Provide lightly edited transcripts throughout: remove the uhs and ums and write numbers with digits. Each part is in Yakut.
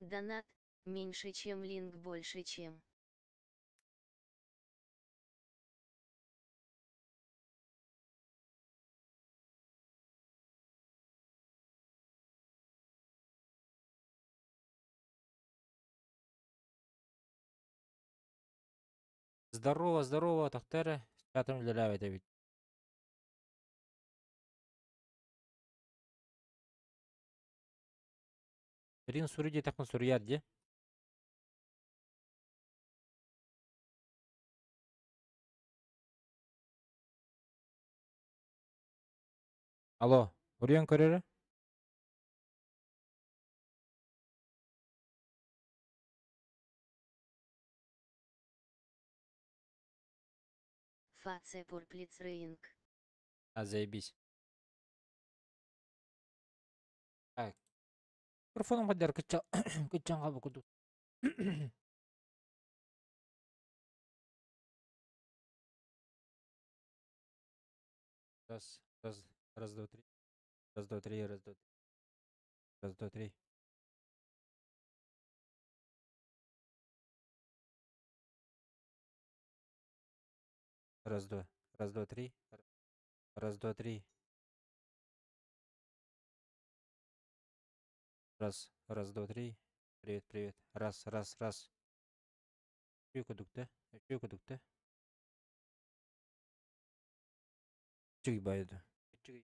Донат, меньше чем линк больше чем. Здорово, здорово, тохтер. Чатым үлэлээбит эбит. Рин суруй диэтэхпин суруйар дии. Алло, уруйан көрөрө? Фация Пурплицрейнг. А, заебись. Так. Микрофоном хаддар кычча кыччан хаалбыт курдук. Раз, раз, раз, два, три. Раз, два, три, раз, два, три. Раз, два, три. Раз, два, раз, два, три. Раз, два, три. Раз, раз, два, три. Привет, привет. Раз, раз, раз. Үчүгэй курдук да? Үчүгэй курдук да? Үчүгэй баайы Үчүгэй.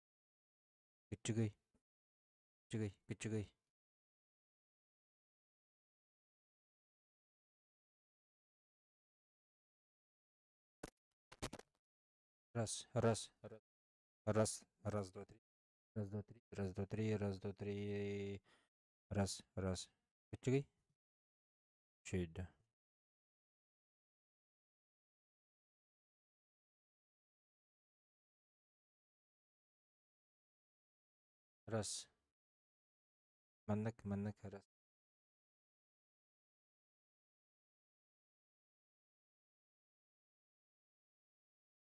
Үчүгэй. Үчүгэй, үчүгэй. Раз, раз, раз, раз, раз, два, три. Раз, два, три, раз, два, три, раз, два, три. Раз, раз. Үчүгэй. Үчүгэй да. Раз. Маннык, маннык, раз.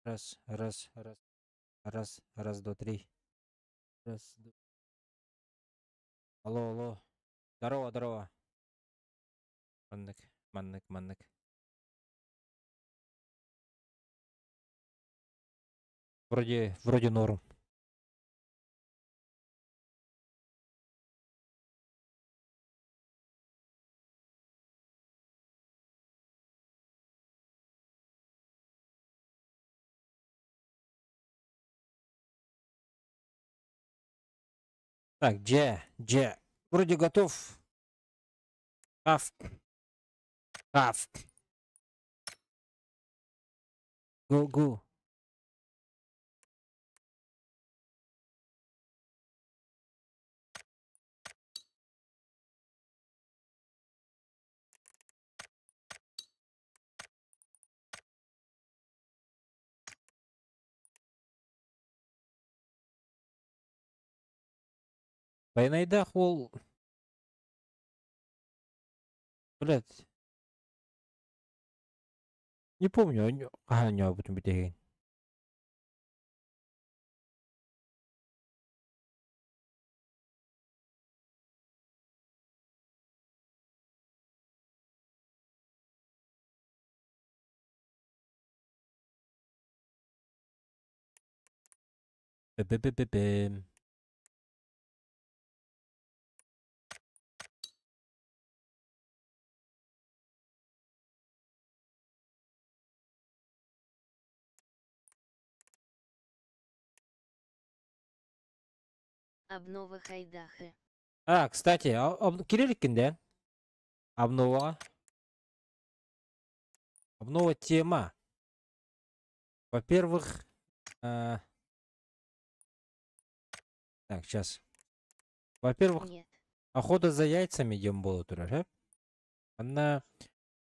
Раз, раз, раз, раз, раз, два, три. Раз, два. Алло, алло. Здорово, здорово. Маннык, маннык, маннык. Вроде, вроде норм. Так, Дже, Дже. Вроде готов. Авк. Авк. Го, го. Байнайдаах уол, блядь, не помню, хаһан оонньообутум бүтэһигин. Бе-бе-бе-бе-бем. Обнова Хайдахы. А, кстати, кирилликин, да? Обнова. Обнова тема. Во-первых, так, сейчас. Во-первых, Нет. охота за яйцами идем будут, а? Она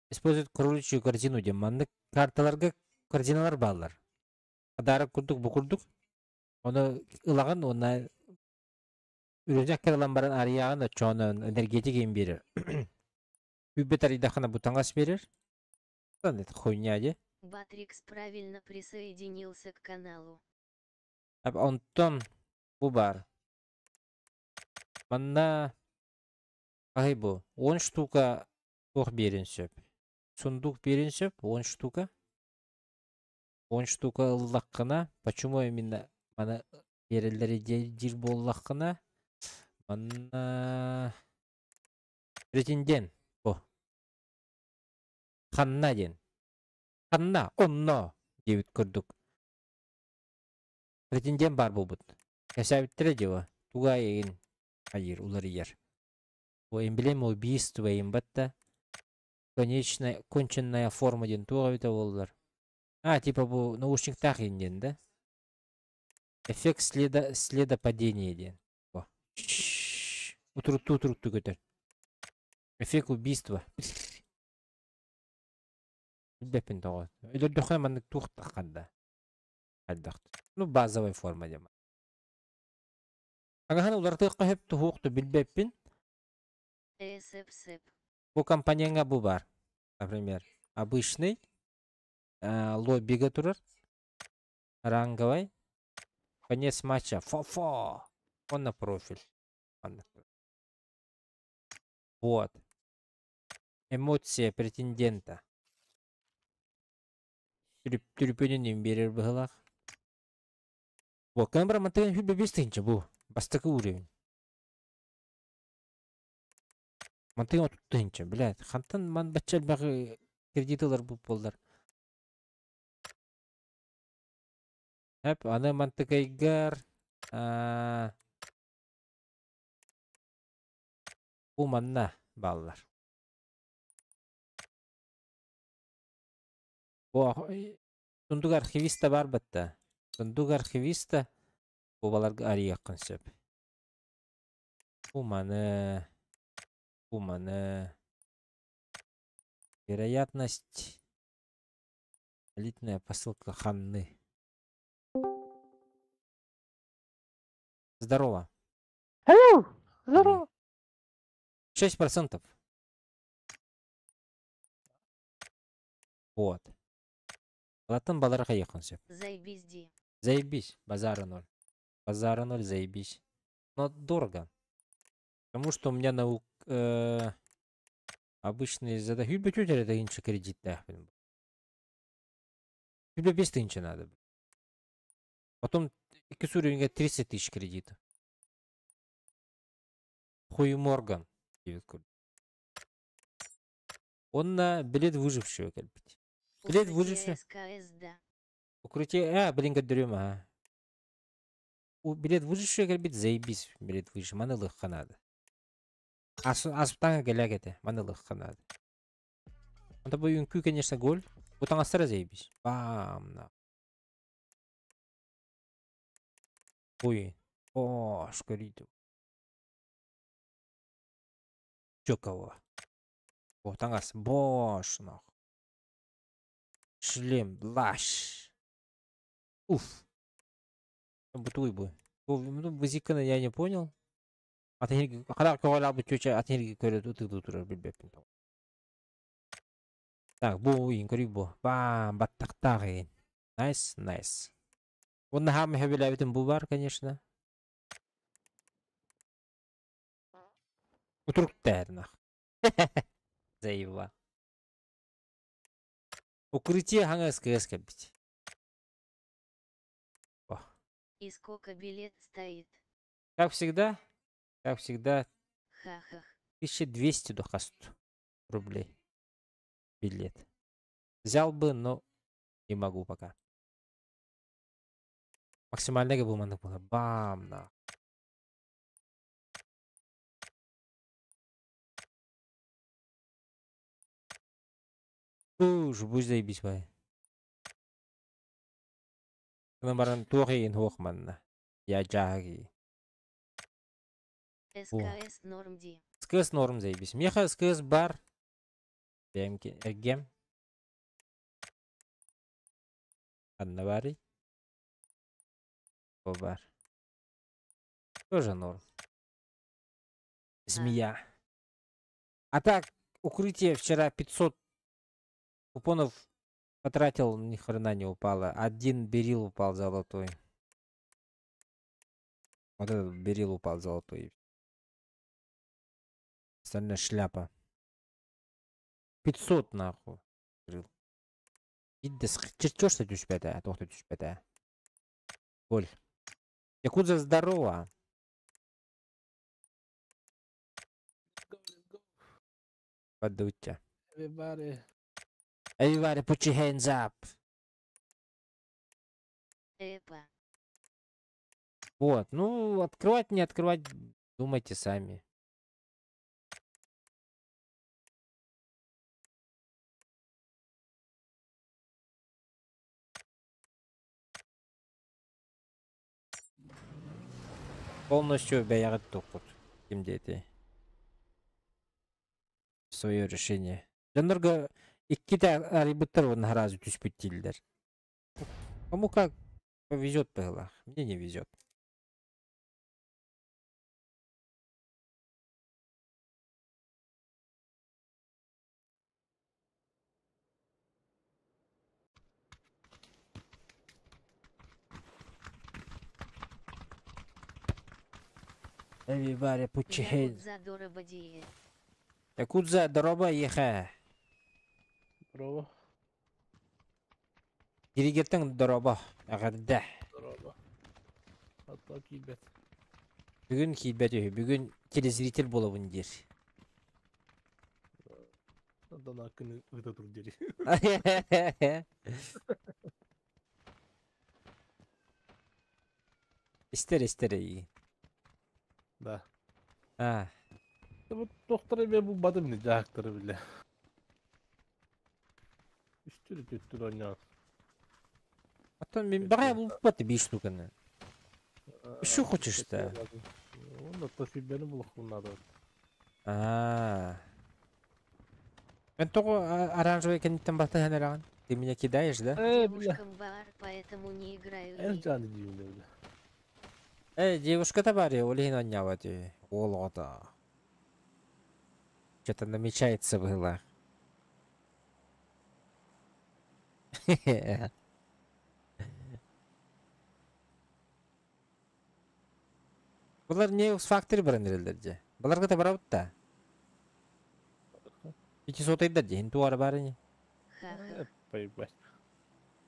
использует кроличью корзину, дем. Маннык карталарга корзиналар бааллар. Адара курдук, бу курдук. Оны ылаҕын, уонна үрүнэк кырылан баран арыйаҕын оччоҕуна энергетик им биэрэр. Үббет арыйдаххына бу таҥас биэрэр. Это хуйня дии. Батрикс правильно присоединился к каналу. Онтон бу баар. Манна Хаһый бу? 10 штука туох биэрин сөп. Сундук биэрин сөп, 10 штука. 10 штука ыллаххына, почему именно маны биэрэллэри диир буоллаххына, манна претендент бу. Ханна диэн. Ханна, онно диэбит курдук. Претендент баар буолбут. Кэсээбиттэрэ дьыва. Туга эйигин хайыыр, уларыйар. Бу эмблема убийства им батта. Конечная, конченная форма диэн туох эбитэ буоллар. А, типа бу наушниктаах иин диэн да? Эффект следа, следа падения диэн. Бу. Утуруктуу-утуруктуу көтөр. Эффект убийства. Билбэппин тоҕо. Өлөрдөххө маннык туох тахханда. Хайдах. Ну, базовая форма диэн. Агаһан уларытыахха сөп туһуох да билбэппин. Эсэпсэп. Бу компонеҥҥа бу баар. Например, обычный лоббига турар ранговай конец матча фо-фо он на профиль. Вот. Эмоция претендента. Түрүпүнүн биэрэр быһылаах. Бу камера мантыгын хүбэ бес тыһынча бу. Бастакы уровень. Мантыгын 30 тыһынча, блядь. Хантан ман бачча элбэх кредит ылар бу буоллар. Эп, аны мантыкайгар бу манна бааллар. Бу сундук архивиста бар батта. Сундук архивиста бу баларга арыйыаххын сөп. Бу маны, бу маны. Вероятность элитная посылка ханны. Здорово. Hello! Здорово! 6%. Вот. Латын балара хайыаххын сөп. Заебись ди. Заебись. Базара ноль. Базара ноль, заебись. Но дорого. Потому что у меня наук обычные задачи. Это инче кредит, да. Без тысячи надо. Потом уровень 30 тысяч кредита. Хуй Морган. Он на билет выжившего, как бы. Билет выжившего. СКС, да. Укрытие. А, блин, говорю, ага. У билет выжившего, как бы, заебись. Билет выжившего. Маны лыхха надо. Асптанга галяг это. Маны лыхха надо. Он тобой юнку, конечно, голь. Вот он сразу заебись. Бам, на. Ой. О, шкариту. Чё кого? О, тангас. Бош, нах. Шлем, блаш. Уф. Бутуй бы. Ну, базикана я не понял. Так, бу инкори бу. Бам, баттактагы. Найс, найс. Он хам хебеләбитин бу бар, конечно. Утуруктар нах. Заеба. Укрытие ханга СКС кабить. И сколько билет стоит? Как всегда, как всегда, Ха-ха. 1200 дохаст рублей билет. Взял бы, но не могу пока. Максимально был было. Бам, на. Уж, будь заебись, бай. Баран туохин хуохманна. Я джаги. СКС норм ди. СКС норм заебись. Меха СКС бар. Гем. Аннавари. Бар. Тоже норм. Змея. А так, укрытие вчера 500 купонов потратил, ни хрена не упало. Один берил упал золотой. Вот этот берил упал золотой. Остальная шляпа. 500 нахуй. Идде чертеж түспэтэ, туох да түспэтэ. Боль. Якудза, здорово. Let's go. Подуйте. Everybody. Everybody put your hands up. Эпа. Вот, ну, открывать, не открывать, думайте сами. Полностью бэйэҕит туппут. Ким диэти. Свое решение. Дьоннорго иккитэ арыйбыттар уонна сразу түспүт дииллэр. Кому как повезет было. Мне не везет. Everybody put your hands. Якудза дорообо дии. Якудза, дорообо, эйиэхэ. Дорообо. Диригертэн дорообо. Эҕэрдэ. Дорообо. Ата киирбэт. Бүгүн киирбэт үһү. Бүгүн телезритель буолабын диир. Дана күнү ыыта тур диэри. Истэр истэр эйигин. Да. А, Бу доктор эбэ бу бадым не дьаактары биле. Үстүр түттүр ойнаан. Потом мин баҕайы булбат биир штуканы. Что хочешь-то? Онно тофибени булуохпун надо. А. Эн тоҕо оранжевый кэнниттэн батыһан эрэҕин? Ты меня кидаешь, да? Э, бля. Девушкам бар, поэтому не играю Эр и. жаны диибин бля. Э, девушка баар ол иһин оонньообот үһү. Уол оҕото. Что-то намечается было. Булар не фактор баран эрэллэр дьэ. Баларга да барабыт да. Пятисотайдар дьэ, иһин туора баар ини. Ха-ха. Поебать.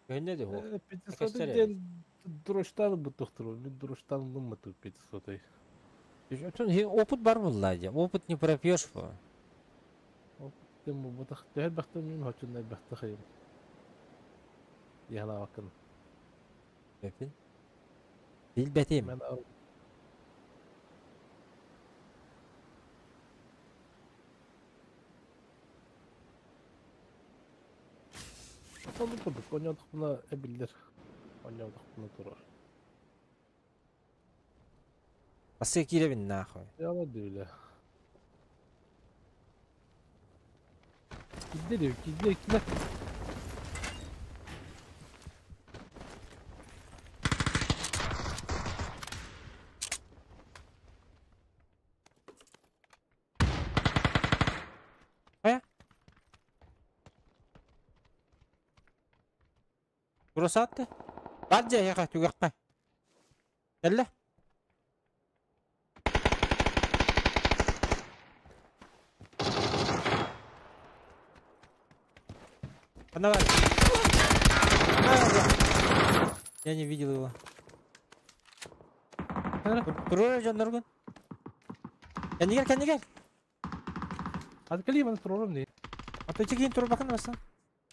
Көһүннэ дии суох. Пятисотый Көстөр эбит. диэн дуруштан бу тохтору. Мин дуруштан ылымматым пятисотый. Оттон опыт бар буолла дьэ. Опыт не пропьешь по. Тем бу бутах төһөр бахтым мин хочун бахтахайым. Яна Билбэппин. Билбэтим. Мен Сонун курдук оонньоотохпуна эбиллэр. Оонньоотохпуна турар. Бассыа киирэбин нахуй. Яла дүүлэ. Кидде диyor, кидде, кидде. Хайа? Куросаатты. Бар дьэ эһиэхэ түгэххэ. Кэллэ. Ханна бар? Я не видел его. Туруора дьонноргун. Кэннигэр, кэннигэр. Hadi кэлиим аны турарым дии. А то тигин турбакын басан.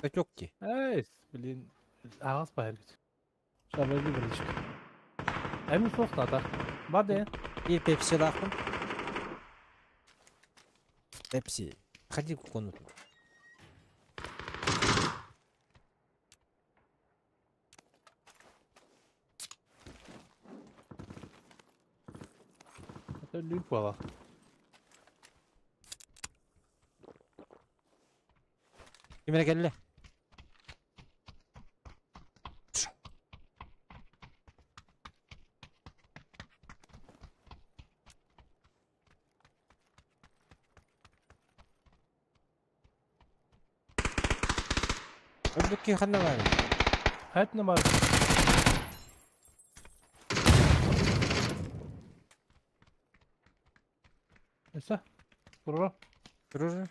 Өтөк ди. Эй, блин. Аҕас баһыргыт. Шабайды бірінші. Әмін соқтата. Бады. И пепси лаахпын. Пепси. Ходи в комнату. Это люк бала. Ким эрэ кэллэ? Өлбүт киһи ханна баарый? Хайтна бар. Эсэ. Турура. Турура.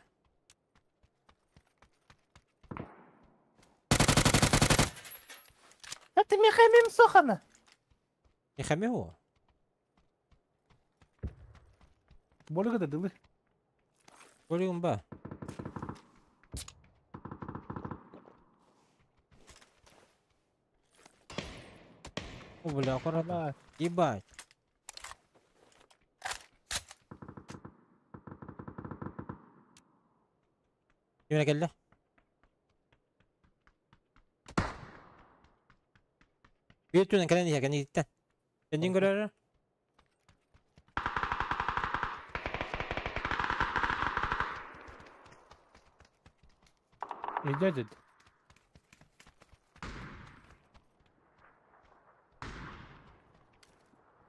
Это мехамим сохана. Мехами о. Болыга да дылы. Болигум ба. О, бля, аккуратно. Ебать. Кимine келді? Bir түнен кэлэн иһэ кэнниттэн. Кэннин көрөр. Идет.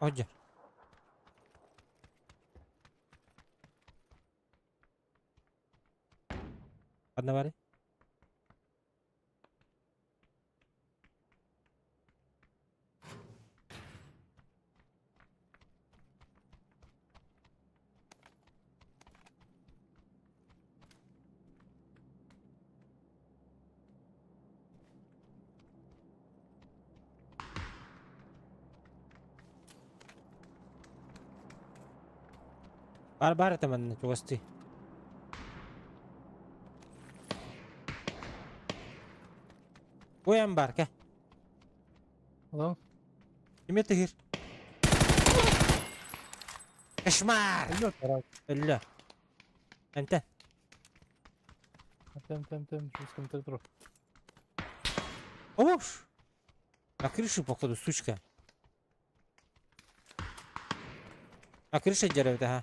Одя. Одна бары. Бар бар это манна чугасты. Буян бар ка. Алло. Киме тыгыр? Кошмар! Өллө. Энте. Тем, тем, тем, что там Ош! На крыше, походу, сучка. На крыше дерево, ага.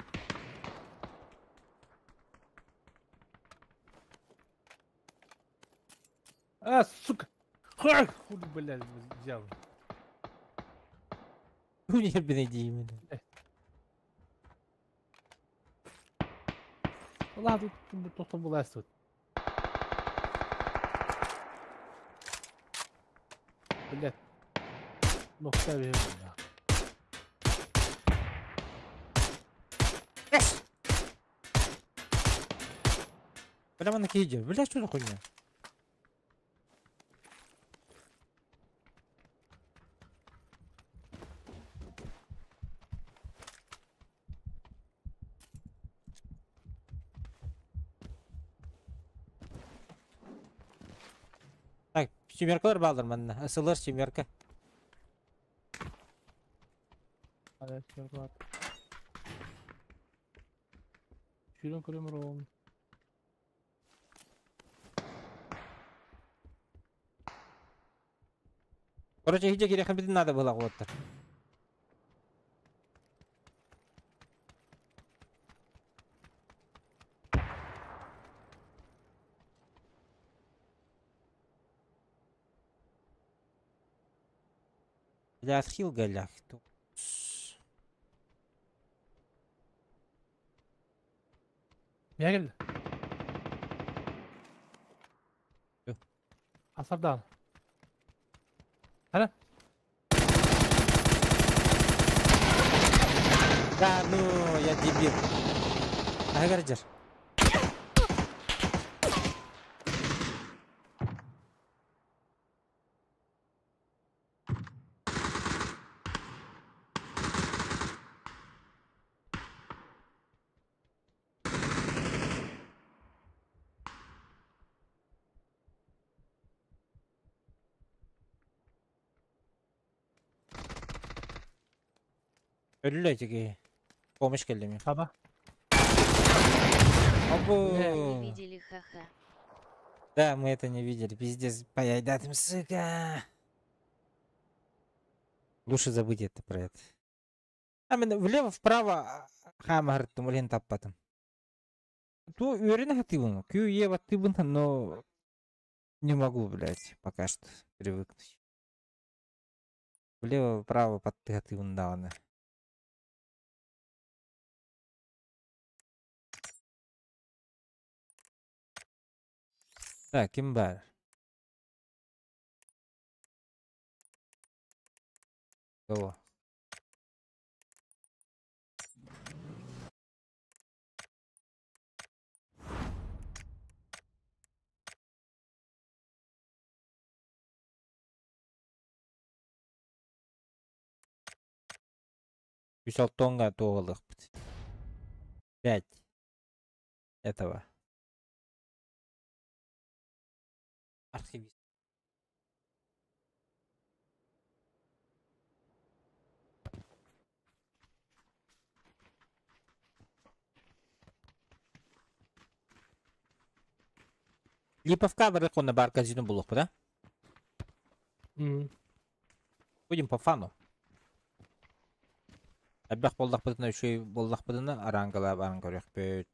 А, сука! Ха, хули, блядь, взял. Хули, блядь, именно. Ладно, тут тут была тут. Блядь. Ну, ставим. Бля, на киде. Бля, что за хуйня? Так, семеркалар балдар манна. Асылар семерка. Сүүрэн көрөмөр ол. Короче, где кирехен надо было вот так. Бля, отхил голях. Я келді. Асардан. Хара. Да, ну, я дебил. Ага, Өллө эти Помощь келди ми. Таба. Або. Не видели, ха-ха. Да, мы это не видели. Пиздец, поедатым, сука. Лучше забыть это про это. А мен влево, вправо хамар тумулин таппатым. Ту уверен хатыбын. Кью ева тыбын, но не могу, блядь, пока что привыкнуть. Влево, вправо под хатыбын дауна. Так, ким бар? Кого? Үс алтонга туоҕалыахпыт. Пять этого. Архивист. Липовка барык уонна бар казино булуохпут, а? Будем по фану. Элбэх буоллахпытына үчүгэй буоллахпытына араангалаап аан көрүөхпүт.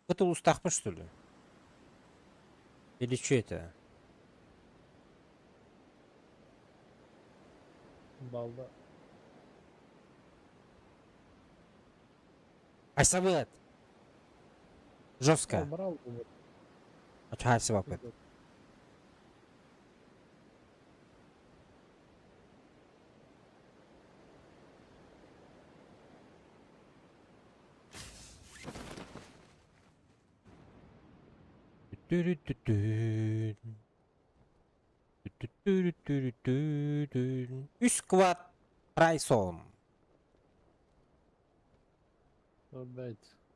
Это улуустаахпын что ли? Или что это? Балда. Айсабыат! Жестко. Брал бы. А что айсабапыт? Үс квад прайсон.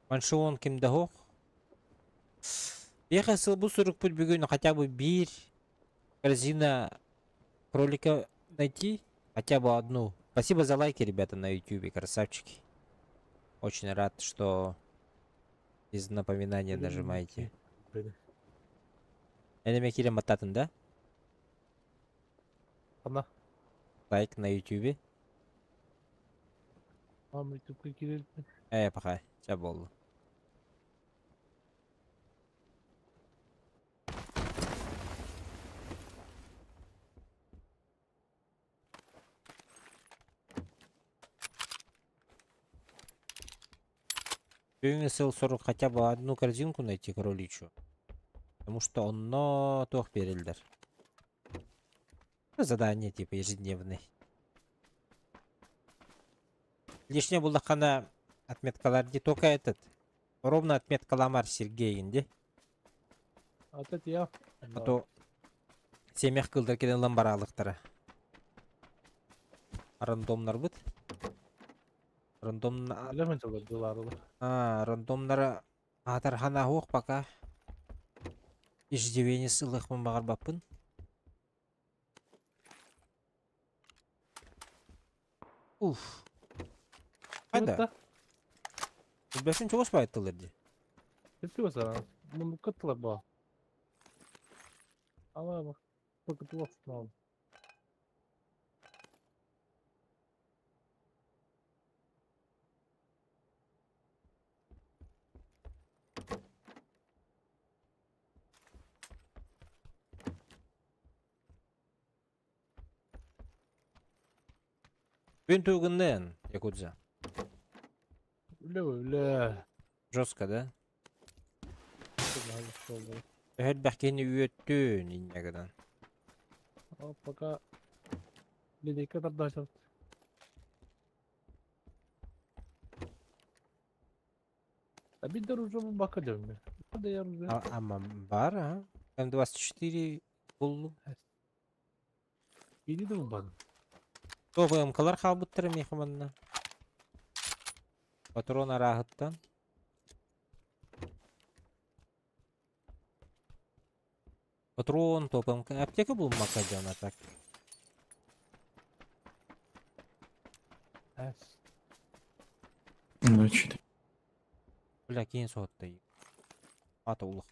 Маншион ким да суох. Биэхэ сыл бу сурукпут бүгүн хотя бы биир корзина кролика найти, хотя бы одну. Спасибо за лайки, ребята, на ютубе, красавчики. Очень рад, что без напоминания нажимаете. Энеме киирэн баттаатын да? Ханна. Лайк на ютубе. Ам ютубка киирэн. Э, пока. Чэ буолла. Бүгүҥҥү сыл-сорук хотя бы одну корзинку найти кроличью. Потому что онно туох биэрэллэр. Задание типа ежедневный. Лишнее буллаххана отметкалар не только этот. Ровно отметкаламар Сергейин ди. А это я. А то сиэмэх кыылдар кэлэн ылан бараалыктара. Рандомнарбыт. Рандом а, рандомнара аатар ханаһуох пока. Иждивенец ылыахпын баҕарбаппын. Уф. Хайда? Билбэппин чугас баайыттылар дии. Муннукка ба. Ала бак. Күн тугуннен, Якудза. Үлэ үлэ. Жестко, да? Элбэх киһини үөттүүн инньэ гынан. Пока линейка тардаачат. А бидер уже бака дем. Да я уже. Ама бар, а? М24 буллум. Били да булбадым. То ВМКлар хаалбыттар миэхэ манна. Патрон арааһыттан. Патрон, топ МК. Аптека булмакка дьон, а так. Эс. Ну, чё ты. Бля, киин соһутта. Ата улах.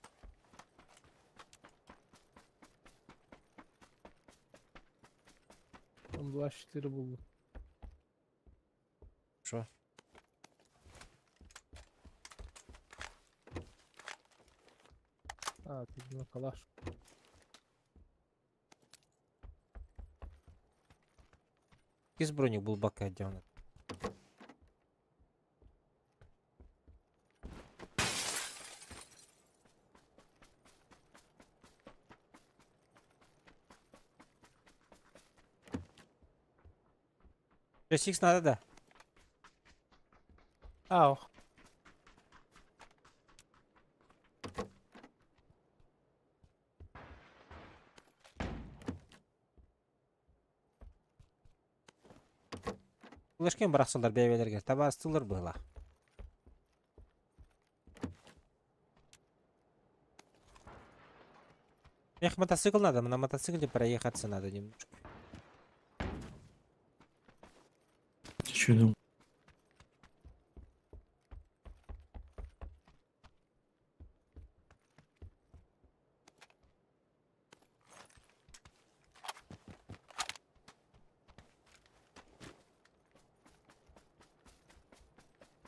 М24 булдум. Шо? А, тут на калаш. Кис броник булбакка дьон. 6 надо, да? Ау. Улашкен барахсалар бэйбэлэргэ табаастылар быһыла. Эх, мотоцикл надо, на мотоцикле проехаться надо немножко. Ты чё думал?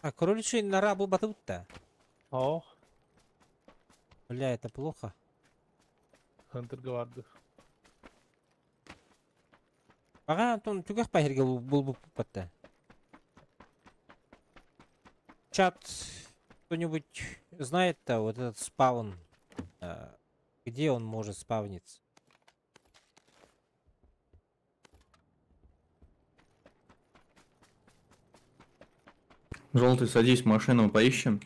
А, кроличий нора был батут-то. О, Бля, это плохо. Хантер говорды. Ага, Антон, түгэх пахирге был батта. Чат, кто-нибудь знает-то вот этот спаун? Где он может спавниться? Желтый, садись в машину, поищем.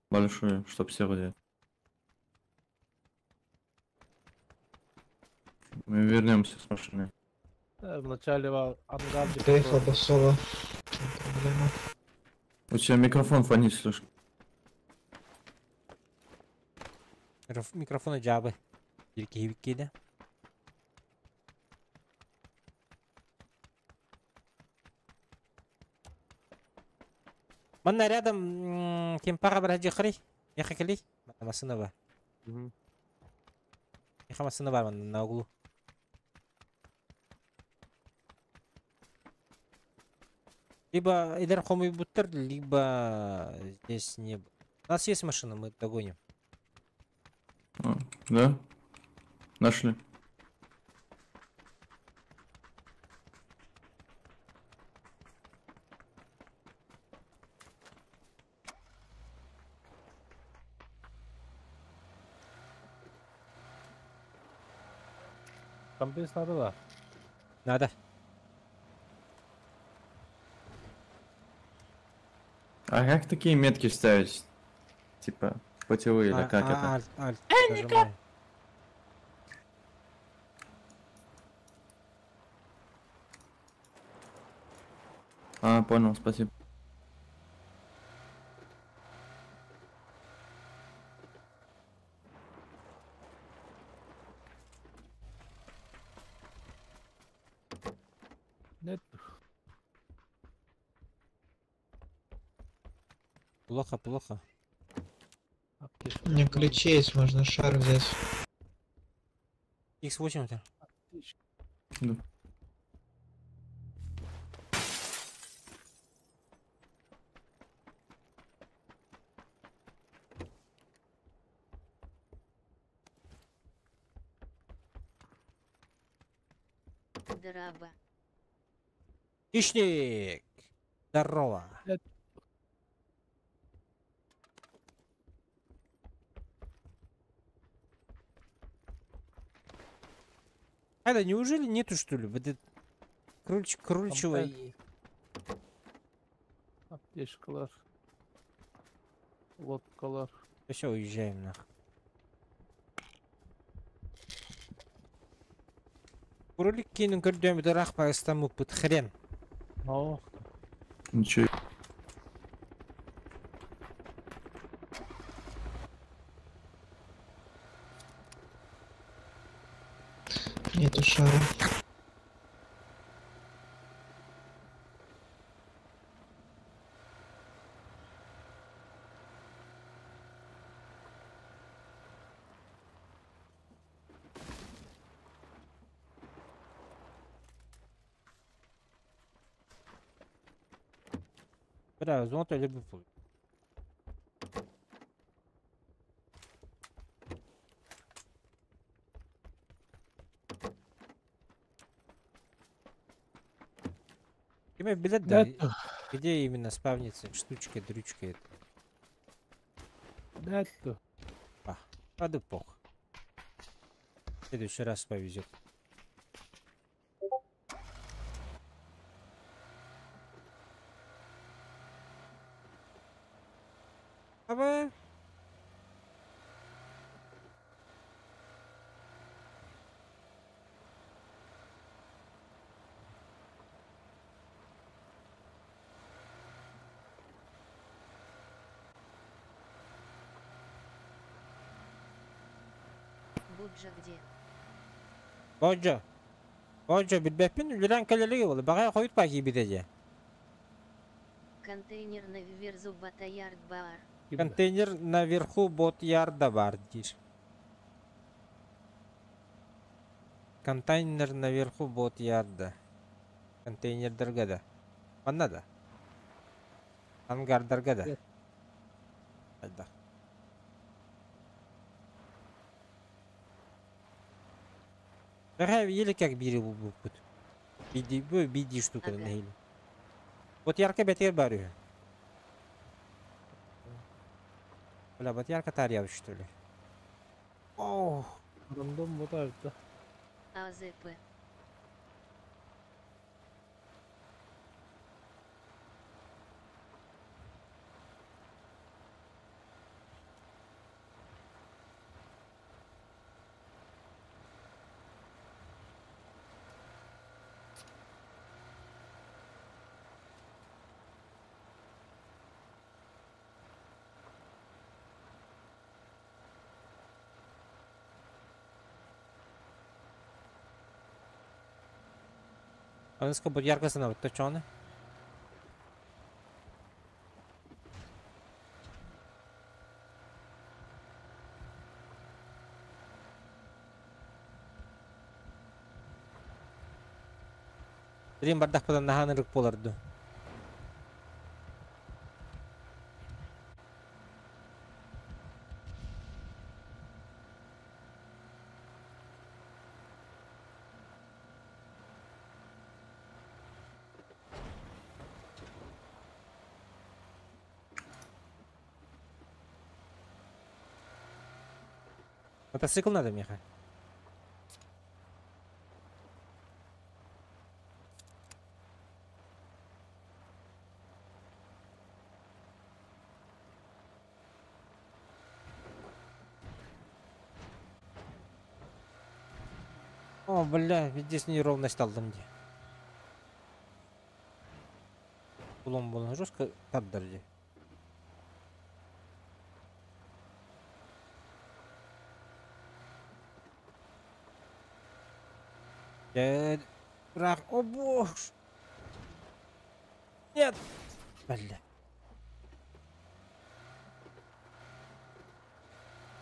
Большую, чтоб все взять. Мы вернемся с машины. Вначале ангар Приехала басова. В чем проблема? У тебя микрофон фонит слишком. Микрофона джабы. Да? Манна рядом кемпара бараджихри. Ехали. Машина ба. Еха машина бар на углу. Либо Идар Хомый Буттер, либо здесь не. У нас есть машина, мы догоним. А, да? Нашли. Комбез надо, да? Надо. А как такие метки ставить? Типа, путевые или как это? Альт, альт, нажимай. А, понял, спасибо. Нет. Плохо, плохо. У меня ключи есть, можно шар взять. Х8 у тебя. Да. Здорово. Хищник! Здорово. А да неужели нету, что ли? Вот это крольчего и... Аптечкалар. Лодкалар. Все, уезжаем нахуй. Кролик киинин көрдөөмүт ыраах пайыстаммыппыт хрен. О, Ничего. Нету шара. Бля, зонт öyle bir bul. Киме билет да, да, где именно спавнится штучка, дрючка это. да, то. А да пох. В следующий раз повезет. Аба. Буджа где? Боджо. Боджо билбэппин үлэрэн кэлэлиги буолла. Баҕай хойут баки битэ Контейнер на Виверзу Батаярд Бар. Контейнер наверху бот ярда бар диир. Контейнер наверху бот ярда. Контейнердерге да. Манна да. Ангардарга да. Нет. Хайда. Бэҕэ еле как бири булбуппут. Биди бу биди штука Ага. нэһили. Вот ярка бэтигэр бар үһү. Бля, вот ярка тарьябыт что ли. Оу. Рандом вот да. АЗП. Аныска бу ярка санабыт точоны. Рим бардахпадан наһаанырык буоларду. Мотоцикл надо, Миха? О, бля, ведь здесь неровность алдым де. Булон булон жестко тардар де. Дьэ, О, боже. Нет. Бля.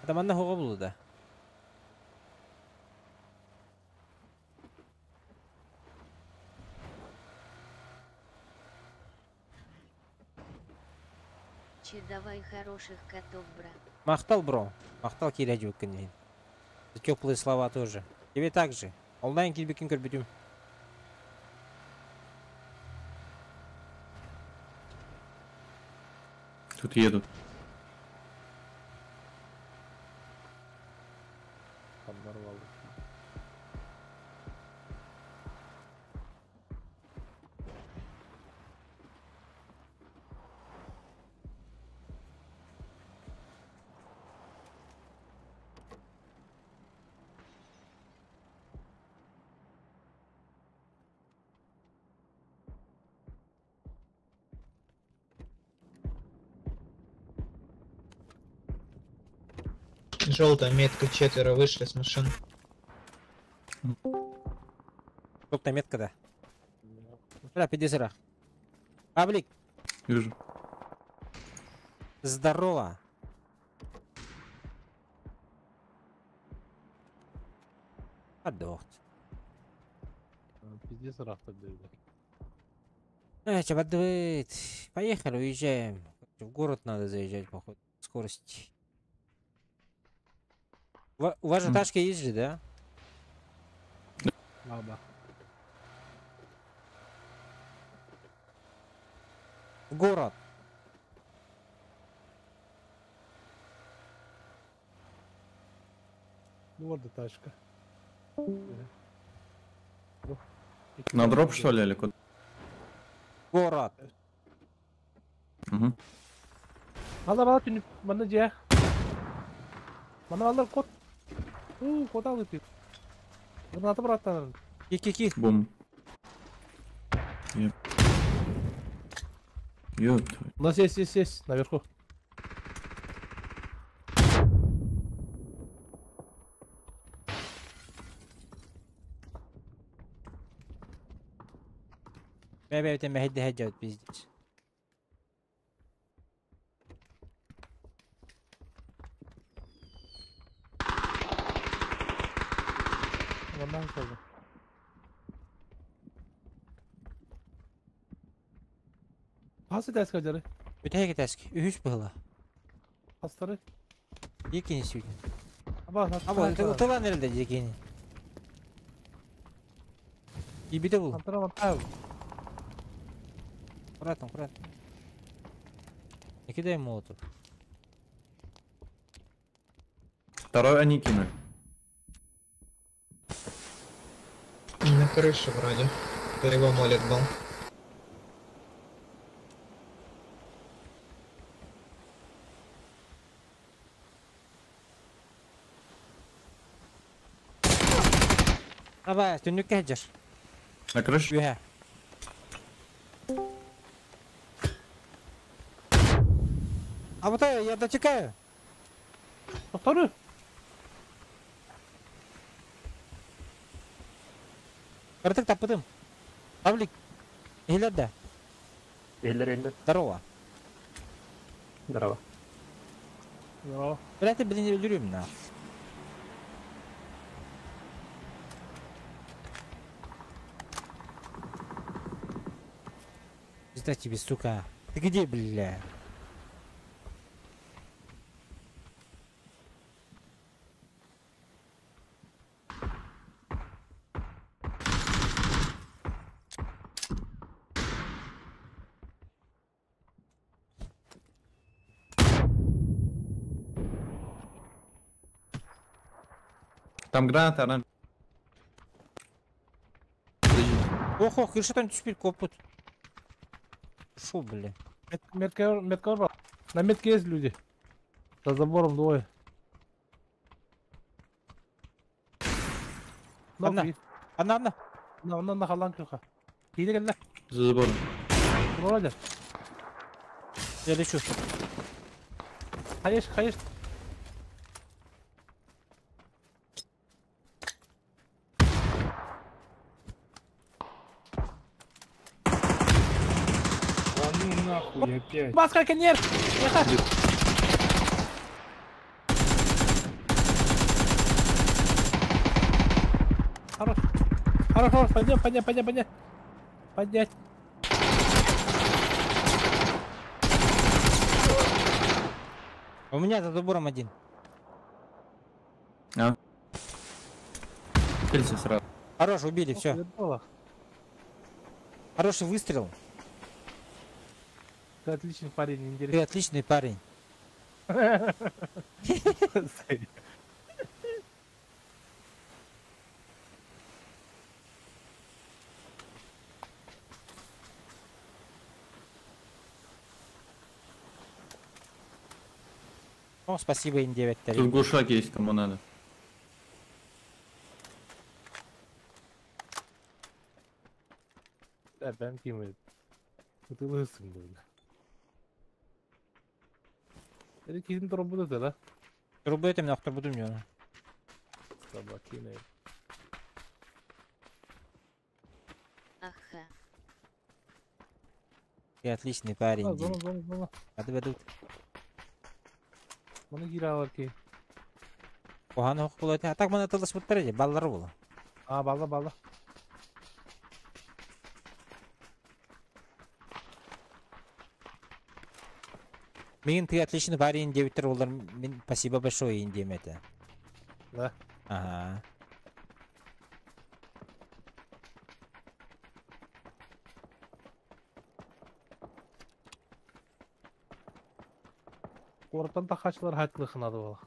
Это манна хоға булды да. Че давай хороших котов, брат. Махтал, бро. Махтал кирәҗі өккеннен. За теплые слова тоже. Тебе также. Онлайн килбикин көрбүтүм. Тут едут. Подорвал. Желтая метка, четверо вышли с машин. Желтая метка, да. Бля, 50 Павлик. Вижу. Здорово. Подохт. Пиздец рафта дойду. Чабадывает. Поехали, уезжаем. В город надо заезжать, походу. Скорость. У вас же тачки есть же, да? Да. В город. Ну вот и тачка. На дроп, что ли, или куда? Город. Угу. Алар алар түнүп мана же. Мана алар кот. У, кот алды ты. Граната братан. Ки-ки-ки. Бум. Еп. Ёп. У нас есть, есть, есть, наверху. Бля, бля, бля, хедди пиздец. Вон сразу. Хасы тәскі жары. Бүтәге тәскі, үһүс быһыла. Хастары. Екини сүйден. Аба, Аба, тылан эрелде жекени. Ибите бул. Антара мантаа. Аккуратно, аккуратно. Не кидай молотов. Второй они кинули. На крыше вроде. Это его молик был. Давай, түннүккэ хеджер. На крыше? Үһэ. А вот я дотекаю. Второй. Кыртык таппытым. Павлик. Эхилер да. Эллер, эллер. Здорово. Здорово. Здорово. Бля, ты, блин, өлөрүм на. Пизда тебе, сука. Ты где, бля? Там граната, она... Подожди. Ох, ох, крышатан түспейт копут. Шо, бля? Метка, метка бар. На метке есть люди. За забором двое. Одна. Одна, одна. На, на, на, халан крыха. Киде келді. За забором. Вроде. Я лечу. Хаеш, хаеш. Да ну нахуй опять. Маска, конер! Эхо! Хорош. Хорош, хорош, пойдем, пойдем, пойдем, пойдем. Поднять. У меня за забором один. А. Пыльцы сразу. Хорош, убили, все. Хороший выстрел. Ты отличный парень, интересный. Ты отличный парень. О, спасибо, Ин-9. Тут глушак есть, кому надо. Да, прям кимает. Ты лысый, блин. Это какие-то роботы, да? Турбу этим охторбутум дьоно. Собакины. Аха. Ты отличный парень, А, Дим. зона, зона, зона. Ады бедут. Маны кииралар ки. Охан ох була. А так мана тылыс буттар эди, баллары була. А, бала, бала. Мин ты отличный парень диэбиттэр олар мин спасибо большое ин диэм этэ. Да. Ага. Куораттан тахачылар хатылыхынады була.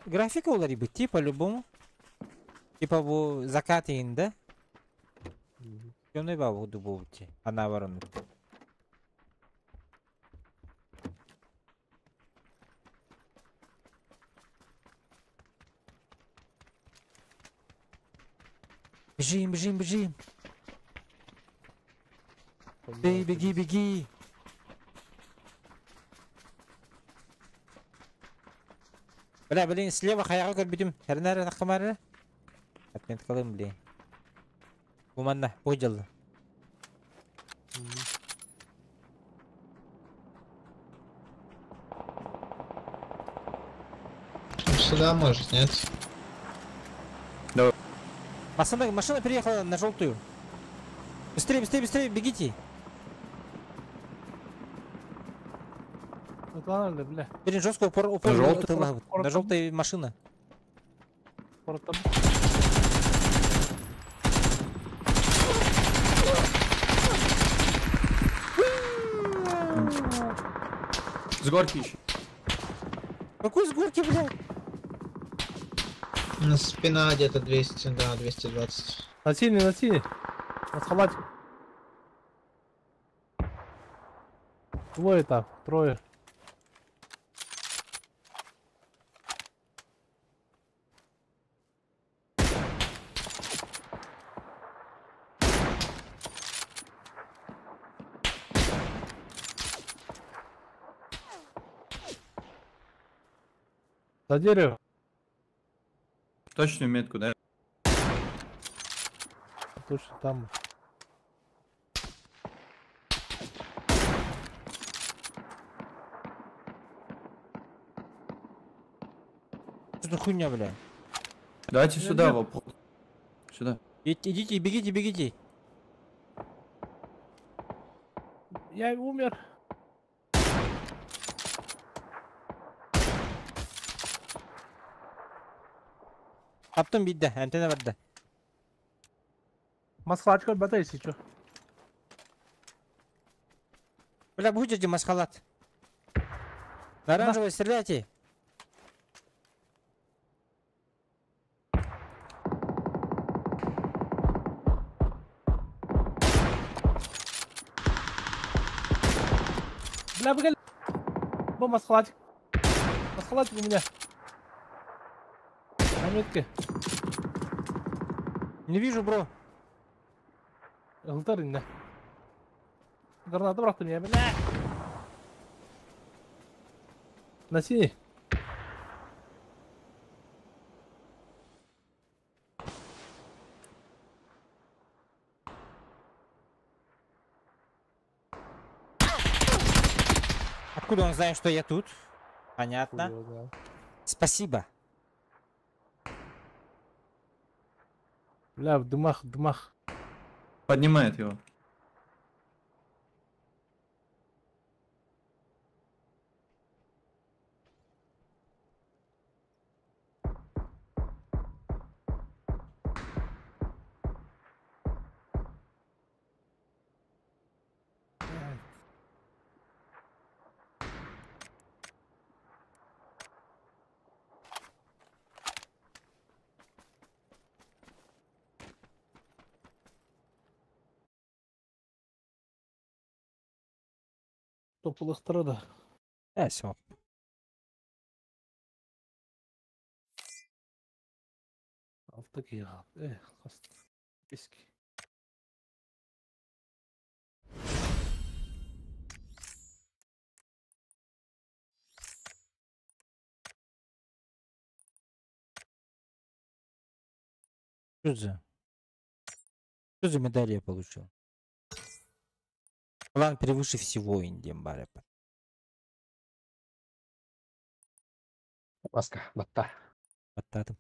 Графика олар бити по-любому. Типа бу закат да? Темный бабу дубовти. Она ворона. Бежим, бежим, бежим. Бей, беги, беги. Бля, блин, слева хаяга көрбүтүм. Хернер нахмары. Отметкалым, блин. Буманна, бу дьылы. Сюда может, нет? Машина, машина приехала на желтую. Быстрее, быстрее, быстрее, бегите. Ладно, бля. Блин, жестко упор, упор На желтую? На желтой машина. С горки еще. Какой с горки, блядь? На спина где-то 200, да, 220. На синий, на синий. На халатик. Двое там, трое. За дерево. Точную метку, да? Точно там. Что за хуйня, бля? Давайте Нет, сюда, нет. вопрос. Сюда. Идите, бегите, бегите. Я умер. Аптым бидде, антенна барды. Маскалачка бата если чё. Бля, будете масхалат. На оранжевый стреляйте. Бля, бля. Бо масхалатик. Масхалатик у меня. На метке. Не вижу, бро. Ылтар инне. Граната бырахтым я, бля. На синий. Откуда он знает, что я тут? Понятно. Хуй его знает. Спасибо. Бля, в дымах, в дымах. Поднимает его. Топулықтыры да. Э, все. Алты киға. Э, қас. Беске. Что за? Что за медаль я получил? План превыше всего Индиан Барепа. Маска, батта. Баттатым.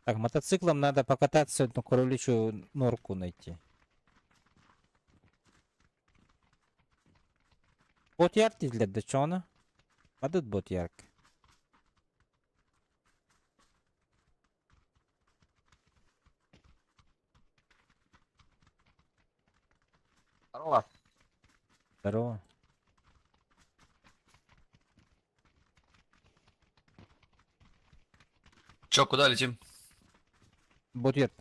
Так, мотоциклом надо покататься, одну кроличью норку найти. Бот ярд для дочона. Падает бот ярк. Здорово. Здорово. Чё, куда летим? Бот ярд.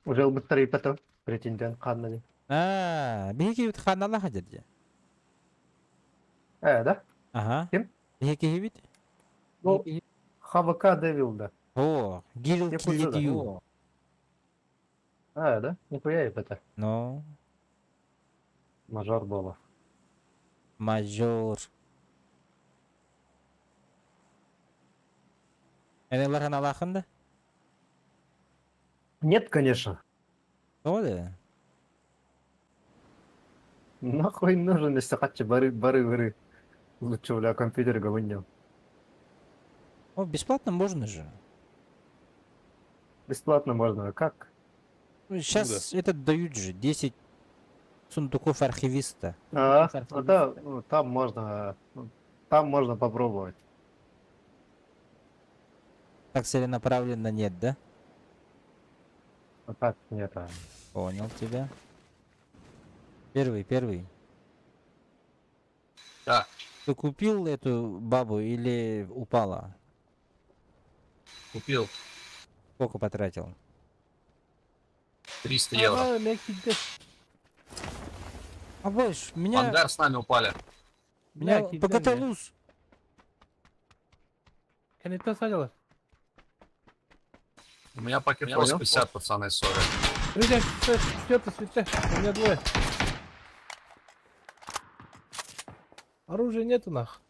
Уже быстрее потом. Претендент ханнали. А, биһиги ханалла хадерде. Э, да? Ага. Ким? Биһиги бит. Ну, ХВК Девил, да. О, Гирил Якудза, да. Килидью. А, да? Нихуя это. Ну, Мажор было. мажор. Энелар ханалахында? Нет, конечно. О, да. Нахуй нужен, если хочу бары, бары, бары. Лучше, бля, компьютер говнил. О, бесплатно можно же. Бесплатно можно, а как? Сейчас этот дают же 10 сундуков архивиста. А, ну да, ну, там можно, ну, там можно попробовать. Так целенаправленно нет, да? А так нет. а. Понял тебя. Первый, первый. Да. Ты купил эту бабу или упала? Купил. Сколько потратил? 300 евро. Ага, мягкий дед. А больше, меня... Ангар с нами упали. Меня Мягкий дед, Богатолуз. Кенеттен садилар. У меня пакет 50, пацаны, сори. Друзья, четвертый светле. У меня двое. Оружия нету нах.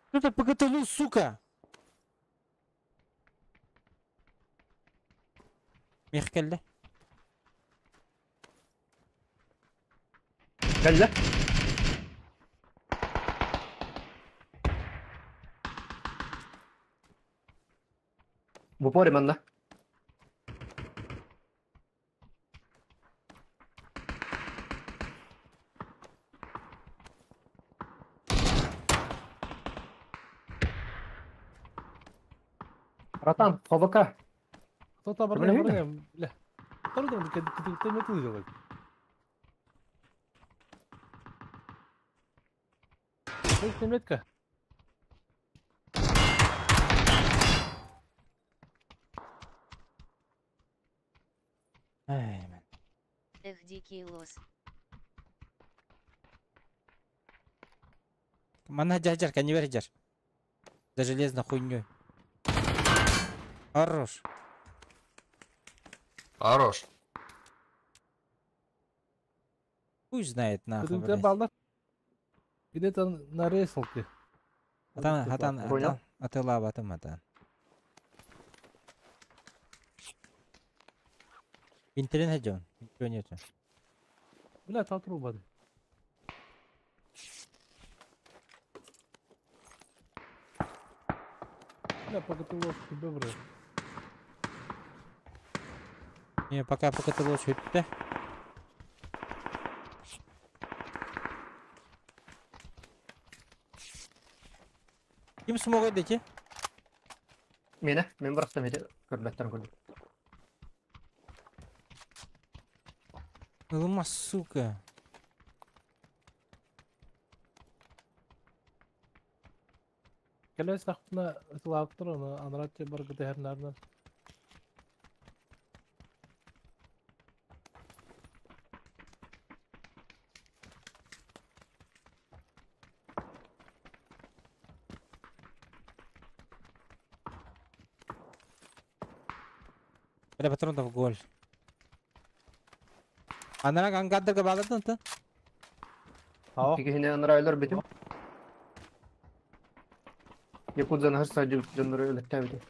Кто это Богатолуз, сука? Мехкелле. Калля? В упоре манна. Братан, ХВК. Кто-то Бля, обороняет, видно? обороняет, бля. Кто там, ты метлы делает? Точная метка. Ай, блин. Эх, дикий лос. Мана дядярка, не вердер. За железной хуйней. Хорош. Хорош. Хуй знает нахуй, Ты блядь. балдар. Где-то на ресалке. Атан, атан, Понял. атан, атыла батым атан. Интернет идёт, ничего нету. Бля, там труба. Бля, пока ты лодку выбрал. Не, пока, пока ты лучше, да? Ким смог дети? Меня? Мен просто мете көрбөттөн көрдүм. Ылыма, сука. Кэлэ сахпына ытылаабыттар ону анараа өттү баргы тэһэрнаарынан. Бля, патронов голь. Анараа ангардарга баалардын та? Ао. Киһини анараа өлөр битим. Якудзаны хырса дьоннору өлөттөөбүтүм.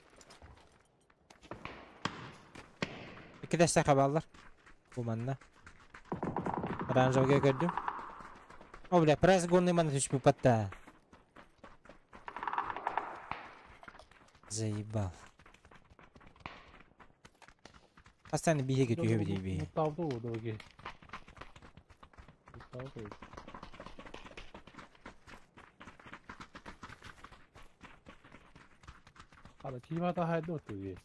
Икки тэстэхэ бааллар. Бу манна. Оранжевга көрдүм. О, бля, пресс гонный маны түспүт батта. Заебал. Постоянно биһиги түһэбит биһи. Муттаабыт уу дороги. Муттаабыт уу. Ана киимата хайды отуги.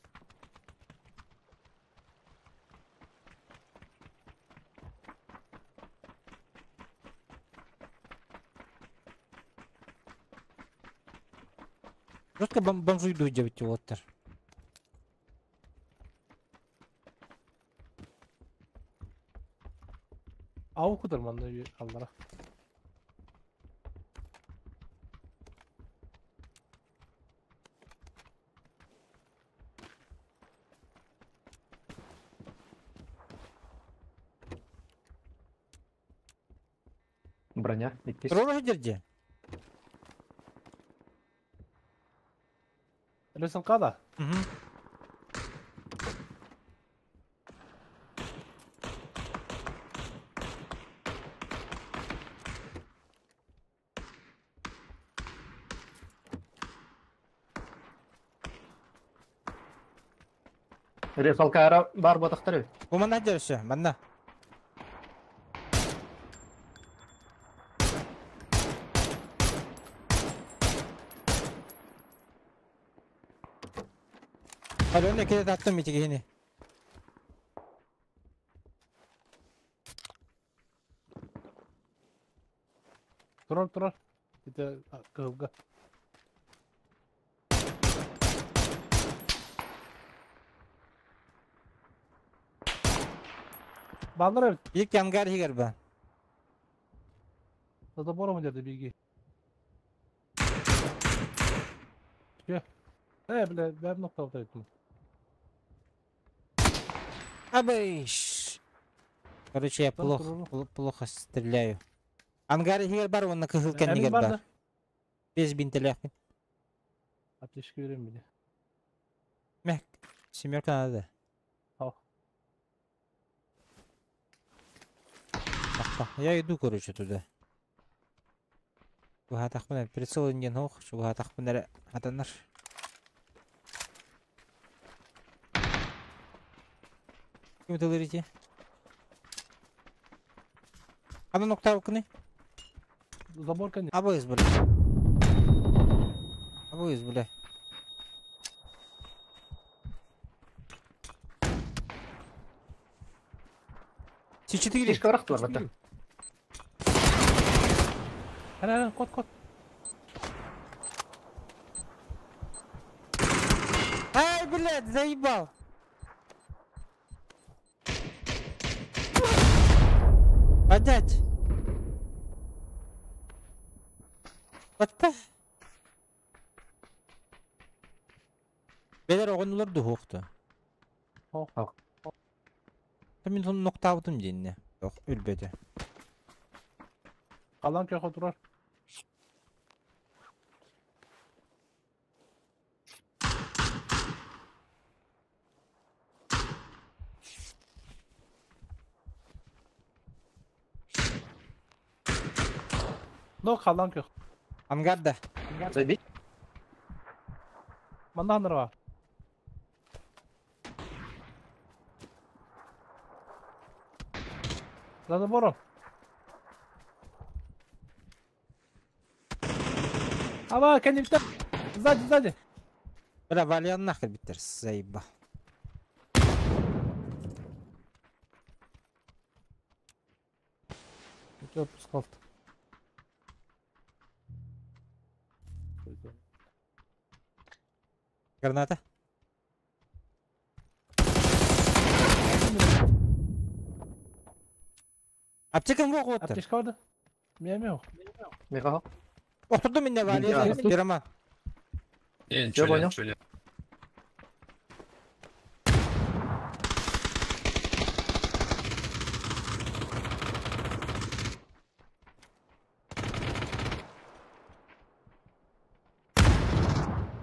Жестко бомжуйду дебит уоттар. Ау кудар манна аллара. Броня, иккис. Роло дерде. Ресалкада? Угу. Ресалкара бар ботахтары. Бу манна дерсе, манна. Алена кede таттым итигини. Турар турар. Ите кыһылга. Баллар эбит. Бик ангар хигер ба. За забором где-то беги. Че? Бля, бля, нокталта этим. Абыш. Короче, я плохо, плохо стреляю. Ангар хигер бар, он на кыһыл кэннигер бар. Без бинтелях. Отлично верим мне. Мeh, семерка надо. Ау. Я иду, короче, туда. Угатахпын прицел инген хох, угатахпын атанар. Ким тылырите? Ана ноктавканы? Забор, конечно. Абыз, бля. Абыз, бля. С4. Фишка враг бар бата. Ана, кот, кот. Ай, блядь, заебал. Поднять. Батта. Белер оғынулар духуқты. Ох. Мен соны ноктабытым дейінне. Ох, үлбеді. Қалан көхі тұрар. Но қалан көх. Ангарда. Забить. Манда анырға. За забором. Ава, кәнепті. Сзади, сзади. Бля, валиан нахер биттер, заебал. Отпуск алты. Граната. Аптекам bu qo'yapti. Аптечка бар да? Мен yok. Миха. Oturdum minne var ya. Пирама. Не, ничего, понял. ничего нет.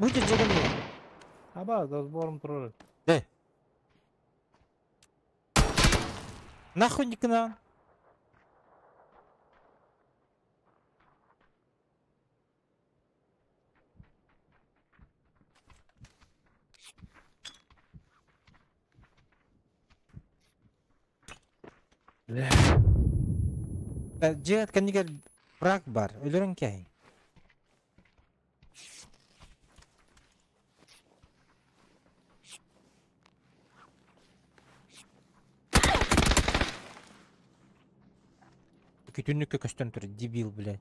Bu jegin Аба, разбором турар. De. Нахуй никна. Жиат кэннигэр брак бар, өлөрөн кэһин. Күтүннүккэ көстөн тур, дебил, блядь.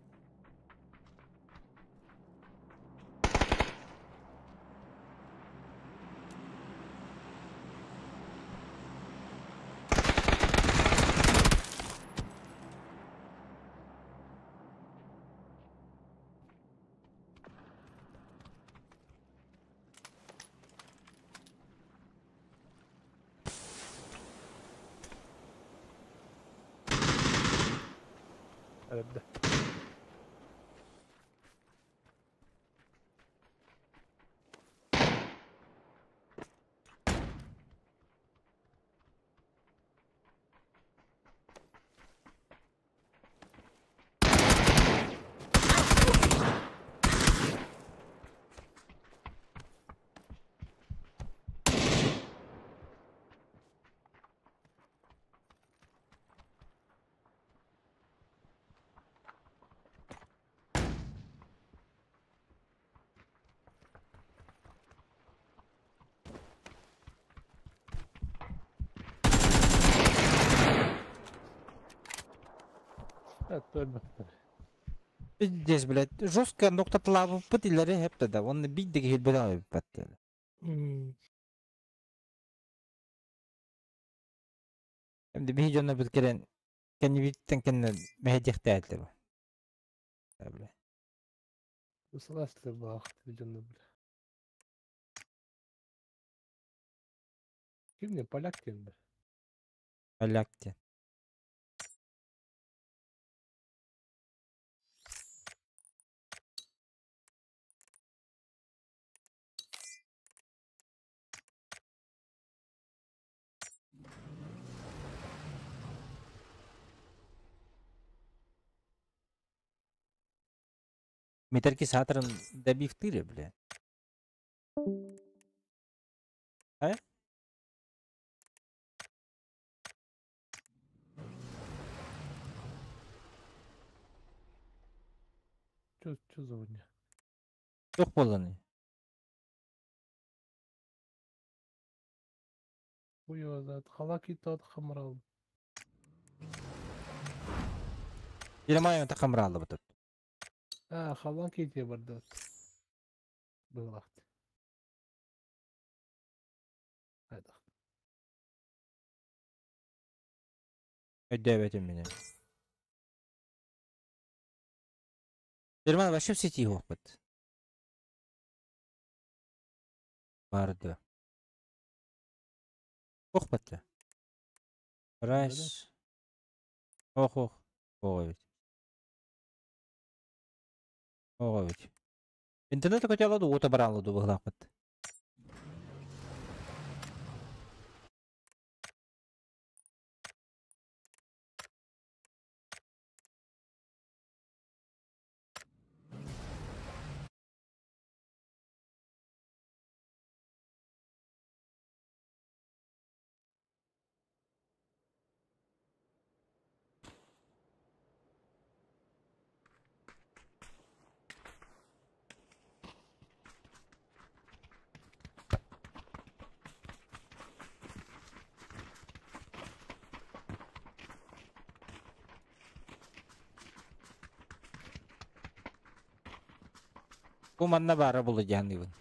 Öldü. Evet, ölmedi. Пиздец, блядь. Жестко ноктатлабыппыт илleri hep да. Оны биддеги хилбелен батты. Hem de bir жона бит керен кенни биттен кенне мехедихтәтле бу. Да, бля. Ысыласлы бах, видно, бля. Ким не поляк кем бе? Полякте. Метерки сатран добив тыре, бля. А? Чё, чё за хуйня? Çok bolany. Хуй его знает. Халаки тот хамрал. Еремай онта камралы бутут. А, халаки те бардат. Было. Хайда. Өйдөбөтүм мене. Еремай вообще в сети опыт. Барды. Охпатты. Раз. Ох, ох. Ох, ведь. Ох, ведь. Интернет хотела ду, ота барала ду выглапат. Бу манна баара буолуо дии саныыбын.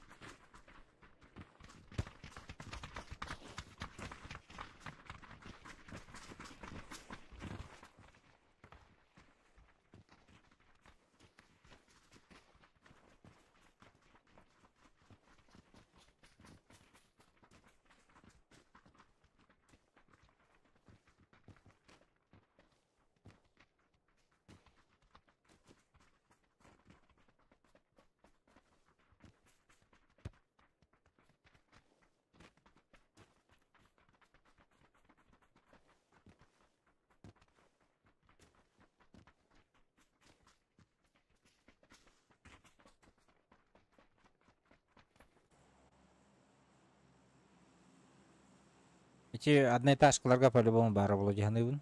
Ити одноэтажкаларга по-любому баара буолуо дии саныыбын.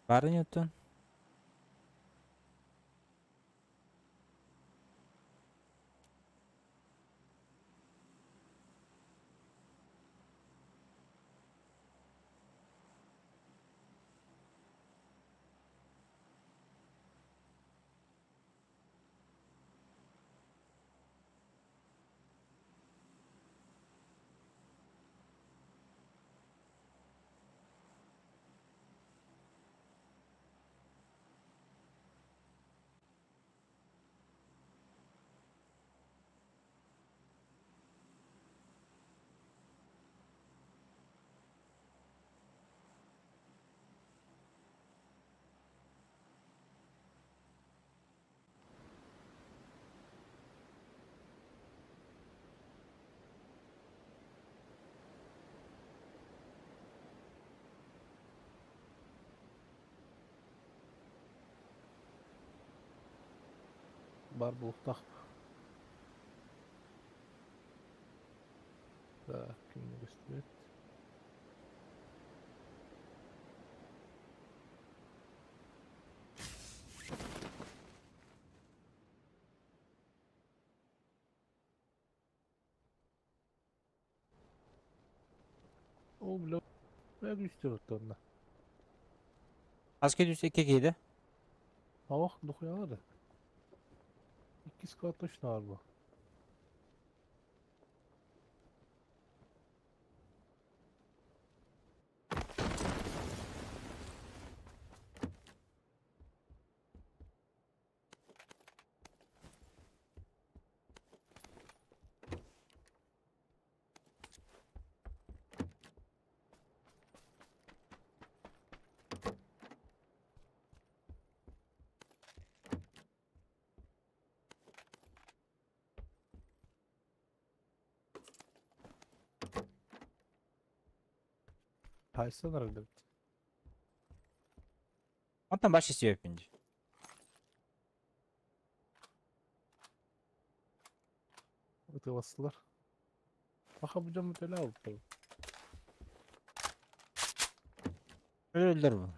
Баарын оттон? Бар буолуохтаах. Так, кимне көстүбэт. О, бля, бля күүстэр оттонно. Хас күүс икки киһи Ох, дохуя да. Икки склад точно бар бу. Хайсан аралдыбыт. Онтон баш истибэппин дии. Ытыаластылар. Аха бу дьоммут өлө алыптар. Өлөллөр бу.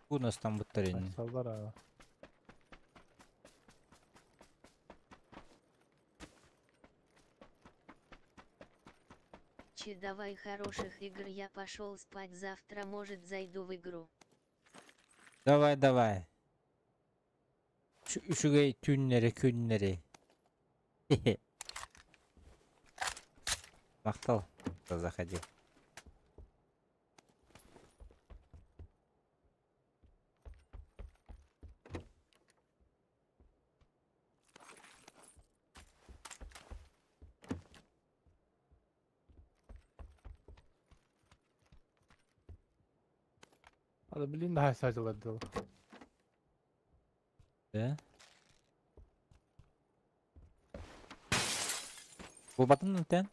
Куунастан буттар инни. Айсаллар аа. Че, давай хороших игр, я пошел спать, завтра может зайду в игру. Давай, давай. Үчүгэй түүннэри күннэри. Махтал, кто заходил. Hadi билин да хайсайдылар дыл. Да? Булбатын тен?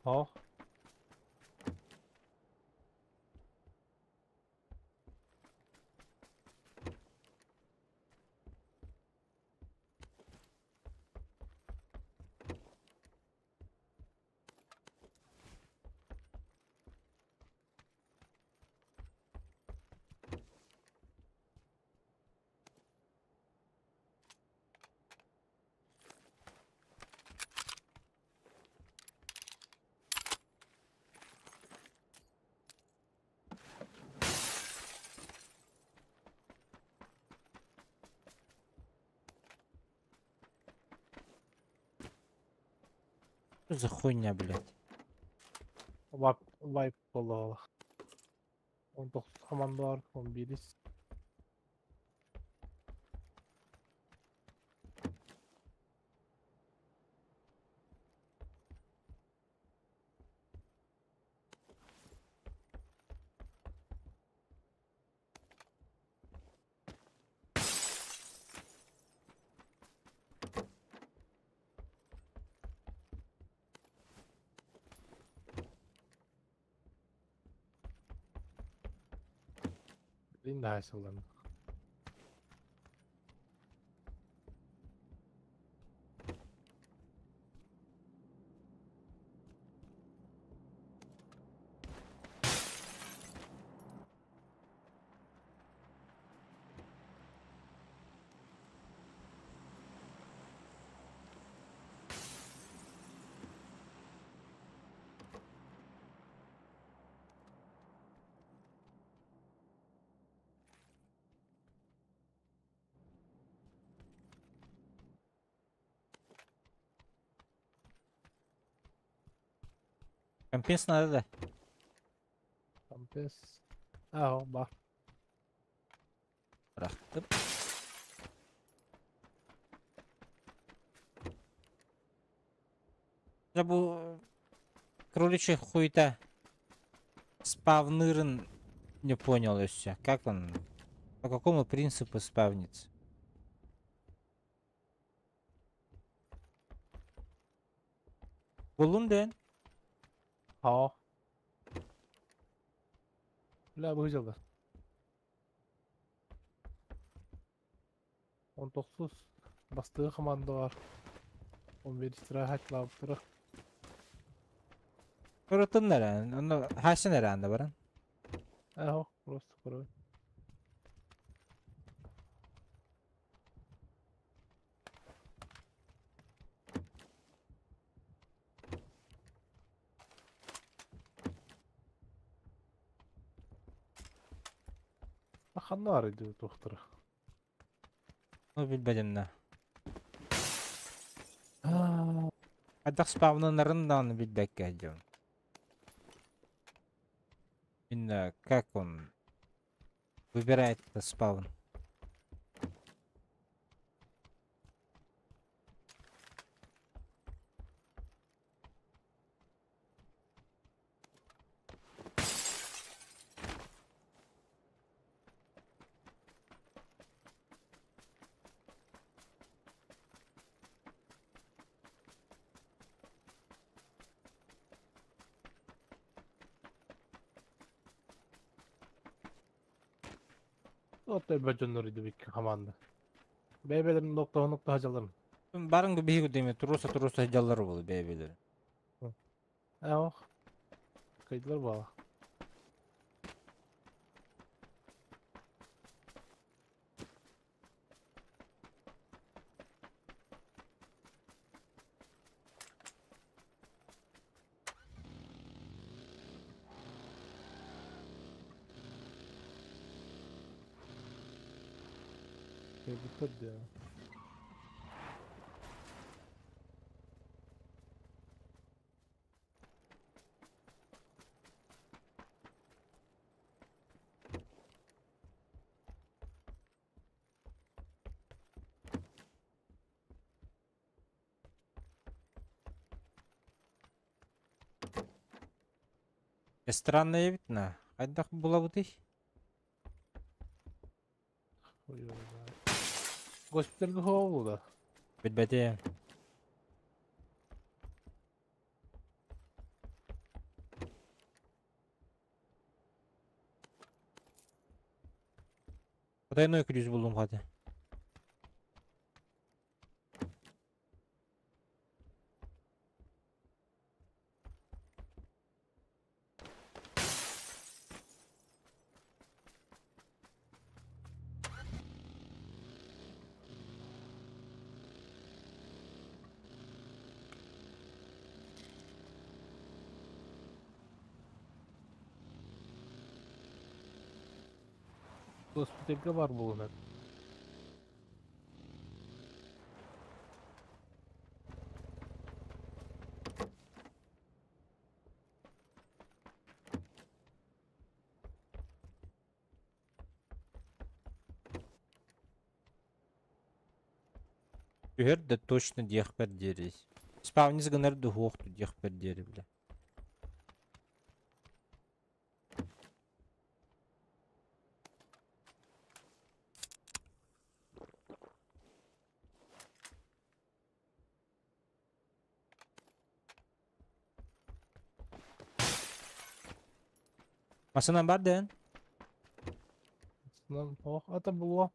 О. Что за хуйня, блядь? Вайп, вайп буолла. 19 команда бар, 11. Блин, да, сылдан. Компенс надо, да? Компенс. А, бар. Бырахтым. Дьэ бу кроличий хуйта спавнырын не понял еще. Как он, по какому принципу спавнится? Буллун дэн.好. Бля, быһыжалар. 19 бастыгы команда бар. 11 истирахатлаабыттара. Көрөтүн эрэ, онно хасин эрэ анда баран. Эхо, просто көрөбүн. Ханна арыйды тухтара. Ну билбэтим да. Хайдах спавнанарын даҕаны билбэккэ дьон. Именно как он выбирает этот спаун. Оттой бөдьөннөр идибик команда. Бэйбэлэрин нокта нокта хажаларын. Барың биһиги деме туруса туруса дьаллар буолу бэйбэлэр. Эхо. Кайдылар бала. Кайдылар да. Странно видно. Хайдах булабытый? Ой, ой, Госпитальга хоолу да. Билбэтим. Потайной ключ булдум хаты. Госпитальга бар булган. Түһэр да точно диэхпэр диэри. Спавнис гынар да уһуох диэхпэр диэри бile. Масынан бар дэн. Масынан ох, это было.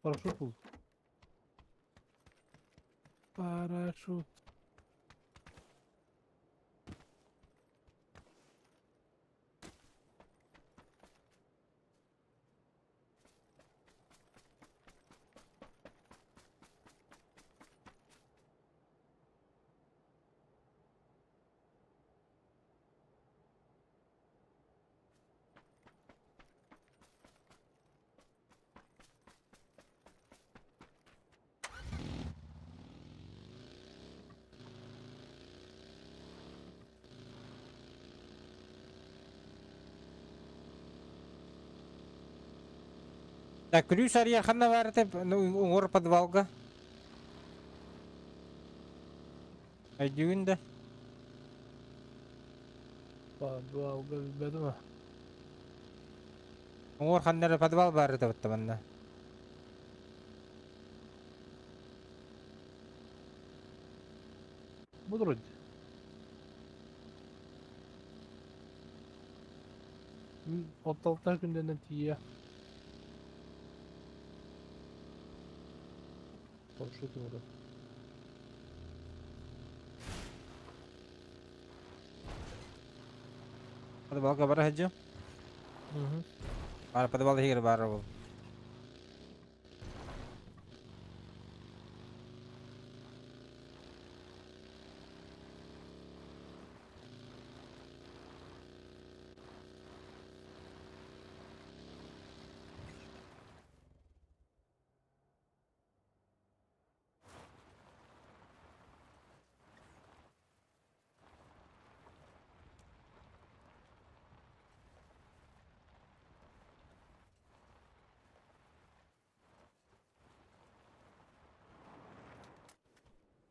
Парашют был. Парашют. Так, ключ арыйар ханна баар этэ уҥуор подвалга. Өйдүүгүн да? Подвалга билбэтим. Уҥуор ханна эрэ подвал баар этэ батта манна. Бу вроде. Оталта күндэнэн тиийэ. Парашют уже. Подвалга бара сылдьыам. Угу. Баар подвал иһигэр баар ол.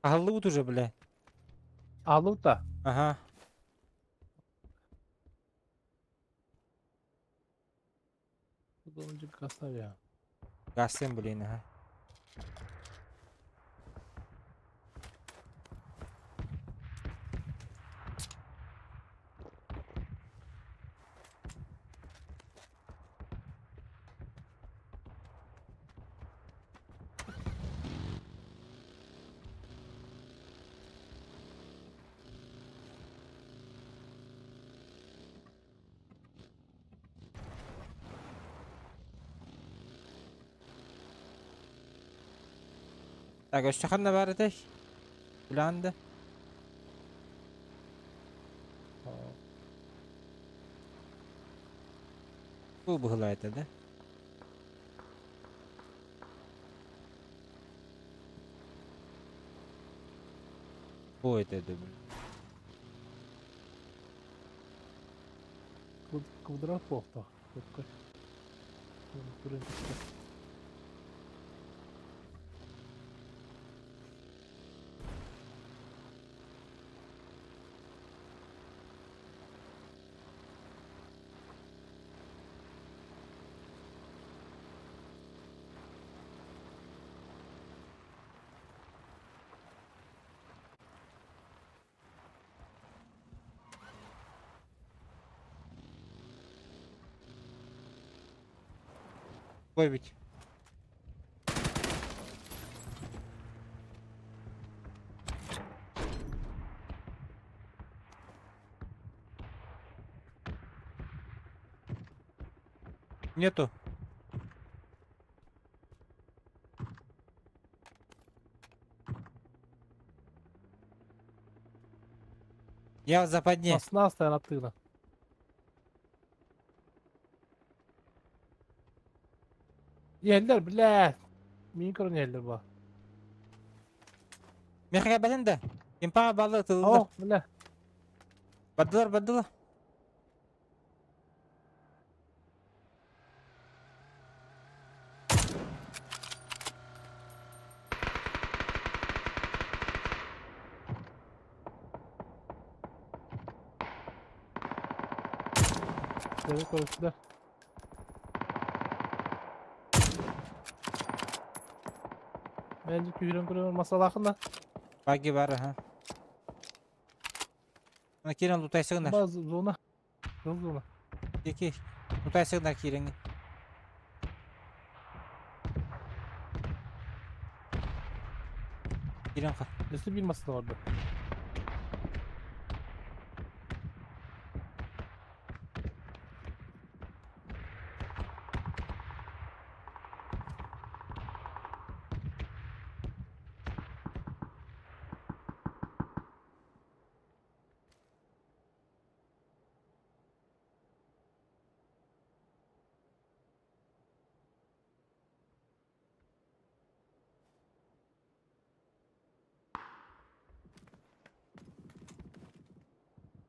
Аһыллыбыт уже, бля. Аһыллыбыт да? Ага. Гастым, блин, ага. Так, өссө ханна баар этэй? Билэҕин да? Бу быһылаата да? Бу этэ да Квадрат буолта. Ой, ведь. Нету. Я в западне. Масна стоян аттыгына. Иһэллэр, блядь. Миин көрөн иһэллэр ба. Миэхэ кэлбэтин да. Импаҕа баллы ытыллар. О, бля. Бардылар, бардылар. Дьэ, көрүстүлэр. Мэлдьи күүһүрэн көрөр масалаахын да. Баги бар, аха. Ана киирэн лутайсыгынар. Ба зона. Зона зона. Ики. Лутайсыгынар кииреҥҥин. Киирэн хал. Өссө биир массыына барда.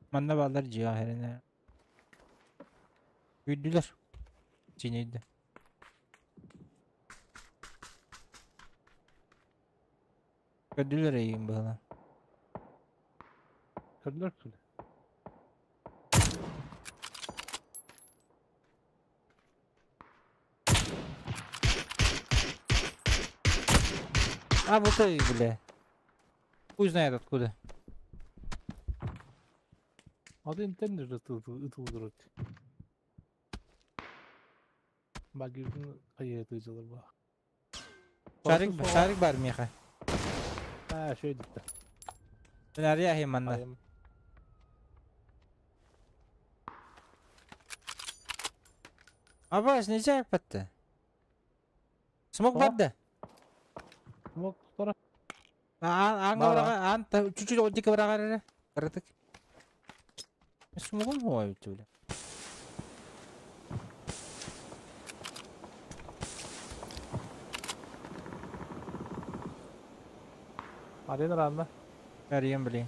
Манна бааллар дьиэҕэ иһэринэ. Күүрдүлэр. Сиинэйдэ. Көрдүлэр эйигин быһалаан. Көрдүлэр күлэ. А вот и, бля. Хуй знает откуда. Один тендер ытылдырыт. Багирдин хайы ытылыр ба. Шарик, шарик бар миэхэ. А, шөй дитте. Мен арыйа манна. Абаш, нельзя патта. Смок барда. Смок тора. Аан аан чуть-чуть отдика быраҕар эрэ. Кыратык. Смогун хуой бля. Арена ранна. Арыйан блин.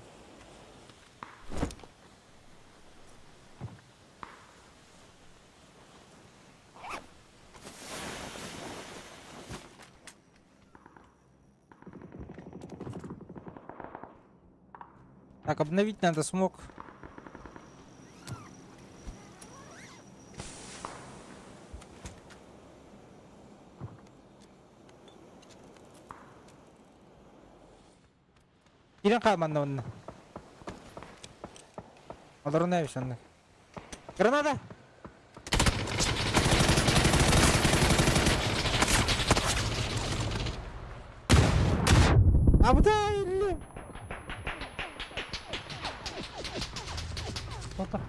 Так, обновить надо смог. Кирен хаалманна онно. Олорун эбис онно. Граната! Абыта илли! Тота.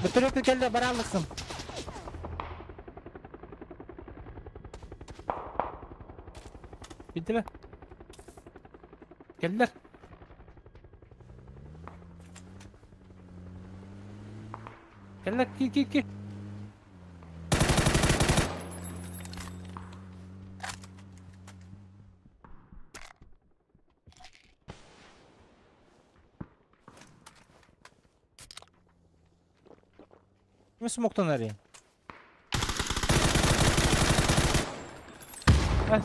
Бөтөрөк кэллэ бараалыксым. Bitti mi? Geldiler. Geldiler. Ki ki ki. Ким смоктан арыйын? Эс.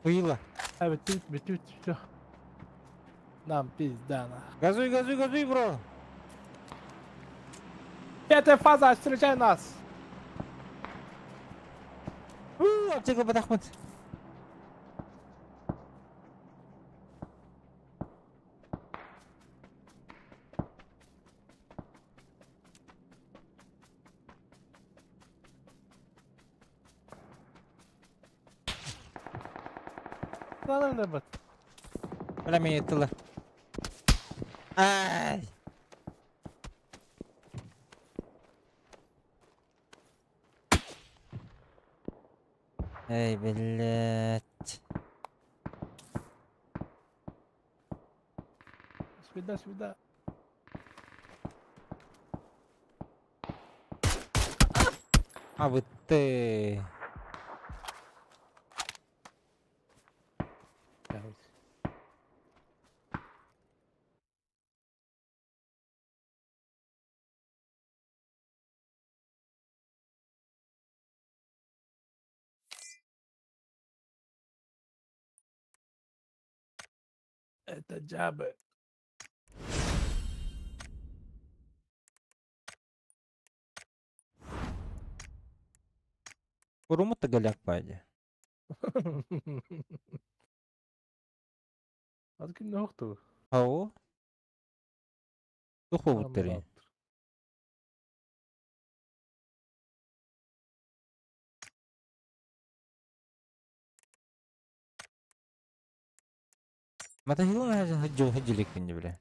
Выила. Ha bitti bitti bitti bitti. Все. Нам пизда на. Газуй, газуй, газуй, бро. Пятая фаза, встречай нас. У, аптека батахмыт. Надо бат. Бля, меня тыла. Ай! Эй, блядь. Сюда, сюда. А вот ты. Это джабы. Куруму тагаляк пайди. Az kim ne yoktu? Ау. Духовый. Матахилын хаджилик бля.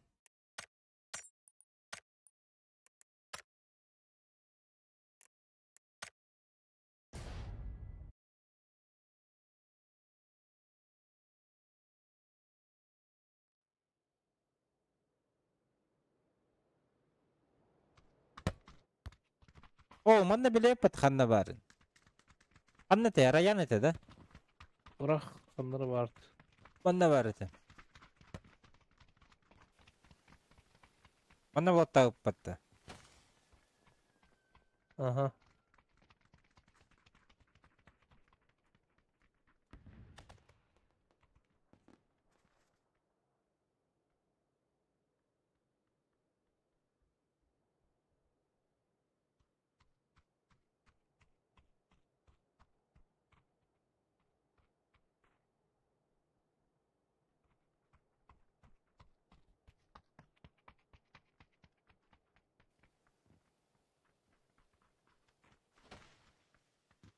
О, манна биле пат ханна барын. Ханна те, раян это, да? Урах ханнары бар. Манна бар это. Манна вот так патта. Ага.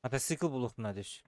Мотоцикл булух надеш.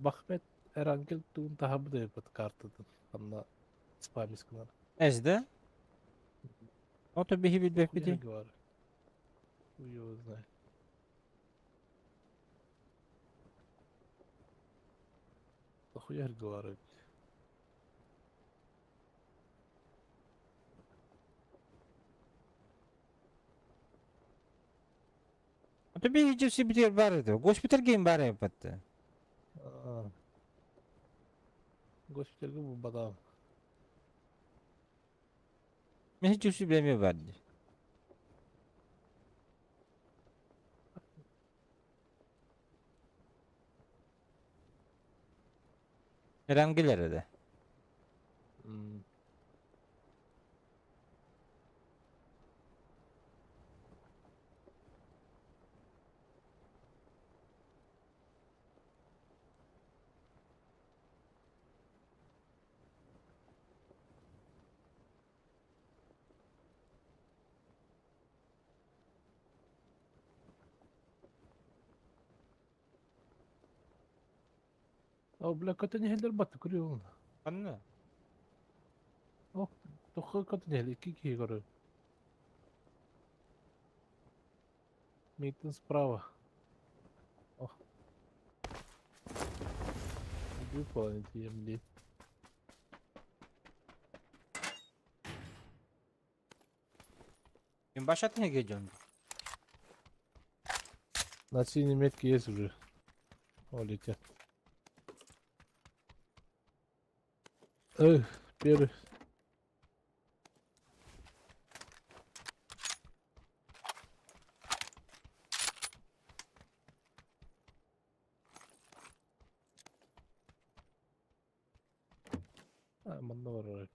Бахмет Эрангел туун таһабыды бат картадан. Анна спамискалар. Эз, да? Ото биһи билбек бити. Хуя говорю. Хуй его знает. Нахуя говорю? Ото биһи жепси битер бар edi. Госпиталь гейм бар епатты. Госпитальга бу бадам. Мен жепси билеме бар ди. Эрангелер edi. О, бля, көтөн иһэллэр бат көрү Анна. О, тохо көтөн иһэл икки киһи көрү. Мейтен справа. О. Выполнить емли. Мин башатын эге дьон. На синей метке есть уже. О, летят. Эх, первый. А, манна барар.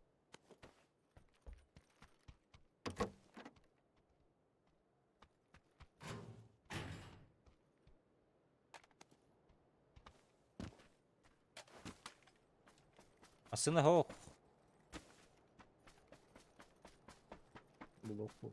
Массыына суох. Блок бу.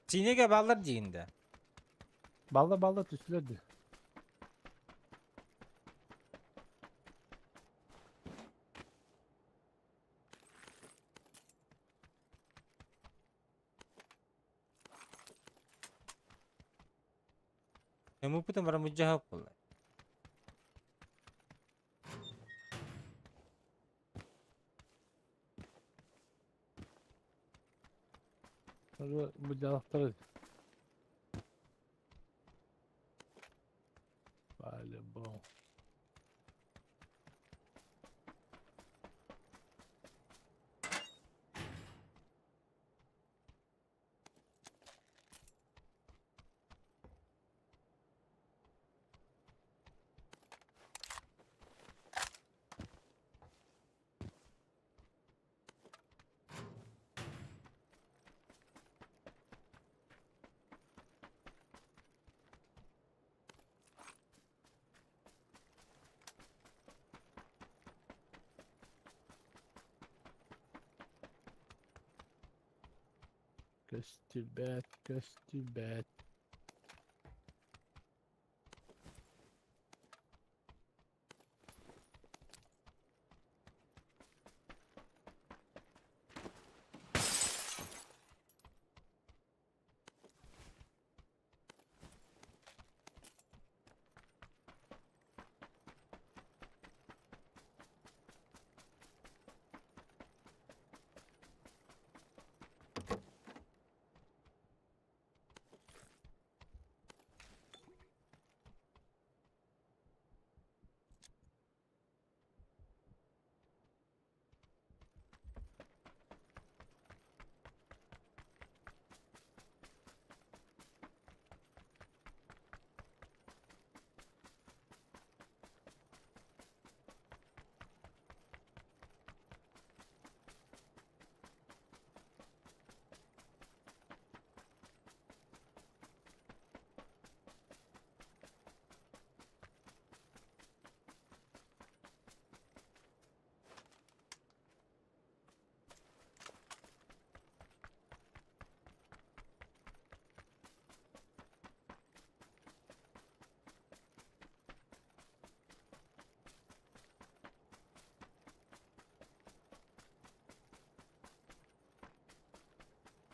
Сиинэгэ бааллар диигин да? Балла балла түстүлэр дии. Эмуппутун баран муддьаһа буолла. Бу дьалахтары. По-любому. Көстүбэт, көстүбэт.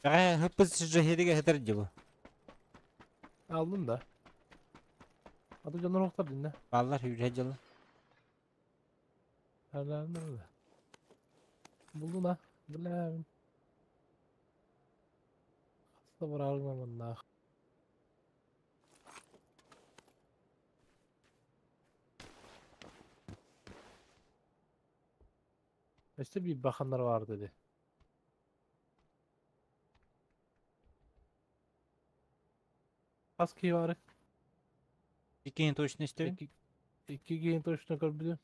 Бэҕэһээ ыһыппыт сыдьаһиригэ сытар дьыбы. Алдым да. Аты дьоннор охтор динне. Бааллар үүрэ дьылы. Алааннар да. Булдун а. Бля. Хаста бараарым маннаах. Өссө биир баханнар баар dedi. Хас киһи баары? Иккиһин точно истэбин. Икки, икки киһини точно көрбүтүм.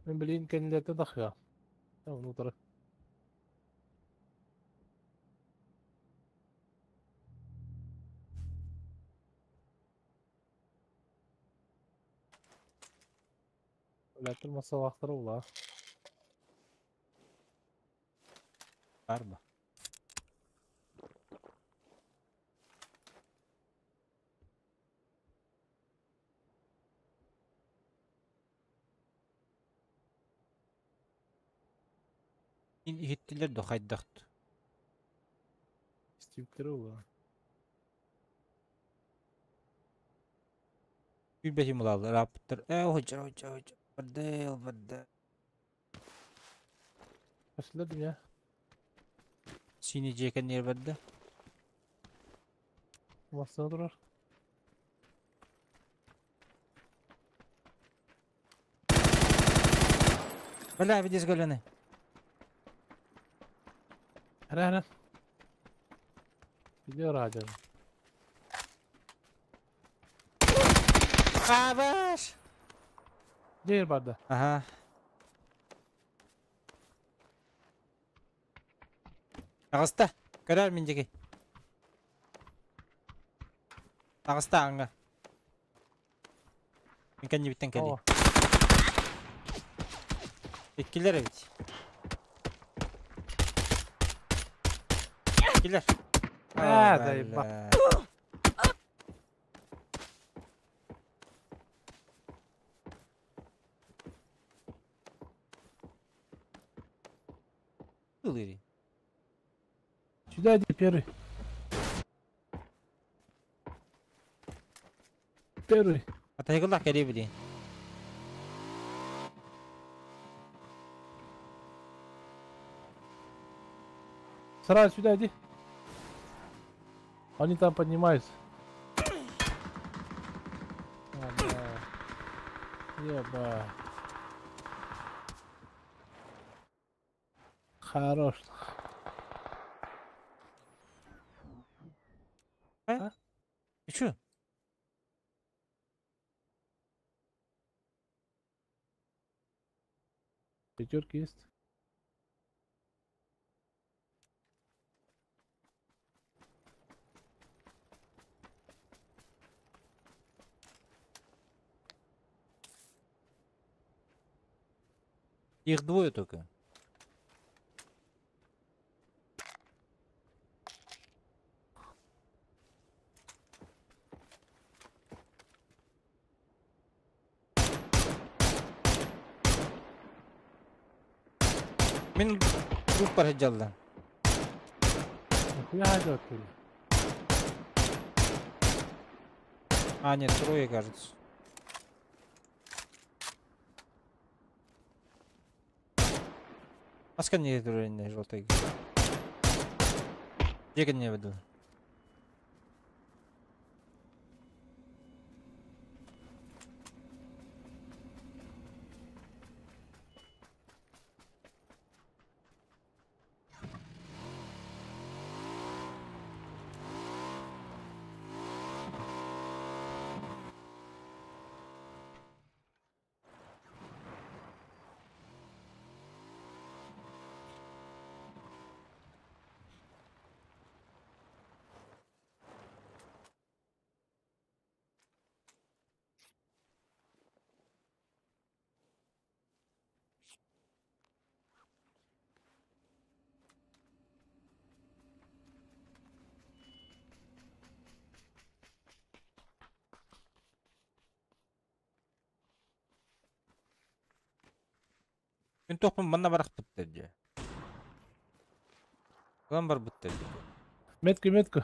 Мен билигин кэннилэриттэн тахсыа. Оны утары. Өлөттөр массалаахтара улаа. Бар ба. Иһиттилэр да хайдахт. Истибиттэрэ улаа. Билбэтим улааллар ааппыттар. Ээ оһучар оһучар оһучар. Бардел барда. Пошла меня. Синий дьиэ кэннигэр барда. Массыына турар. Бля, видишь голены. Эрэ эрэ. Видео радио. Абаш! Дьиэ барда. Ага. Таҕыста. Көрөөр мин диэки. Таҕыста ааҥҥа. Мин кэннибиттэн кэлии. О, Иккилэр эбит. Иккилэр. Аа, заебал. Бля. Ылыырый. Сюда иди первый. Первый. Атайгылах кэлии билии. Сразу сюда иди. Они там поднимаются. А, да. Еба. Хорош. Ты чё? Пятерки есть. Их двое только. Мин группа сылдьаллар. Нахуя это открыли? А, нет, трое, кажется. Маска не трое, желтый. Где не веду? Мин тохпун манна барахпыттар дии. Ылан барбыттар дии. Метку, метку.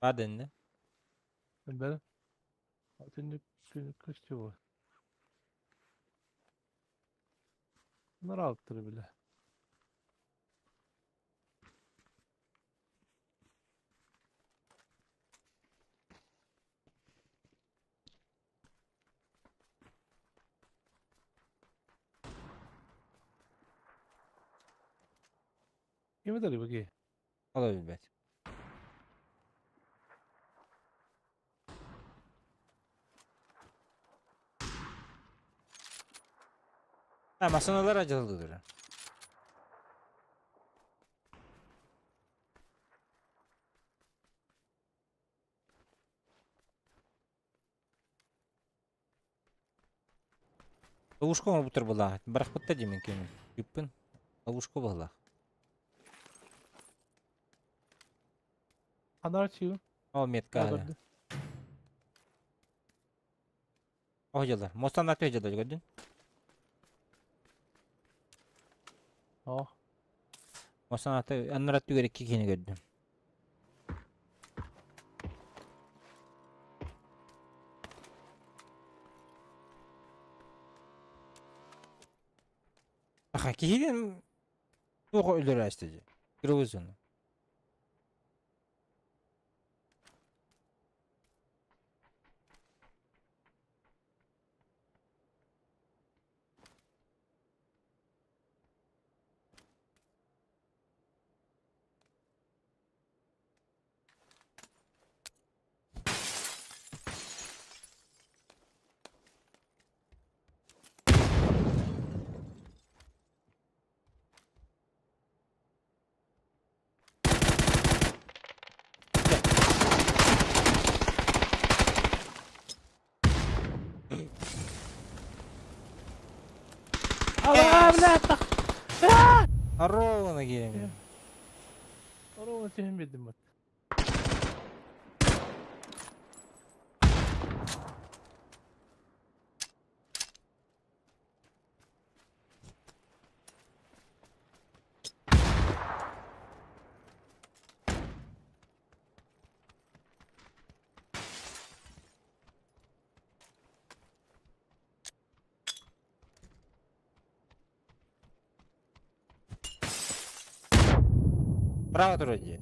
Бар дэннэ. Ben Şimdi kaç bu? Bunlar alttır bile. Ким это баки? Ол билбэт. Ha, masanalar acıldıdır. Ловушка оҥорбуттар буоллаах. Барахпытта дии мин киһим. Үппүн. Ловушка буоллаах. Анар чиу. Ол метка. Көрдү. О дьылар. Мостан аты дьылар көрдүн. О. Мостан аты аннар түгэр икки киһини көрдүм. Аха киһини туох өлөрөөстө дии. Кыргызын. Ала, бля, так. Ровно киһим. Ровно түһэн биэрдим бат. Право турар дии.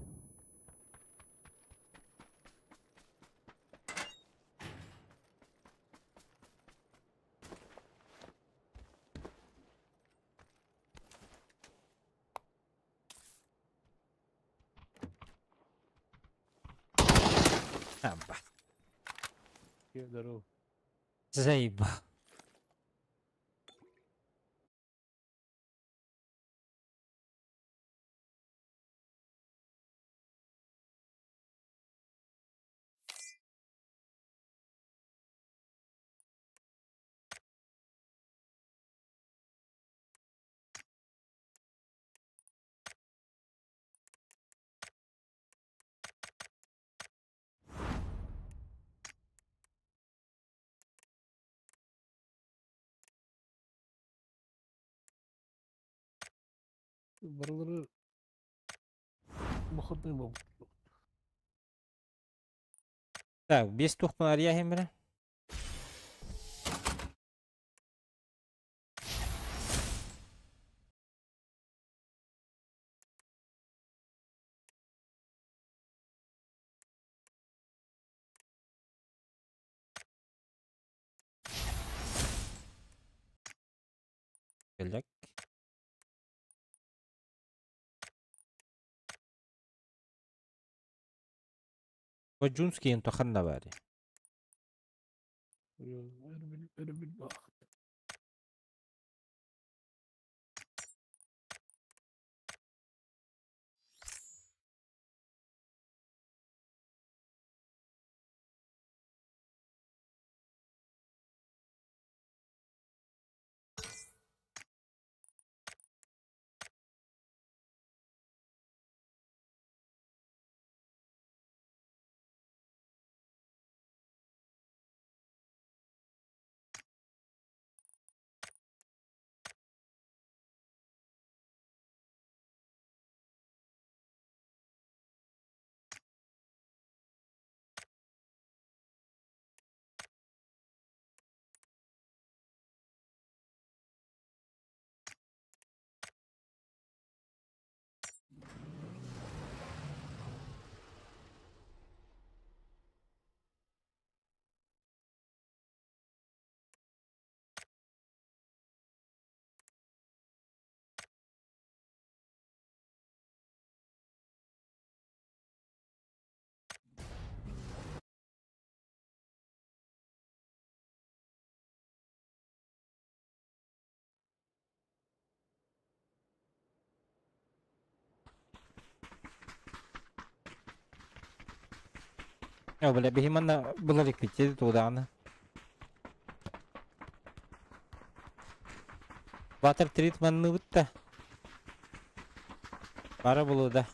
Абба. Здорово. Заебал. Барылары выходной был. Так, без тухпун арыйа бere. Келлек. Баджунский тоханна бари. Өрөбүл бах. Оо, бля, биһи манна булар иликпит туудаҕына. Ватер трит манныбыт да. Бара булу да.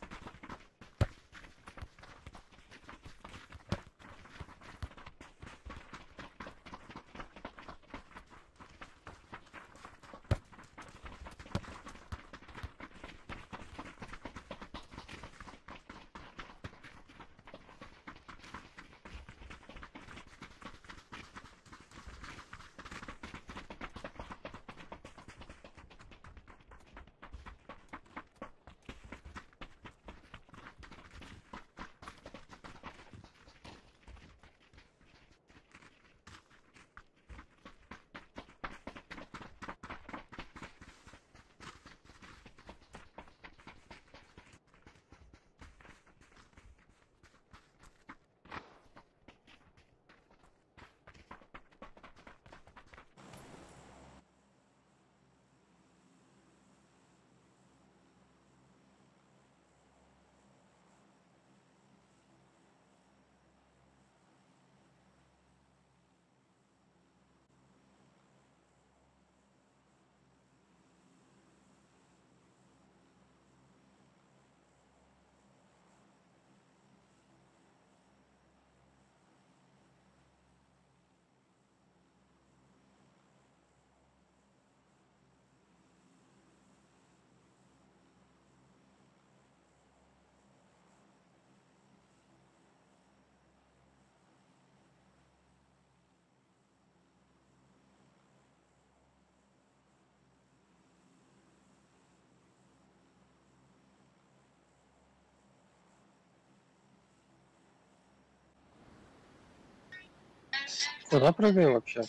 Куда прыгаем вообще?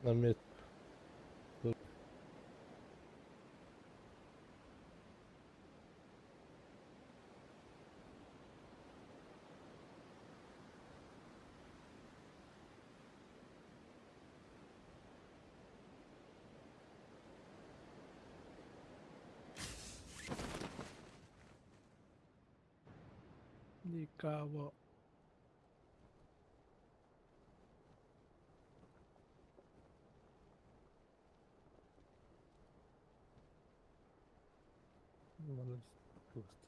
На мет. Никого. Манна просто.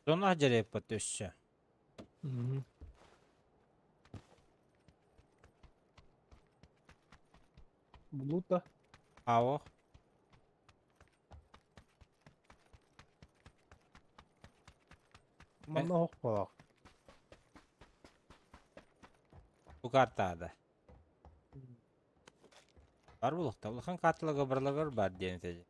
Зона дьэрээппэт өссө. Булута. Ао. Манна оһох Бу картада. Бар булуохта. Улахан карталарга барыларыгар баар диэн этэ.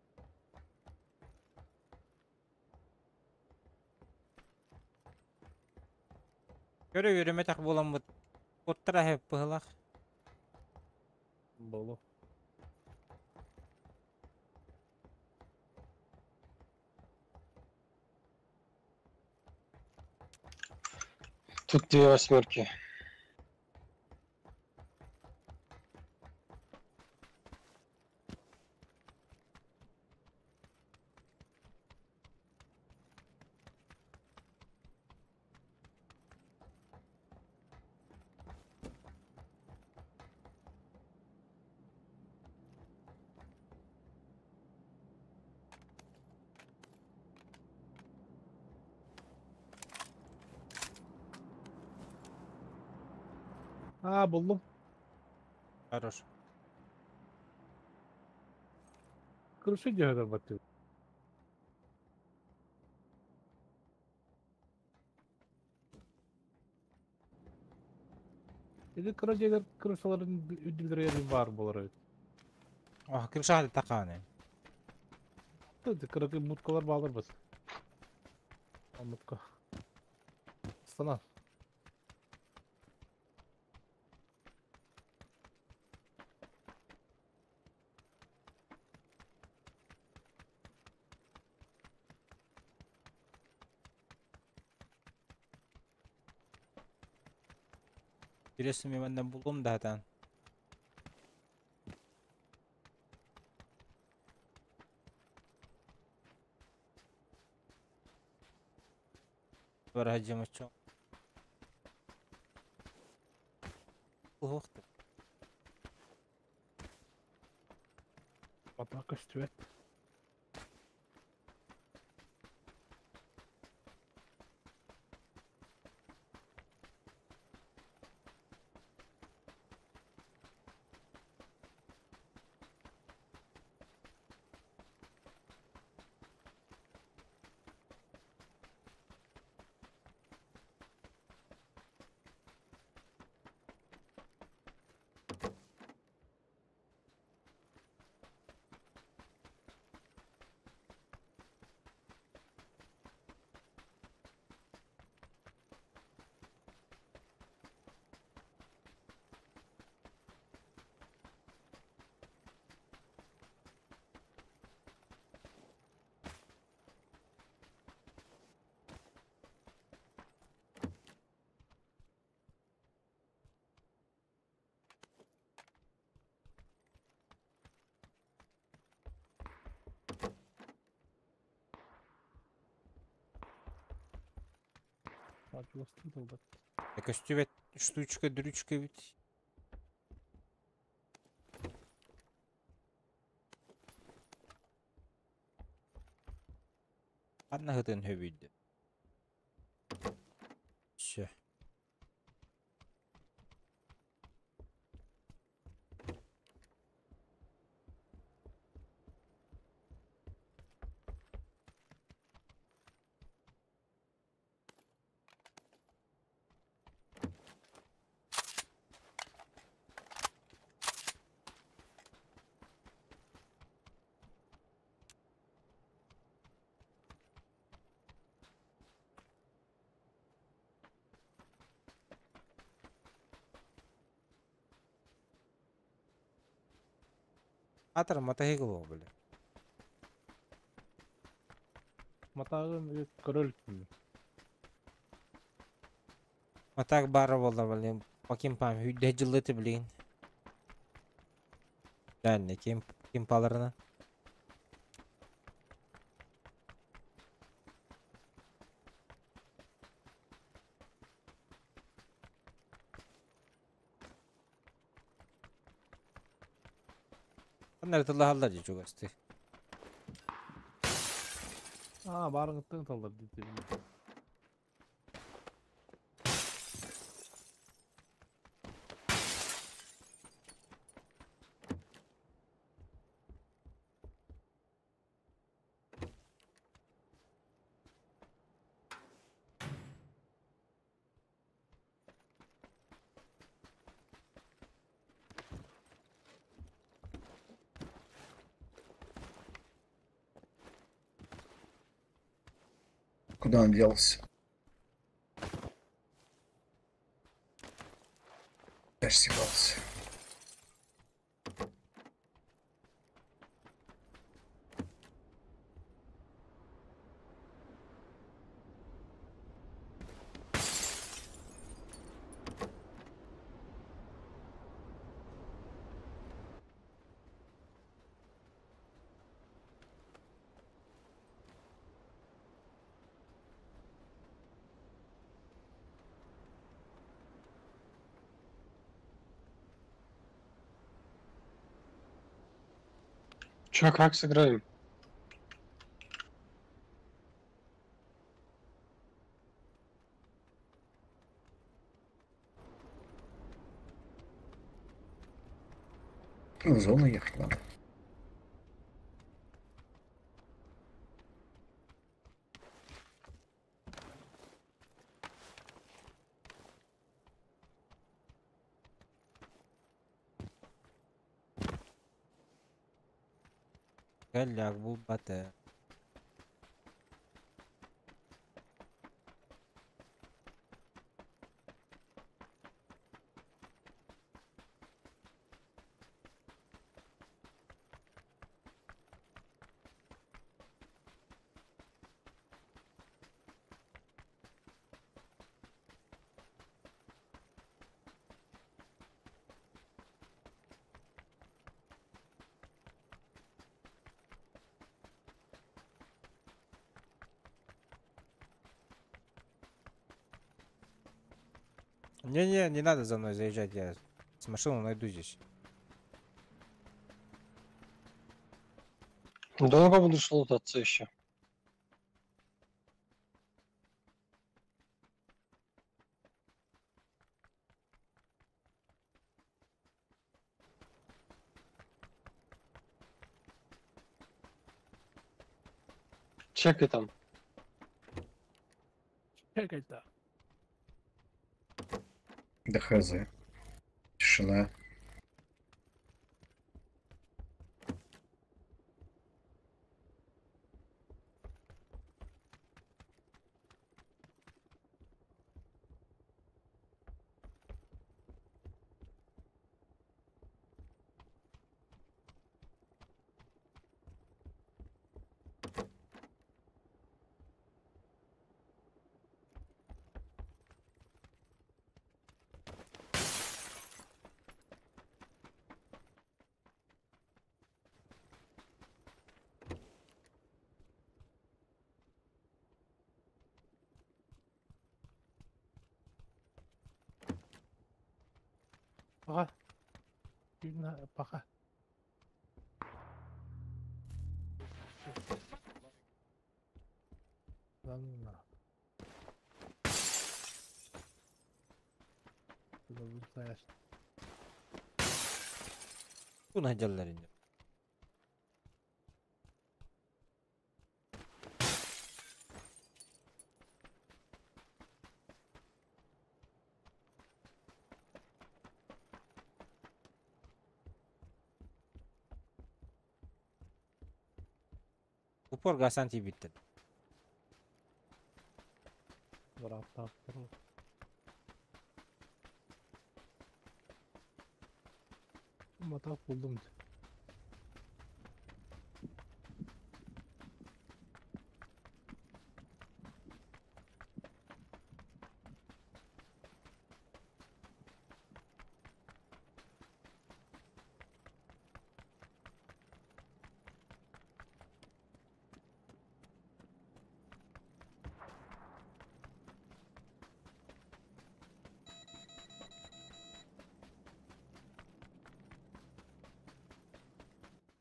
Көрө үөрэммэтэх буоламмыт куттара эһэп быһылах. Болу. Тут две восьмерки. Аа, буллум. Хорош. Крыши дьөһөгөр баттыы. Ити кыра дьиэлэр крышаларын үрдүлэригэр баар буолар эбит. Ох, крыша такааны. Кыракый будкалар баалар бит. Мутка. Астана. Билесим манна буллум да хатан. Бар хаджамачо. Ух ты. Атака көстүбэт. Көстүбэт штучка дрючка ведь. Ханна хытын хөбүйдү. Все. Атар матаһыгыл били. Матагын көрөл. Матак бара болла блин. По кемпам хүдде жылыты блин. Дәнне кемп кемпаларына. Аннар тыллаһаллар дии чугасты. Аа, барыңыттан талдар дейт. Куда он делся? Я ж съебался. Чё, как сыграем? Ну, в зону ехать надо. Голяк булбаты. Не-не, не надо за мной заезжать, я с машину найду здесь. Долго будешь лутаться еще? Чекай там. Чекай там. Да хз. Тишина. Пока. Пока. Ладно. Buna hacerlerin. Упор гасан bitti. Mataf buldum.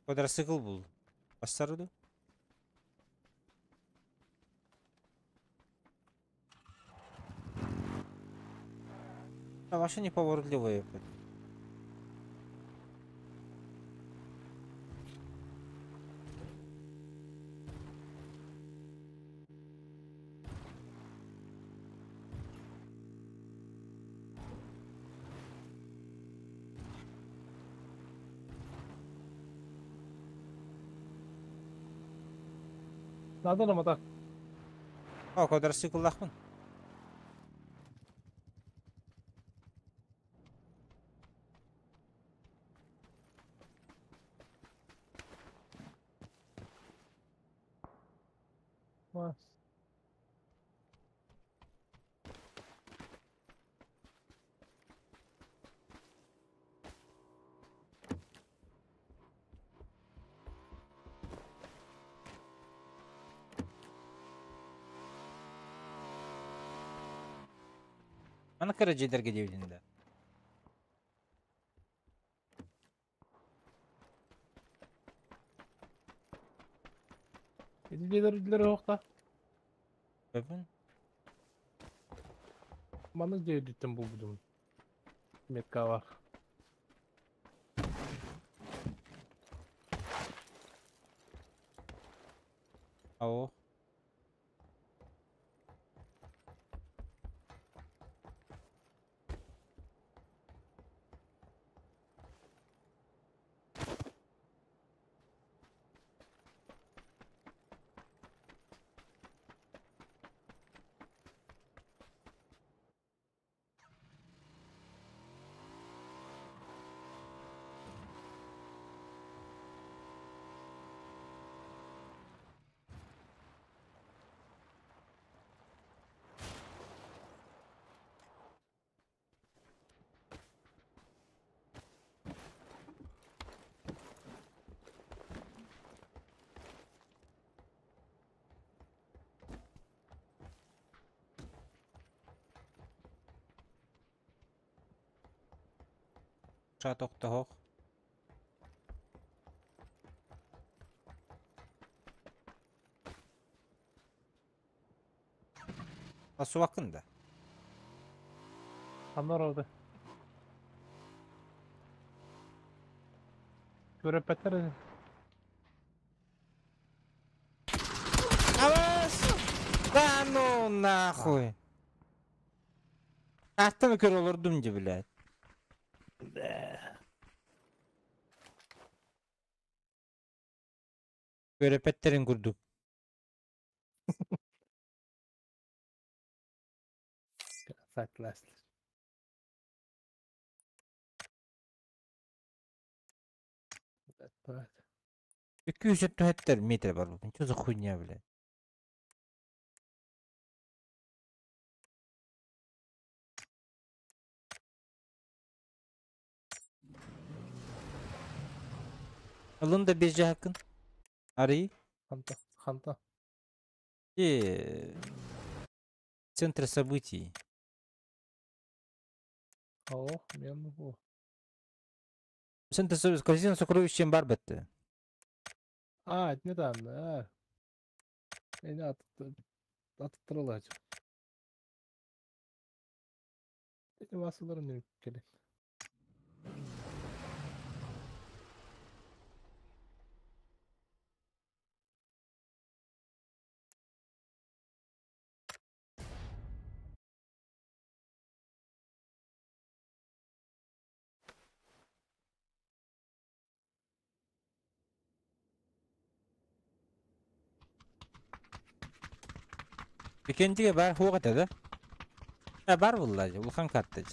Квадроцикл был. Бастарду? А вообще неповоротливые. Надо нам так. О, квадроцикллаахпын. Бас. Маны кыра дьиэлэргэ диэбитин да. Ити дьиэлэр үрдүлэрэ суох да. Көбүн. Маннык дьиэ үрдүттэн булбутум. Метка бар. Ау. Тохтоһох. Асуакын да. Ханна orada? Көрөппөттөр. Авас! Да ну нахуй. Аттан көр олордум же, блядь. Көрөппөттерин курдук. Сакласлар. 274 метр бар. Что за хуйня, блядь? Алын да bir жакын. Арый. Ханта, ханта. И центр событий. О, мен бу. Центр событий. Корзина сокровищем бар бітті. А, это не там, да. Эни атыттырылачы. Эти басыларын керек. Викендиге бар хуға да? Ha бар булла, улхан картач.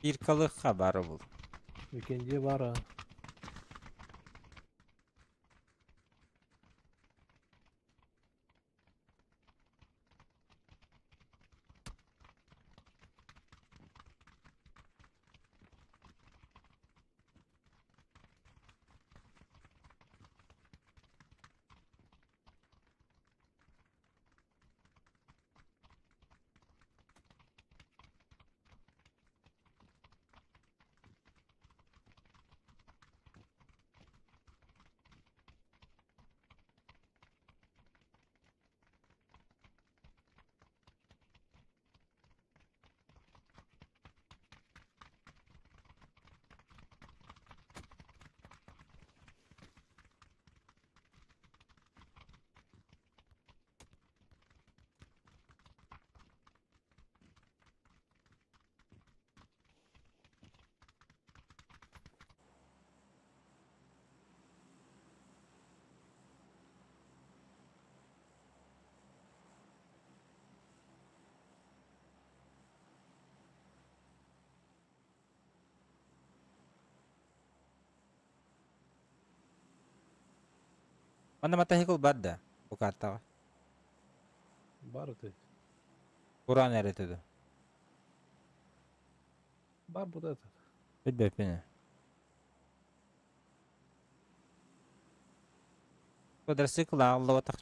Bir kalık бар бул. Викенди бар. А. Манна мотоцикл бар да? Бу картаҕа. Бар ты. Куран эрэ этэ Бар вот этот. Билбэппин. Квадроцикл ааллыбатах.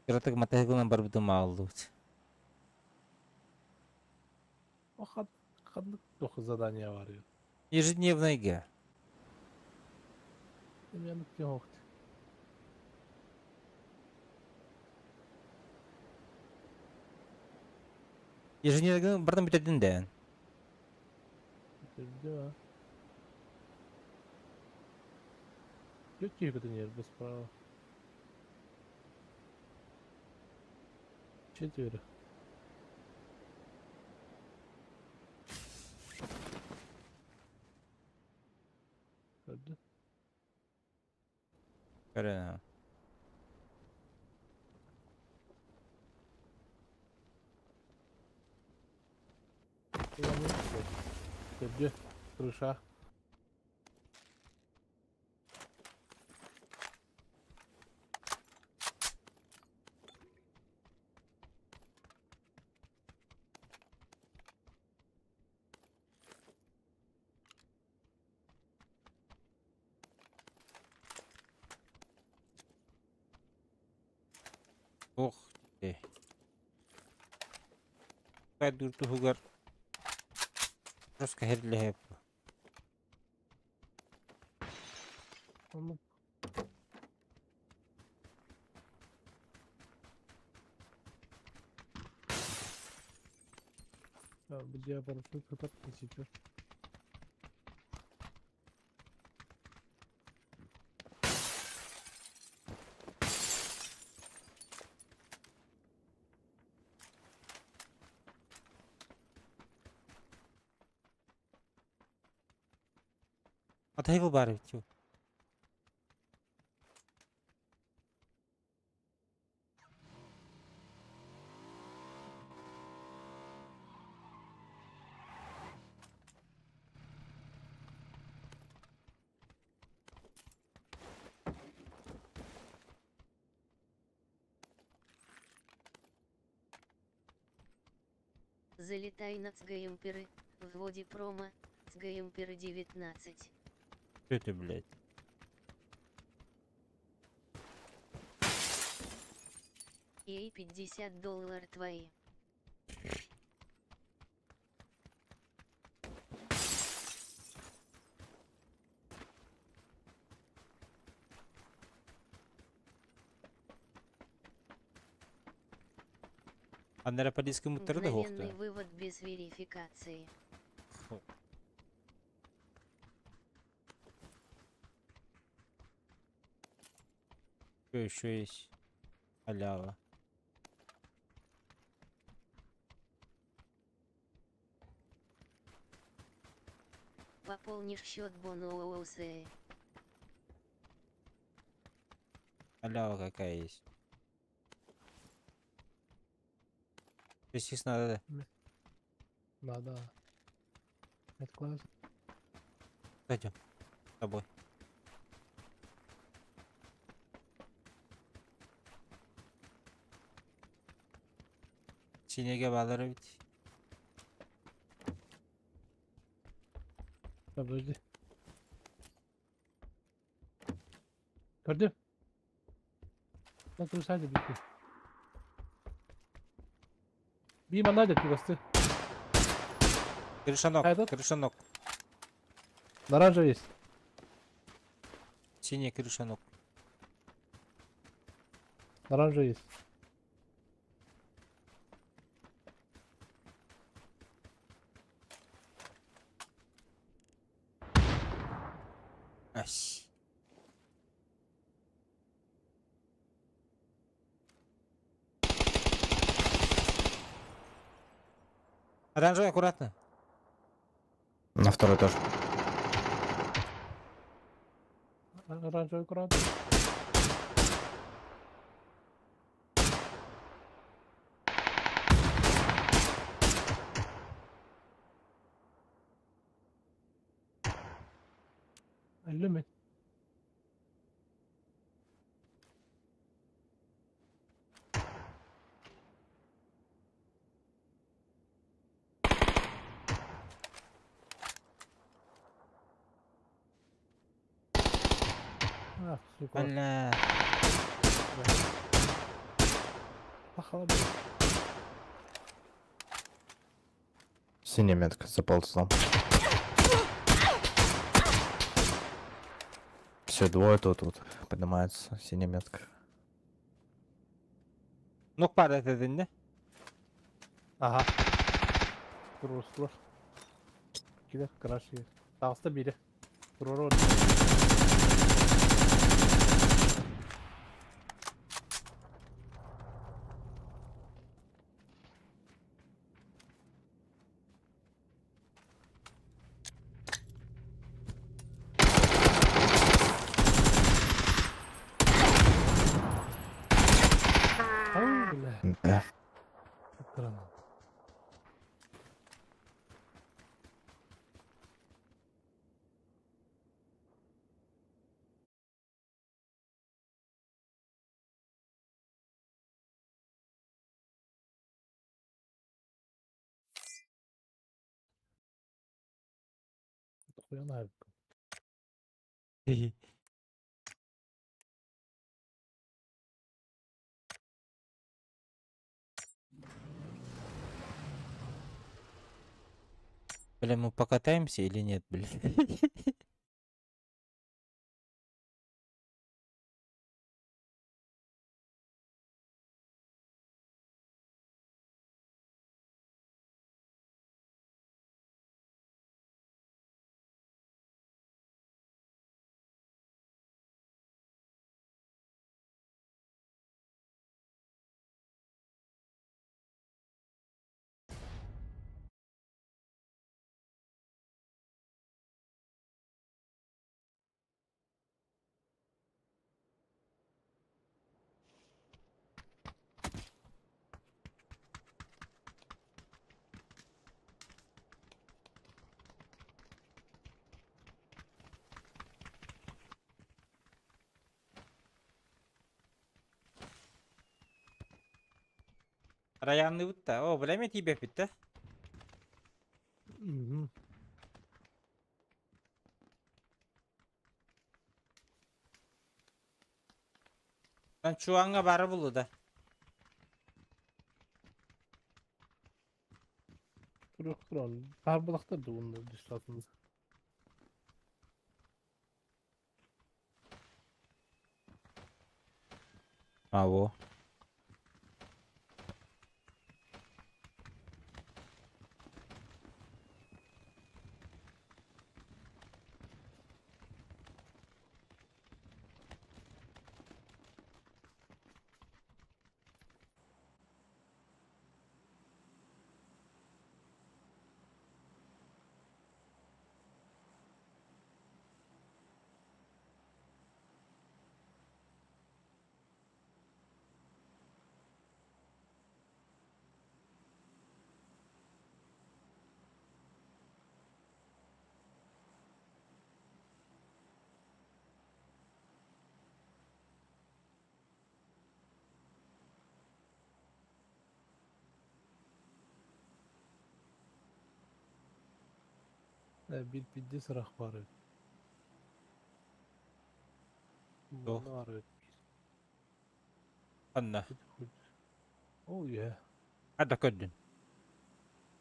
Кыратык мотоциклынан барбытым ааллыбыт. О, ханнык туох задание бар ю. Ежедневныйга. Мен киохт. Ежедневныйга бардым бүтэрдин да. Да. Какие это нервы справа? Четверо. Көрдө. Көрөн. Көрдө. Крыша. Ох, ты. Кайдур туһугар жестко херлеһеп. Оннук. Да, где парашют хатар сейчас. Мотоцикл бар ведь. Залетай на ЦГМПР, вводи промо, ЦГМПР 19. Что это, блядь? Ей $50 твои. А полицейский муттары да Мгновенный хоқты. вывод без верификации. Что еще есть? Халява. Пополнишь счет бонусы. Халява какая есть. Естественно, надо. Надо. Это класс. Пойдем. С тобой. Синеге балары ведь. Подожди. Көрдүм. На крышаде бити. Би манадя чугасты. Крышанок, А этот? крышанок. Оранжевый есть. Синий крышанок. Оранжевый есть. Ась. Оранжевый, аккуратно. На второй этаж. Оранжевый аккуратно. Өллүм. А, сука. Бля. Пахала, блядь. Синяя метка заползла. Все, двое тут вот поднимаются. Синяя метка. Ну пара dedin ne? Ага. Туруслар. Киде краши. Тағыста бири. Турору. Ау, бля. Да. Странно. Хуя на. Бля, мы покатаемся или нет, бля? Rayanlı bitti. O bilemedi iyi bitti. Мгм. Lan çuvaňa bary buldu da. Турук туран. Бар булактар да онда дистанцияны. Avo. Бир пидде сырах бар эбит. Туох? Манна бар эбит. Anna. Ол иә. Hadi kördün.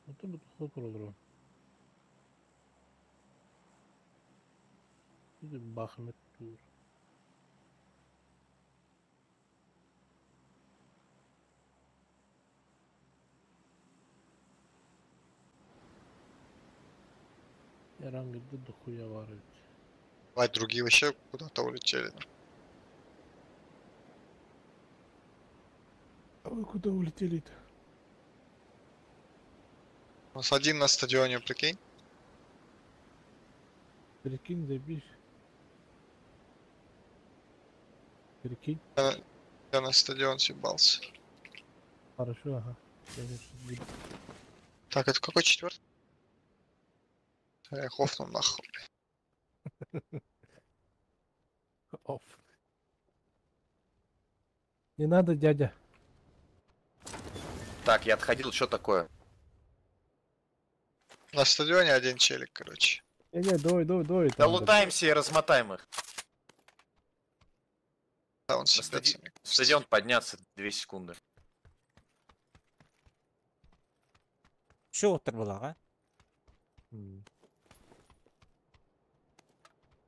Ото бу тухта туралар. Биз бахмет тур. Ярангыда дохуя бар эбит. Бать, другие вообще куда-то улетели. А вы куда улетели-то? У нас один на стадионе, прикинь. Прикинь, заебись. Прикинь. Я на стадион съебался. Хорошо, ага. Я сейчас буду. Так, это какой четвертый? Я хофнул нахуй. Оф. Не надо, дядя. Так, я отходил, что такое? На стадионе один челик, короче. Не-не, давай, давай, давай. Да лутаемся и размотаем их. Да, он На съебется, мне кажется. стадион подняться 2 секунды. Şu otur bulağa.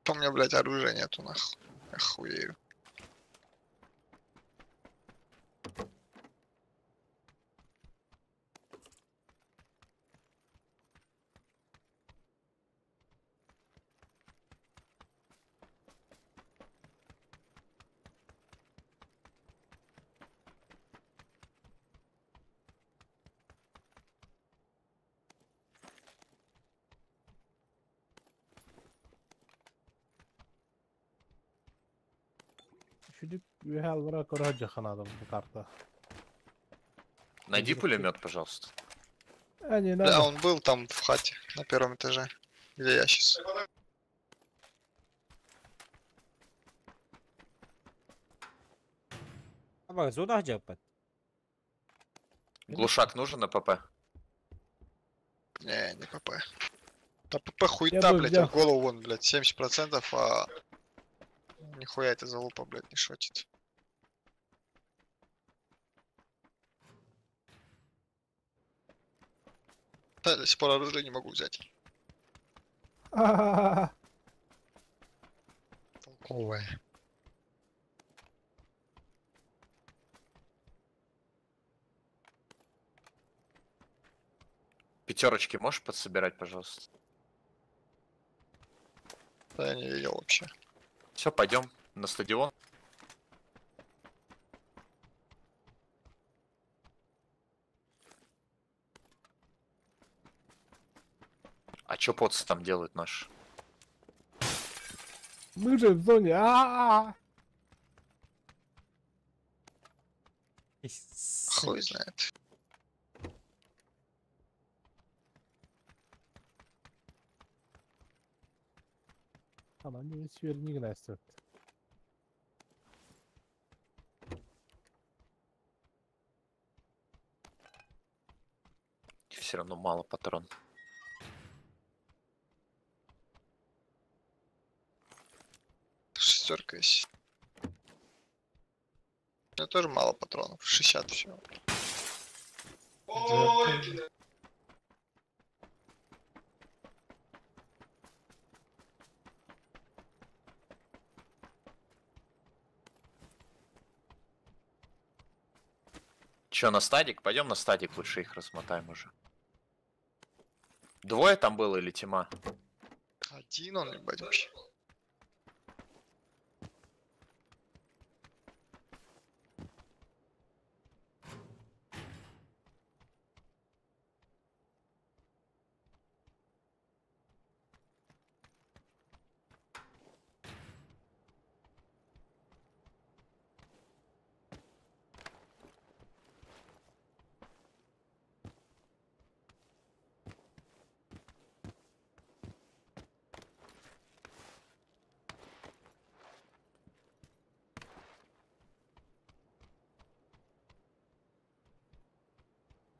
У меня, блядь, оружия нету, нахуй. Охуею. Шүдүк үһэ албара көрө жаханадым бу карта. Найди пулемет, пожалуйста. А, не Да, надо. он был там в хате, на первом этаже, где я сейчас. Ama zona acaba. Глушак нужен на ПП? Не, не ПП. Да ПП хуета, бы блядь, взял. в голову вон, блядь, 70%, а нихуя эта залупа, блядь, не шотит. Да, до сих пор оружие не могу взять. А-а-а. Толковое. Пятерочки можешь подсобирать, пожалуйста? Да я не видел вообще. Все, пойдем на стадион. А чё поцы там делают наши? Мы же в зоне. А-а-а. Хуй знает. Она не сверни гнастер. Все равно мало патрон. Шестерка есть. У меня тоже мало патронов, 60 всего. Че, на стадик? Пойдем на стадик, лучше их размотаем уже. Двое там было или тьма? Один он, ебать, вообще.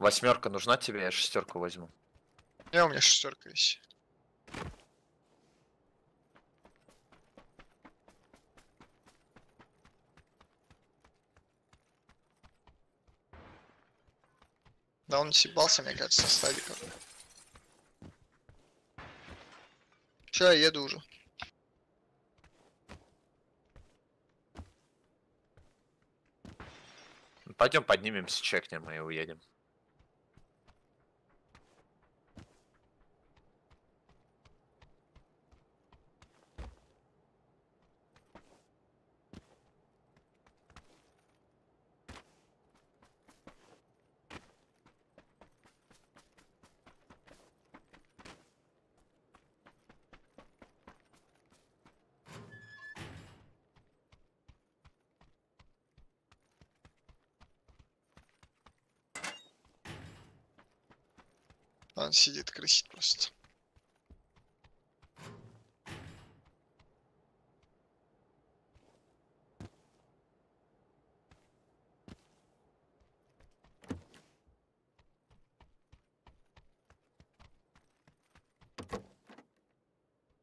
Восьмерка нужна тебе, я шестерку возьму. Не, у меня шестерка есть. Да он съебался, мне кажется, с стадика. Все, я еду уже. Пойдем поднимемся, чекнем и уедем. Он сидит, крысит просто.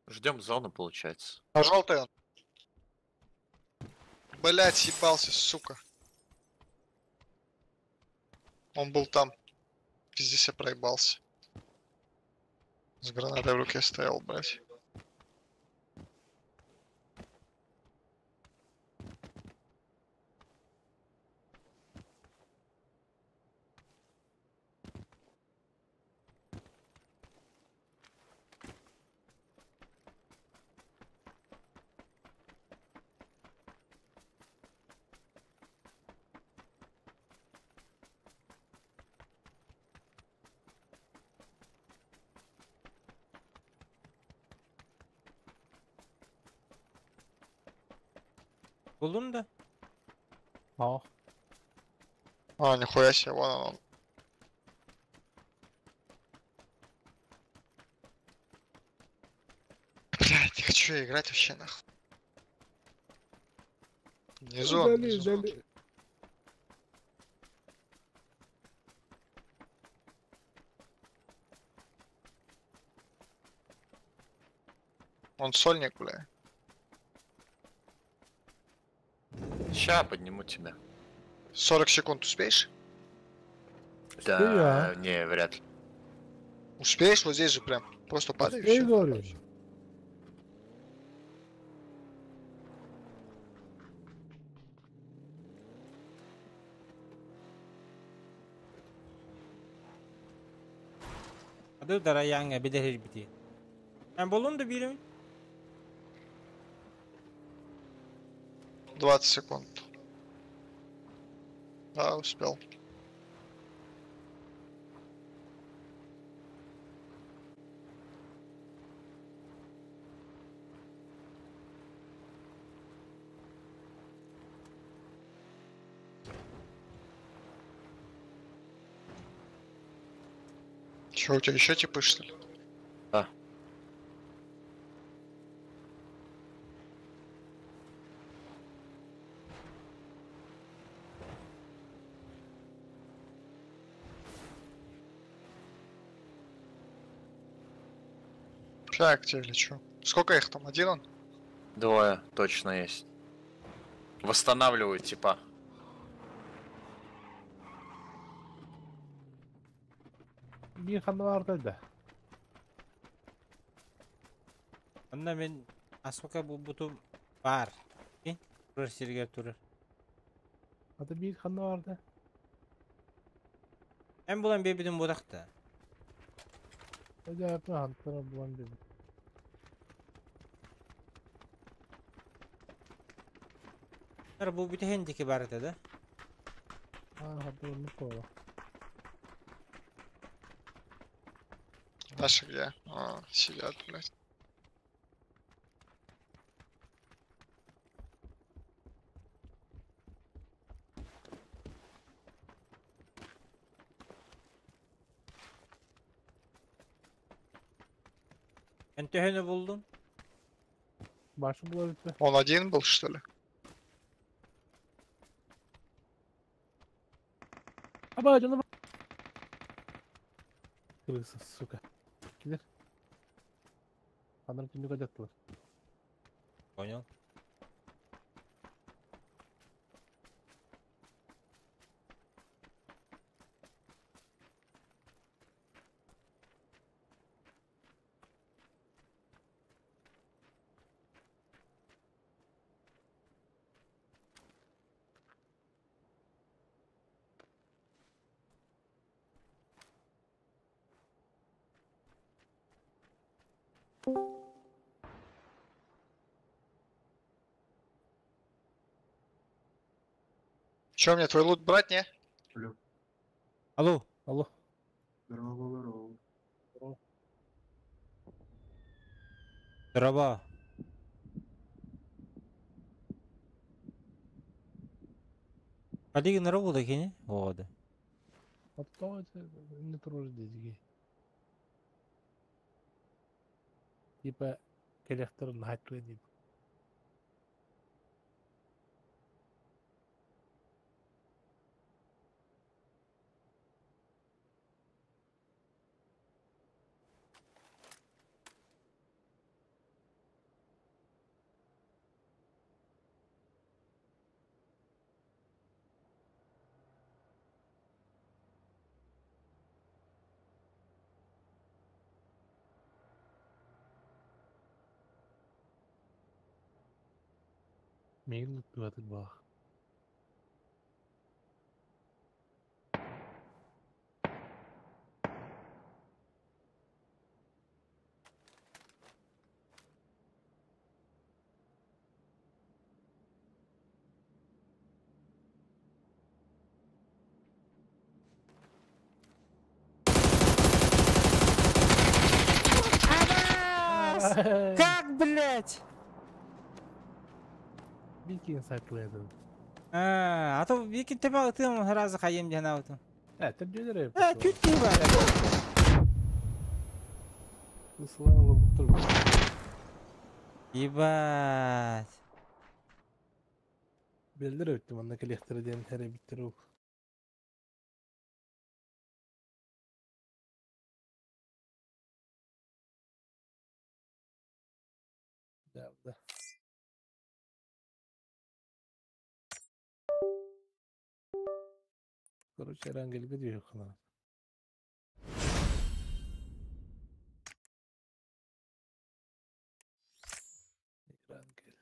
Ждем зону, получается. На желтый он. Блять, съебался, сука. Он был там. Пиздец, я проебался. С гранатой в руке стоял, блять. Buldun da. Aa. А, нихуя себе, вон он. Блять, не хочу я играть вообще нахуй. Внизу он, Удали, внизу. удали. Он сольник, бля. Ща подниму тебя. 40 секунд успеешь? Да, не, вряд ли. Успеешь вот здесь же прям. Просто падай и Успею, всё. говорю. Adı da rayanga bir de biti. Ben buldum da birini. 20 секунд. Да, успел. Че, у тебя еще типы, что ли? Да. Ща я к тебе лечу. Сколько их там? Один он? Двое точно есть. Восстанавливают типа. Bir kanı vardı da. Онна мен асока бу бутум бар. Турар сиргер турар. Hadi bir kanı vardı. Мен булан бебидим будакта. Hadi yapma hantara bulan dedim. Бу бүтәһен дики бар да. Ha hadi onu kola. Наши где? А, сидят, блядь. Мен төһөнү булдум. Başı bulabildi. Он один был, что ли? Аба canım. Крыса, сука. Кидер. Анар түнү кадаттылар. Понял. Че, мне твой лут брать, не? Алло. Алло. Здорово, здорово. Здорово. Алиги народ кини? Ода. Ото не трожи дезги. Типа келехтер нахатлы дип. Миигин ыттыбатык баах. Как, блядь? Бикин сайтлайдын. А, а то бики тебе ты сразу хаем где на вот. Э, ты дюдер. Э, чуть не бар. Ебать. Белдер өттүм, анна келехтер диэн хәрэ биттер ол. Да, да. Короче, Рангель где хана. Рангель.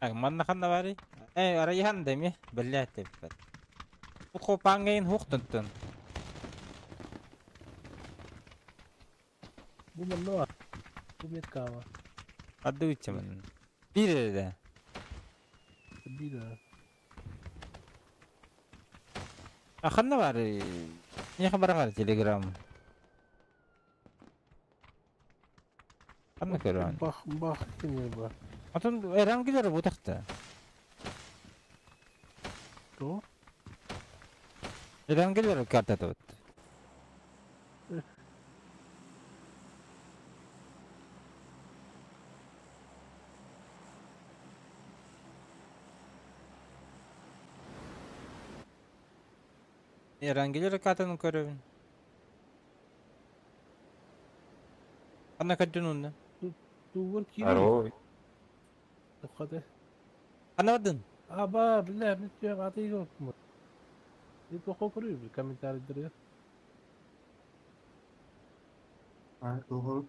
Так, манна ханна барый? Э, арайхан деми, блядь, теппет. Бу хопангайын хуктунтун. Бу манна бар. Бу меткама. Адды үтче мын. Бир эде. Бир. А ханна барый? Не хабаргар телеграм. Ханна көрөн. Бах, бах, кене бар. Атын эрангилер бу тахта. То? Эрангилер карта тут. Эрангилер картаны көрөбүн. Ана көттүн унна. Тугур кири. Здорово. Тухады. Ана бадын. Аба, бля, мен түйе аты yok mu? Bir toku kuruyor bir комментарий А, doğru.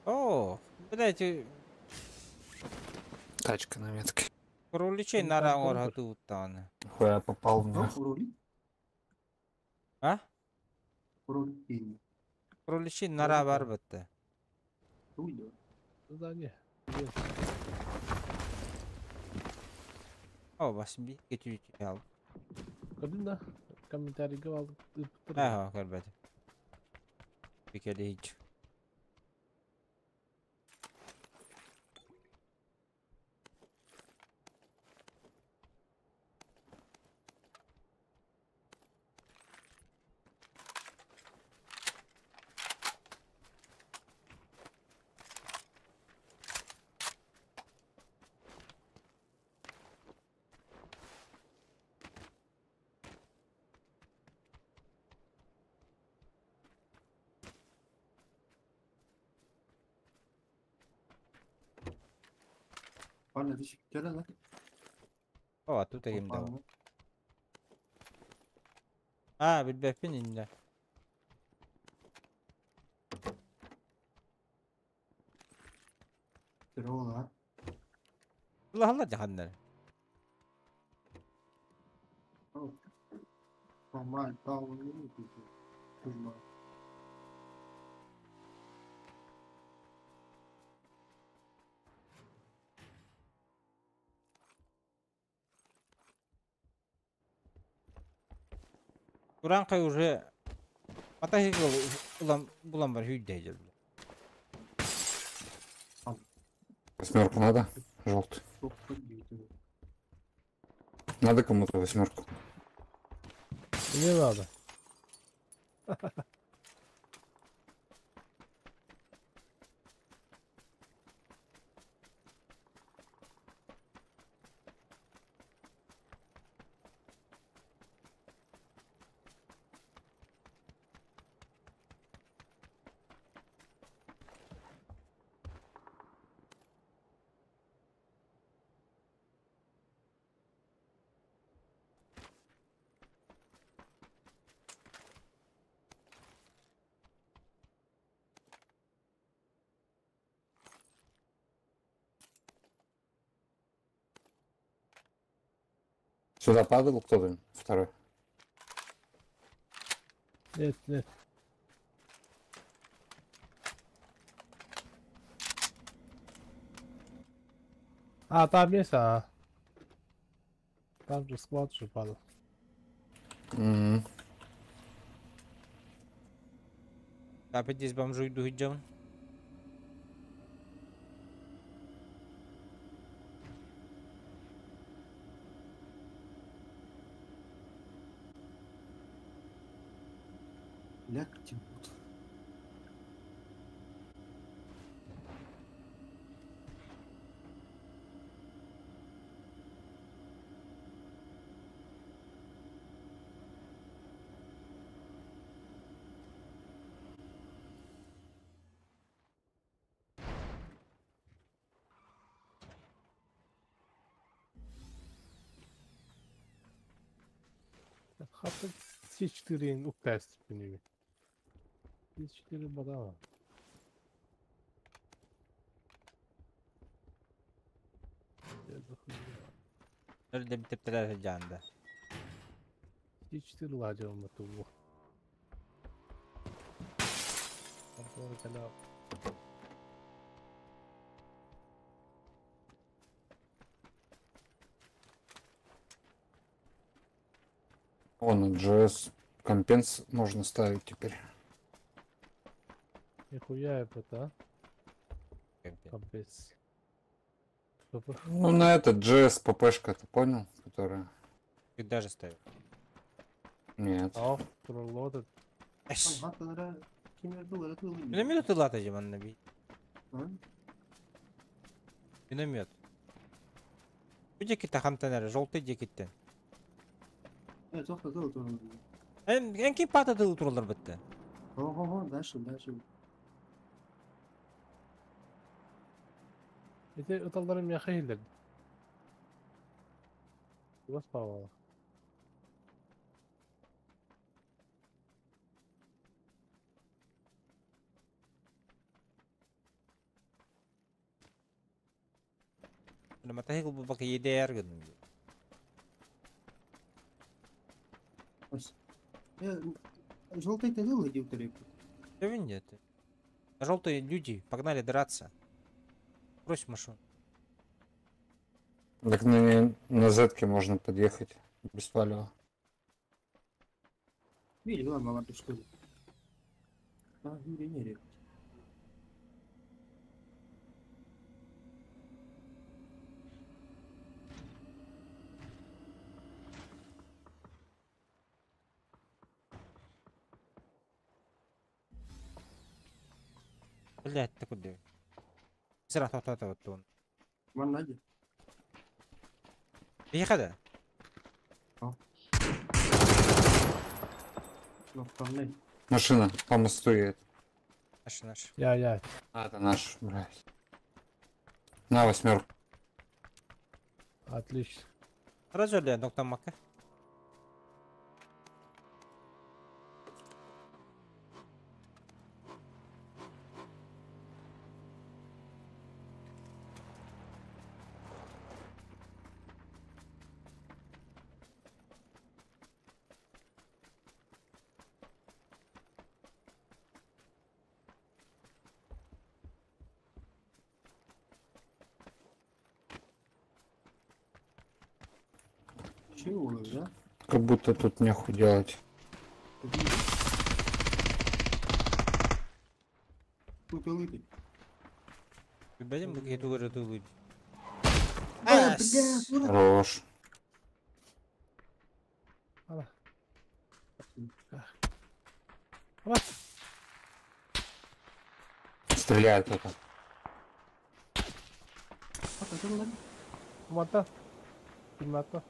О, блядь, Тачка на метке. кроличей нара орхату уттаны. Хуя попал в нее. А? Рули. Кроличей нара бар бітті. Здание. О, басым би кетүү ал. Көрдүм да. Комментарийге алып. Ага, көрбөдүм. Бикеле hiç. Парни, ты да? О, тут ким да. А, билбеппин инде. Здорово, Allah Allah жаханнар. Нормально, Уранкай уже Мотоцикл улам булам бар хүйдө жер. Восьмерку надо? Желтый. Надо кому-то восьмерку. Не надо. Сюда падал кто-то? Второй. Нет, нет. А, там есть, а. Там же склад же падал. Опять здесь бомжу иду идем. Ляг тянут. Хата С4 уктасть по ними. С4 бадала. Жанда. С4 ладил на ту. Вон, GS компенс можно ставить теперь. Нихуя это, а? Компенс. Ну, на этот GS ППшка, ты понял? Которая... Ты даже ставил. Нет. О, пролотед. Миномет ты лата, Диман, набей. Миномет. Дикий-то хамтанер, желтый дикий-то. Эн пата туралар бітті. Ого, дальше, дальше. Эти оталлары меня хейлер. Господи. Лама тахик бу едер гын. Желтый ты был, иди в тарелку. Да нет. Желтые люди, погнали драться. Брось машину. Так на зетке можно подъехать без палева. Видели, ладно, ладно, что ли? А, не, не, Блять, ты куда? Сразу вот это вот он. Вон Надя. Приехали? Машина по мосту едет. Наш, наш. Я. А, это наш, блядь. На восьмерку. Отлично. Развели, доктор Мака. Чего, да? Как будто тут нехуй делать. Хорош. Стреляет это. Мата. Мата.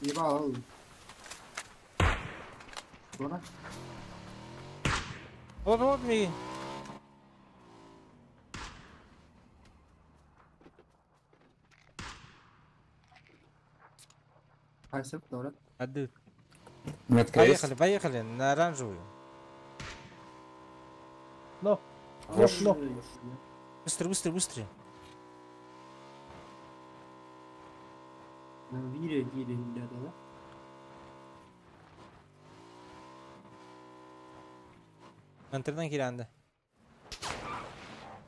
Ебал. Дора? Вот, вот ми. Дора. Ады. Метка поехали, есть? Поехали, на оранжевую. Но. Хорош. Но. Быстро, быстро, быстро. Антырдан киранды.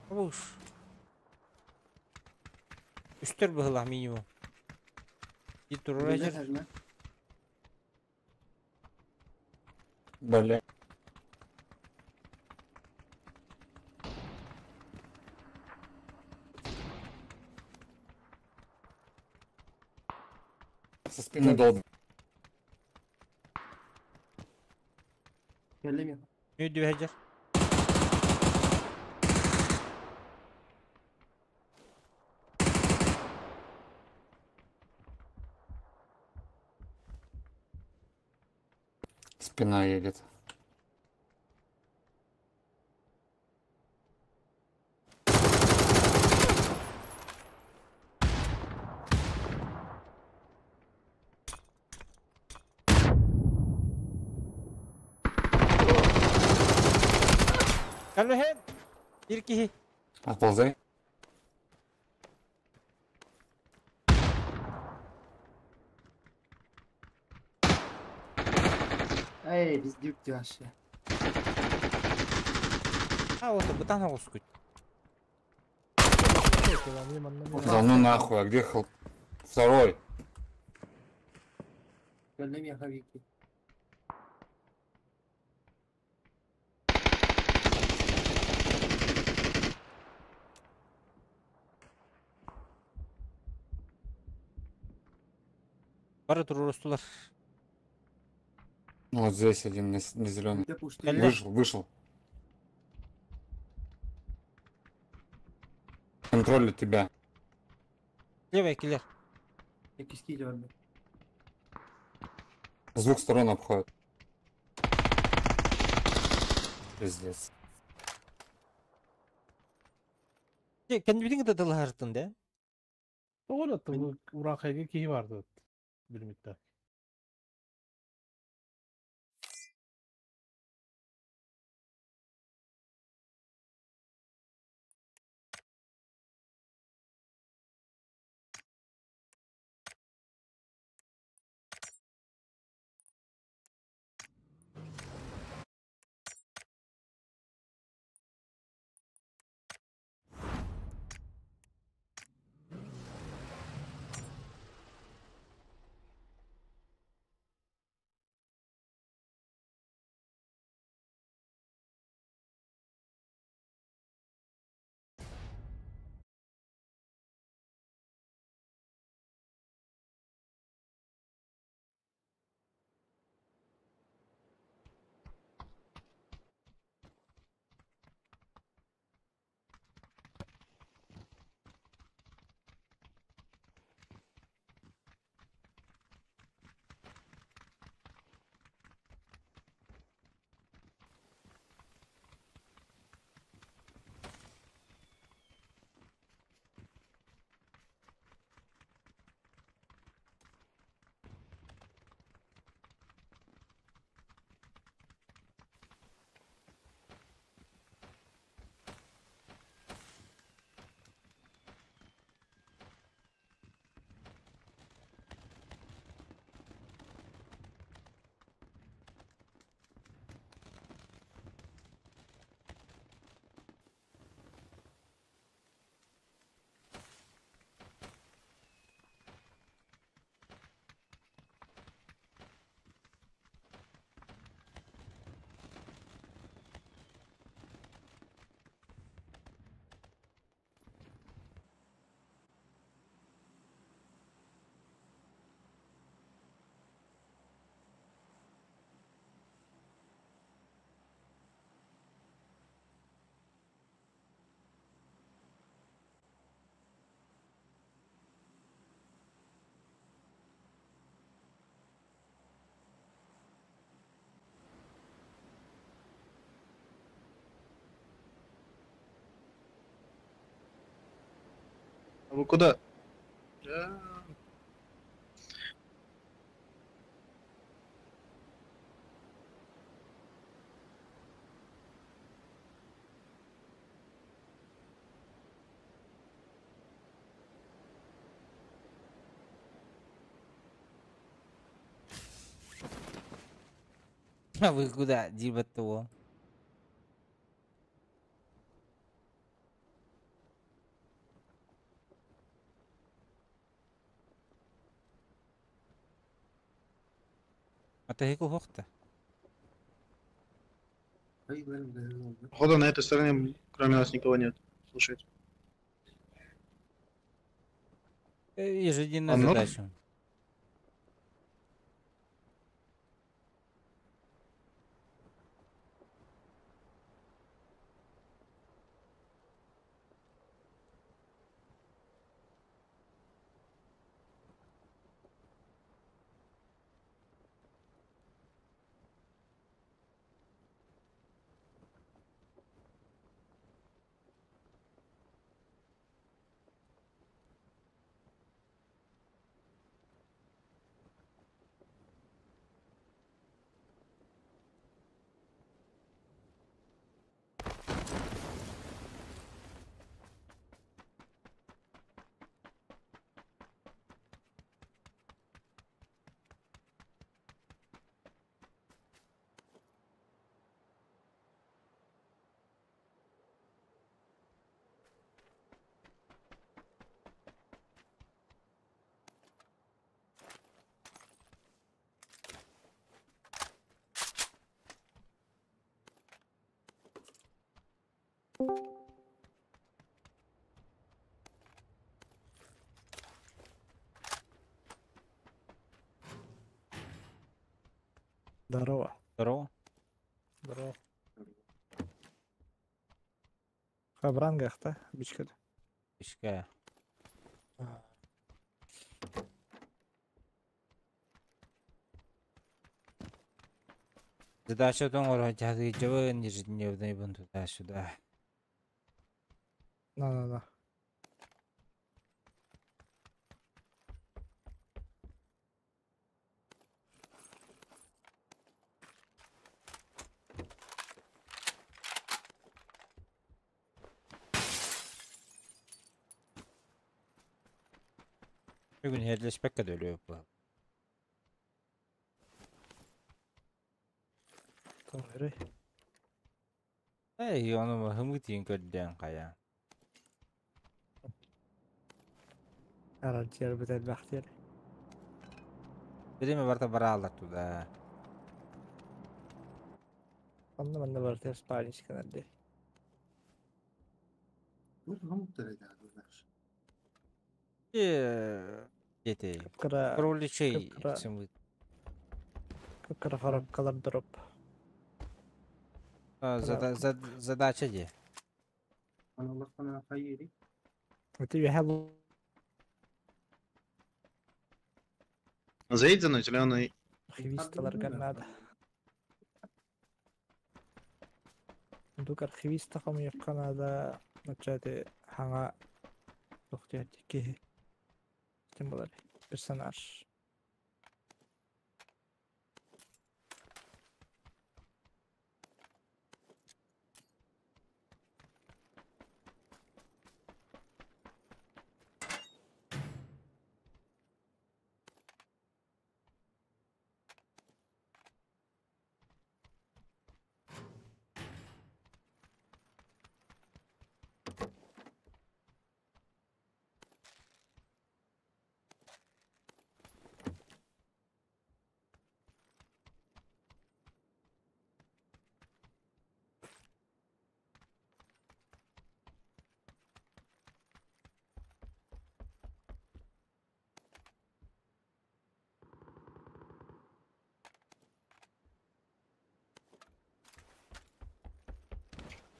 Уш. Үстөр быһылах минимум. И турурачыр. Бля. Со спины долбит. Нүдү хәҗер. Спина едет. Каллы Bir киһи. Отползай. Эй, biz dük вообще. А вот бытан оҕускут. Да ну нахуй, а где хел... Второй. Бары турурустулар. Ну, вот здесь один на, на зеленый. Кэллэ. Вышел, вышел. Контроль тебя. Левая киллер. С двух сторон обходит. Пиздец. Кендибитин да дылаһартын да. Doğru attı bu Urakay'ga kihi vardı. Bir miktar. Вы куда? Да. А вы куда, диэбэт уол. Атыһык уһуохта. Походу на этой стороне кроме нас никого нет. Слушайте. Ежедневная А ну? задача. Здорово. Здорово. Здорово. В рангах, да? Бичка. Ишка. Задача тоҥор ежедневный бун туда-сюда. На-на-на. Бүгүн херлеспекке өлүө буолла. Тоҥ Эй, ону хымытыын көрдөөн хайа. Аралдьыйар бит элбэхтиэр. Время барта бараалар туда. Онно манна барытыгар спальничка нэрдэ. Дети. Кыра Кроличей кыра сымыт. кыра коробкалар дроп. Задача де. Это я хелл Заедь за мной, зеленый. архивисталарга надо. Дук архивиста хомуйукка надо начать хаҥа тохтуйар киһи. Ким буолар? Персонаж.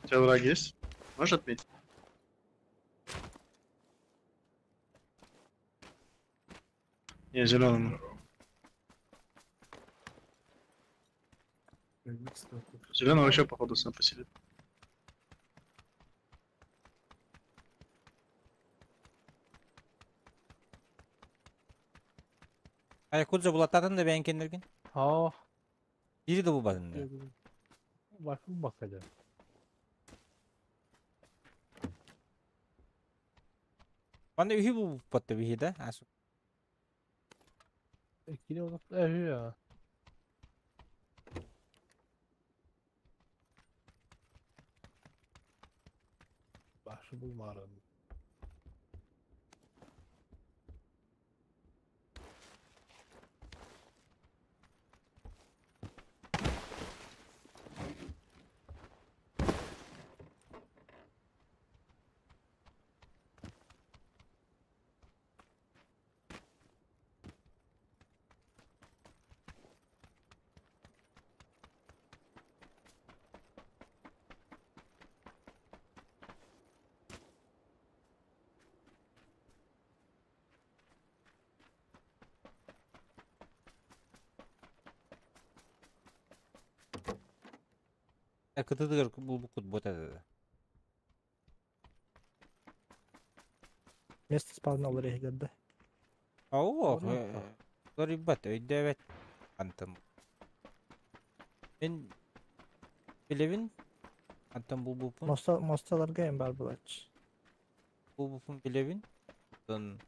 У тебя враг есть? Можешь отметить? Не, зеленому. Зеленый вообще, походу, сам посидит. Ай, кудза булаттатын да бэйэн кеннерген? Аа. Бири да булбатын да. Bakın bakacağım. Манна үһү булбатты биһи да. Асу. Ikili olup ya. Башы булмарын. Кытыдыгар булбуккут бот это. Место спавна олар да. Ау, Лорибат өйдөбөт антым. Мен билебин антан булбупун. Моста мосталарга эм бар булач. Булбупун билебин. Тон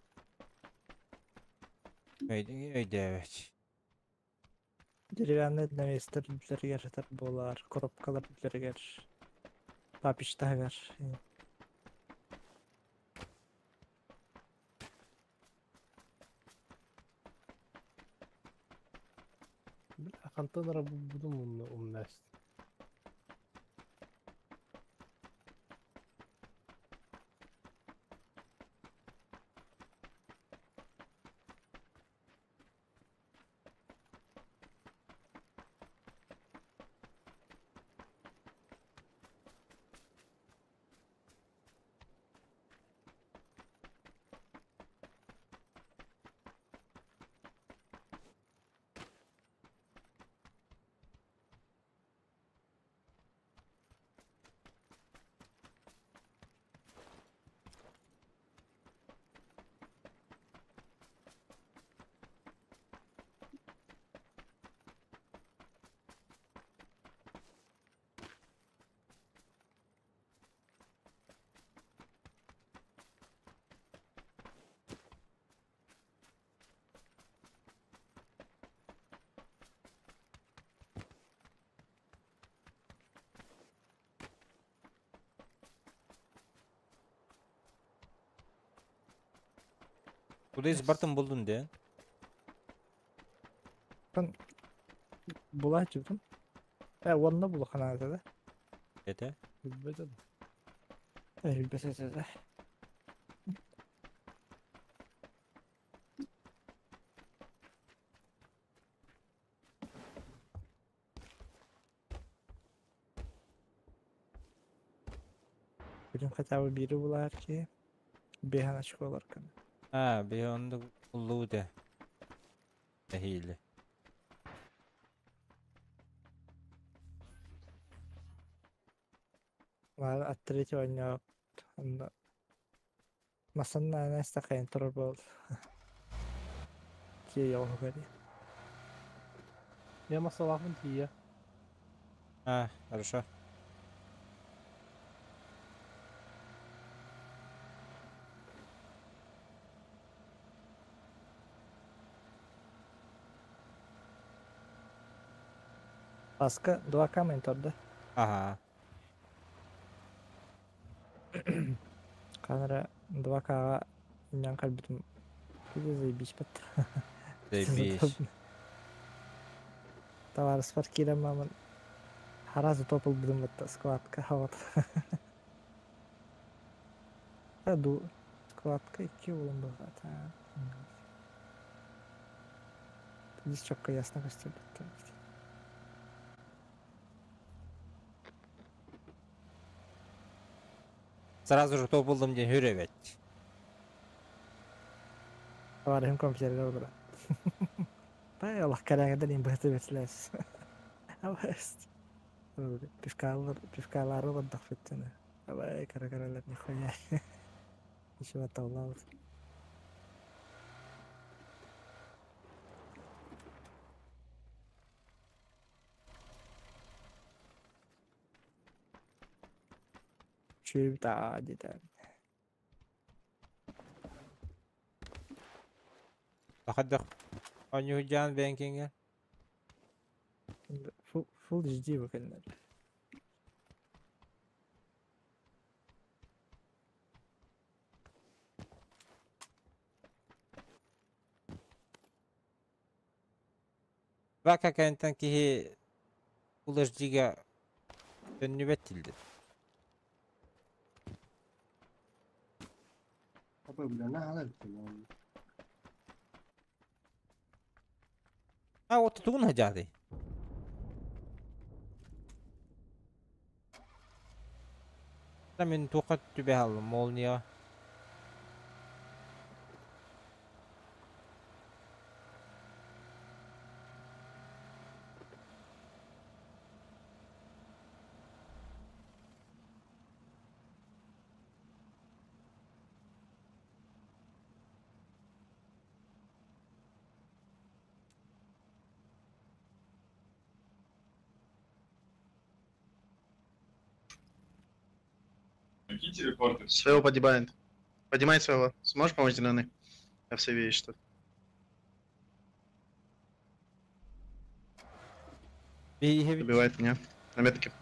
өйдөбөт. Деревянный навестер билергер жатар болар, коробкалар билергер. Папичтагар. Бля, хантан будум умнасть. Куда из бартын булдун де? Булач жутум. Э, онна булу канада да. Это? Билбетем. Э, билбесе да. Бүгүн хотя бы бири булар ки. Бехан очколар кана. А, бейонду улуу де. Эхили. От третьего дня Масанна настакайын турар бол. Ки йоҕугари. Я масалахын тия. А, хорошо. Паска 2 камень торда. Ага. Канара 2 кага иннан калбитим. Киде заебись пат. Заебись. Товарищ бар кирем мамын. Харазы топыл будем вот складка вот. Ду складка икки улым бага. Здесь четко ясно костюм. Сразу же топ булдум ден хүребет. Товарищ компьютер олар. Та Аллах караңда не быты бетлес. Абаст. Пивкалар, пивкалары бардак феттене. Абай кара-каралар нихуя. Еще атаулал. Чүп та деді. Тахаддах Анюхжан бэнкинге. Full, full HD бакалар. Вака кэнтэн киһи Full HD-га төннүбэт дииллэр. А вот тугун хадьаатый? Мин туохха түбэһэ аллым молнияҕа. Своего поднимает. Поднимай своего. Сможешь помочь, зеленый? Я все вещи что. Убивает меня. На метке.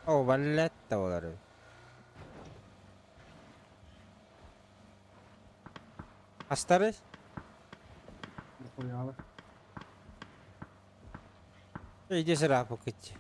О, валетта олары. Астары? Иди сюда, покыть.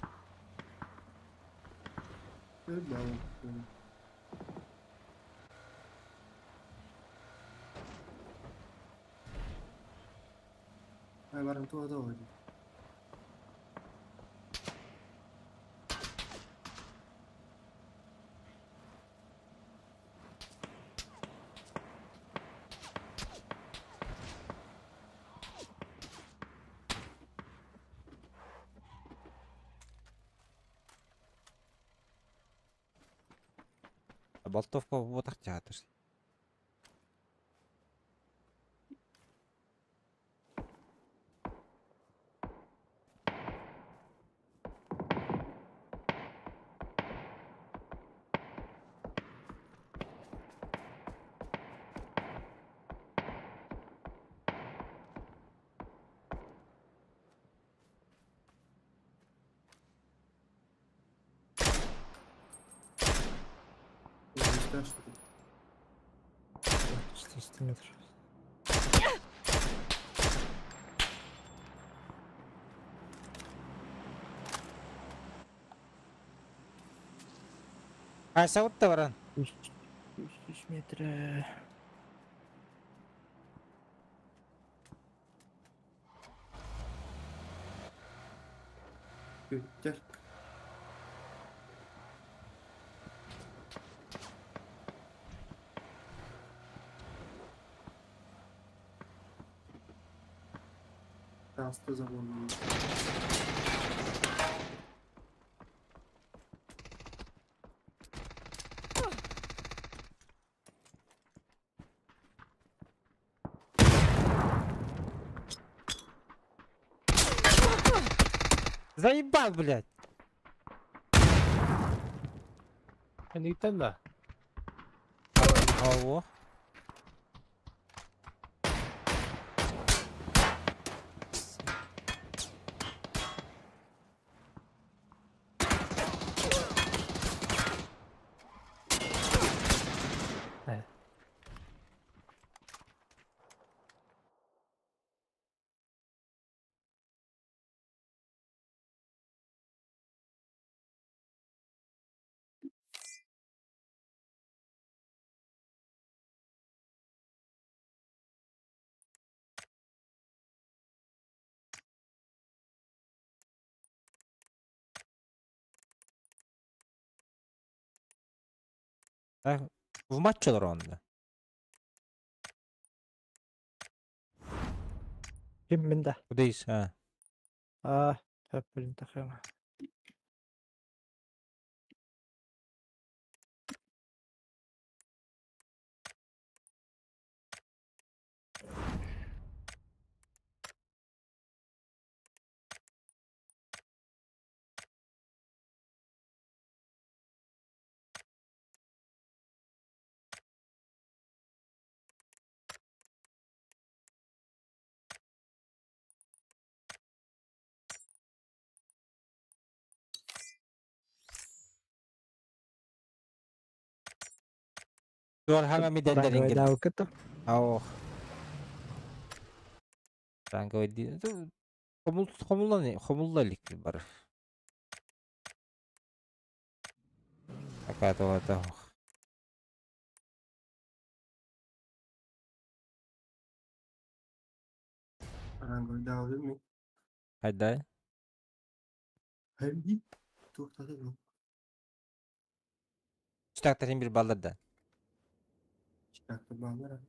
Болтовка вот так театр. Четыреста метров. Айса вот баран. Үс метр. Заебал, блядь. Кэнниттэн да. Ого. Так, в матче ронда. Ким мин да. Кудейс, а. А, блин, тахема. Туор хаҥа медалларын кир. Ранговайдаабыккыт Ох. Ранговый ди. Хомул хомулла хомулла илик бар. Пока то это. Ранговайдаабытым. Хайда? Hem Туохтата Үстәктәрин бир баллар да. Читакта баллар.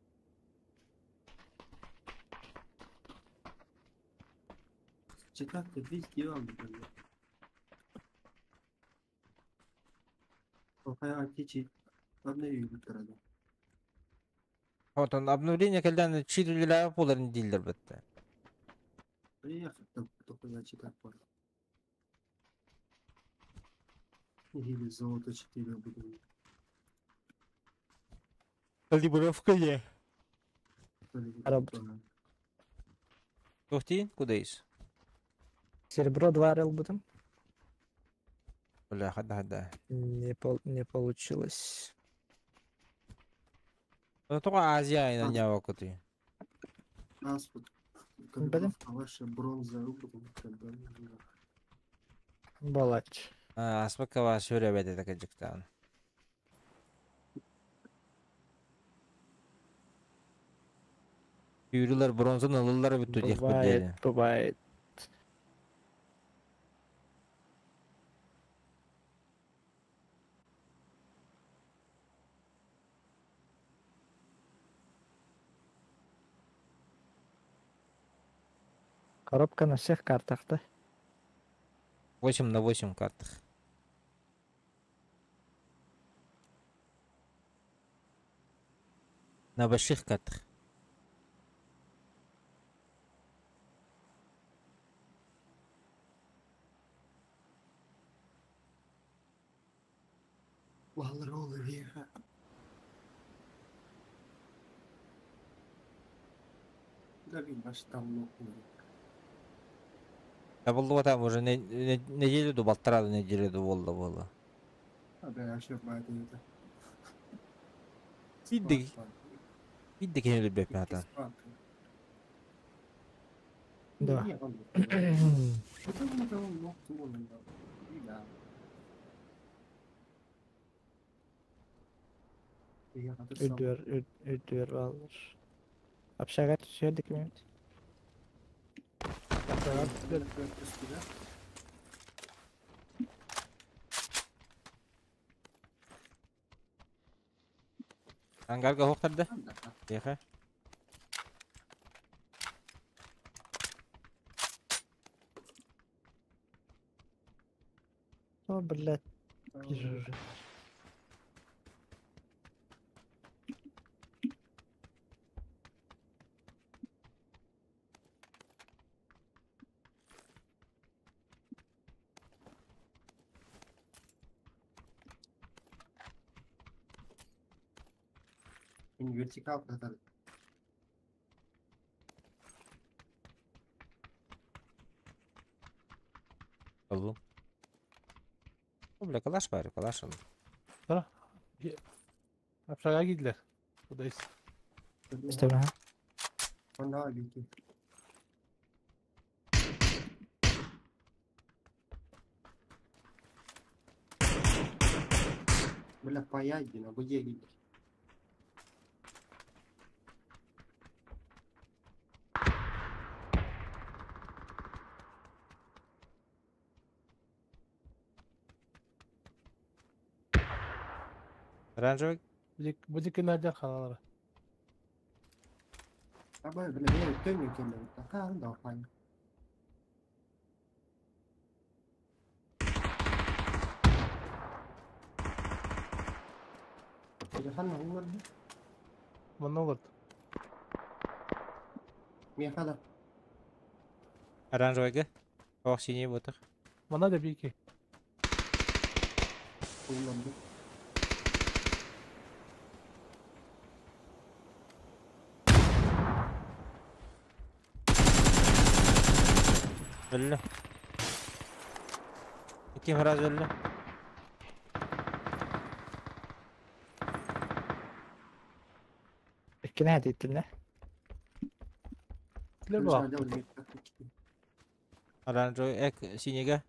Читакта 200 алды. Окай античи обновили турады. Вот он обновление, когда чит боларын дилдер бітті. Приехал только я читать понял. Или золото 4 буду. Калибровка е. Работа. Тухти, куда ис? Серебро 2 рел будем. Бля, хада хада. Не получилось. Ну только Азия и на него куты. Блин. Ваша бронза Балач. А, аспакова сүрөбөт это кыжыктан. Юрилар бронзаны ылылар бүттү диэх Бывает, бывает. Коробка на всех картах, да? 8 на 8 картах. На больших картах. Табылды там уже неделю ду балтара неделю ду болду болду. Бидди бидди кенелі беп ата. Да. Үрдүөр, үрдүөр баллар. Общага түсердик мен. Ангарга хоқтарды? Тихо. О, блядь. Вижу уже. Вертикал продали. Алло. О, бля, калаш бар, калаш ал. Да. Общага кийдилер. Кудайс. Истебе. Она вики. Бля, паяйдин, а где гидер? Оранжевый? Будет кинодер ханалары. Абай, бля, я төнү келем. Такаан да файн. Телефон олорду. Манна олорду. Мехада. Оранжевый Ох, синий ботах. Манна да бики. Олорду. Өллө. Ким раз өллө. Иккини хатыттым да. Лево. Оранжевый эк синега.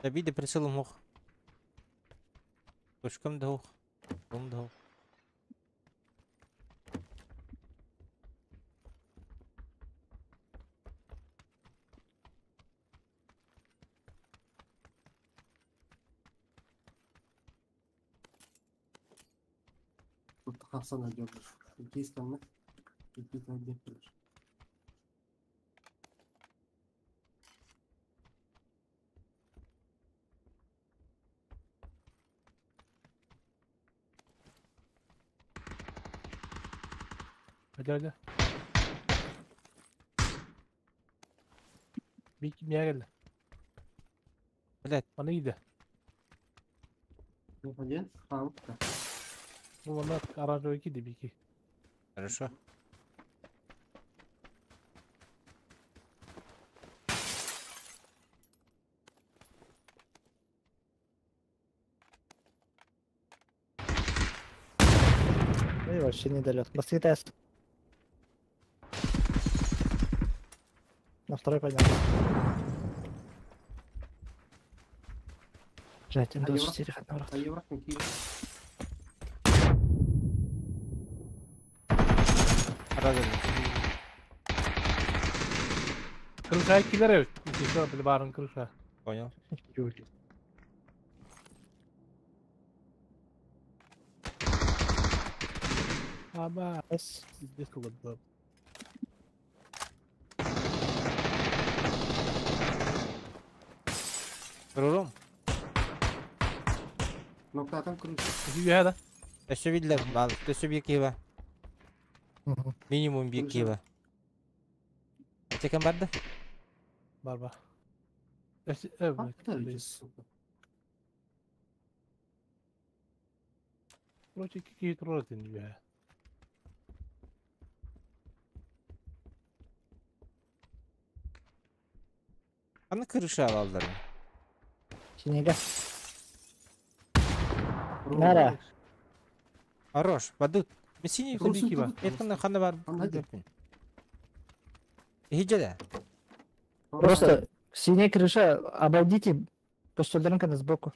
Добиде прицелом мог. Точкам двух. Дом двух. Тут Хасан найдет. Какие стороны? Какие-то один плюс. Hadi hadi. Bir kimya geldi. Блять. Bana gidi. Один, хаутка. Bu bana aranjö 2 di 2. Хорошо. Ну и вообще недолет. Басты тест. На второй поднялся. Жать, М24 хат А евро какие? Kırışa ikiler evet. İki bile barın kırışa. Понял. Ama bizde kullandım. Рурум. Noktadan kırış. İki da. Өссө биллер, бал, өссө bir кива. Минимум bir кива. Чекем барды? Бар бар. Evet. Короче, iki turlar dinliyor. Аны крыша алалар. Синега. Нара. Хорош, бадут. Мен синий Русы киба. Этканда ханда бар. Хиджеде. Просто синяя крыша, обойдите Костюльдеренко сбоку.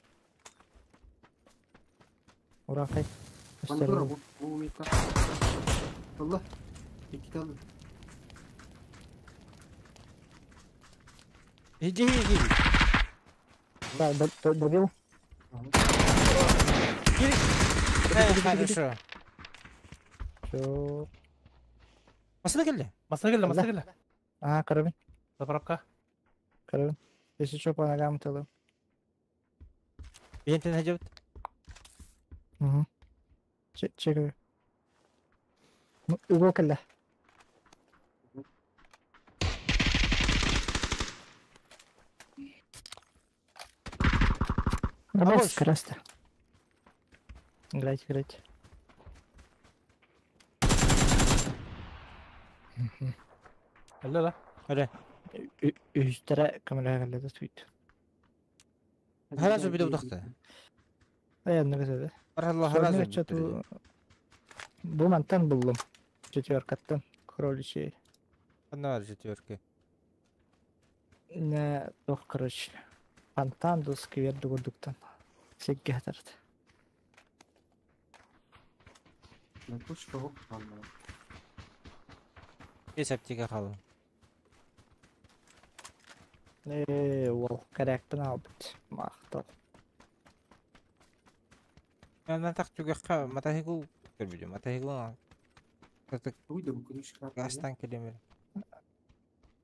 Ура, хай. Пандора bu bu mika. Allah. İki tane. Иди, иди. Да, добил. Хорошо. Все. Масына келди. Масына келди, масына келди. Ага, карабин. Заправка. Карабин. Если что, по ногам тылы. Бентен хажабыт. Угу. Чекаю. Ну, угол келди. Нормально, красто. Играйте, играйте. Алло, да? Алло. Үстәрә камера келді сөйт. Харазу биде удахты. Ая, нагазады. Алла харазу. Бу мантан булдым. Четверкаттан кроличий. Одна четверки. Не, тох, короче. Фонтан ду сквер дугурдуктан. Сегге хатарт. Кучка хоп Бес аптека қалды. Ол корректін албыт. Мақтал. Мен тақ түгәққа мотоцикл көрбүдүм. Мотоцикл Гастан келемер.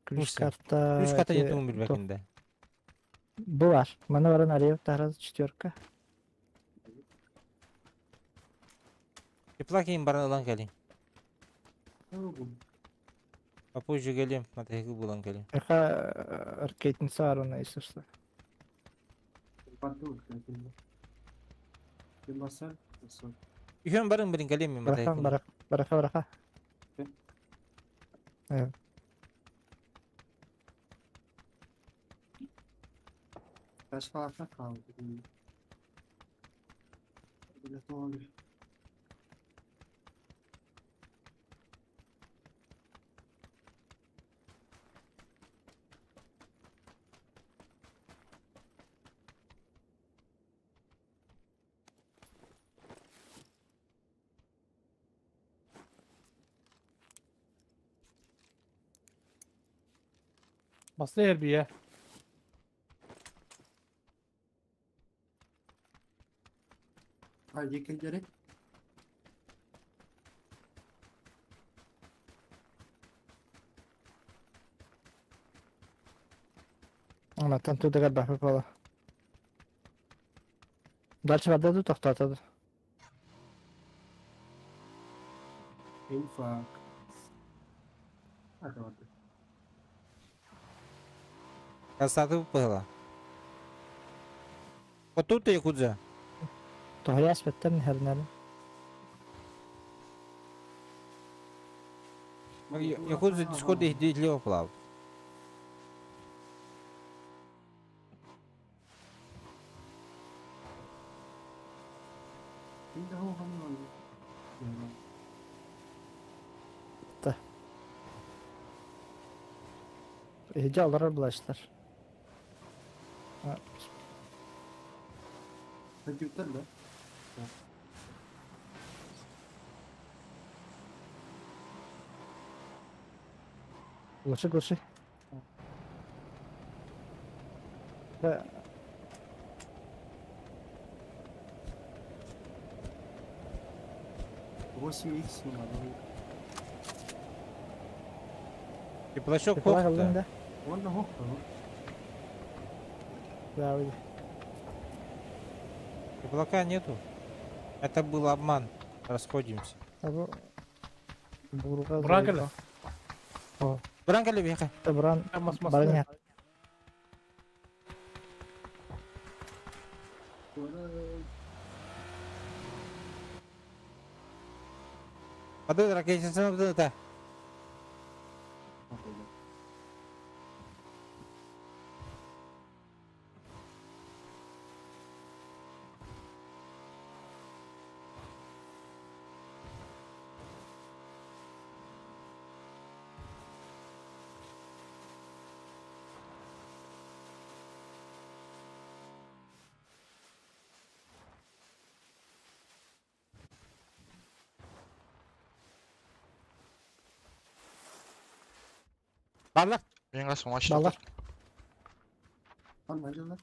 Ключ карта. Ключ карта жетуун билбекинде. Бу бар. Мана баран Ариев тараз четверка. Тепла кейін баран ылан келин. Попозже келем, мотоцикл булан келем. Эха аркейтин саарына если что. Үйөн барын бирин келем мен Бараха, мотоцикл. бараха, бараха, бараха. Kaç farkla kaldı? Бля, Басты эрбие. А, екілдері? Онтон тудагар бахпы пола. Дальше барда ду тоқтатады. Инфак. А, давай. Красоты выпала. Вот тут якудза. Тоһуйас беттен хернерин. Якудза дискорд иһдиилиэ плав. Та. Иһдьэ олорор булаштар. Компьютер, да? Глуши, глуши. Да. 8 х не надо. Теплачок Теплак хохта. ыллың да. Он на хохта. Да, уйди. Теплака нету. Это был обман. Расходимся. Абу бурга Бран кэлэ. О. Бран кэлэ бихэ. Бран. Мас мас. Баран Падай ракетницаны да. Баллар. Баллар. Там найдём,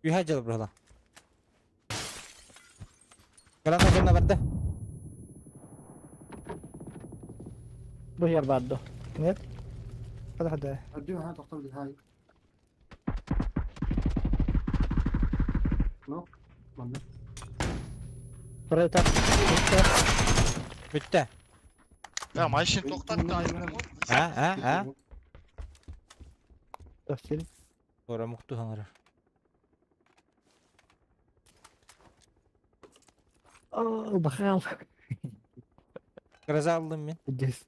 Үһэ дьыл бырала. Граната гына барды. Бу яр барды. Нет? Hadi hadi. Hadi ha doktor bir hay. No. Manna. Buraya tak. Бүттэ. Да, машин тоқтатты. А, а, а. Тохтил. Ора мукту хаңара. О, бахал. Гроза алдым мен. Здесь.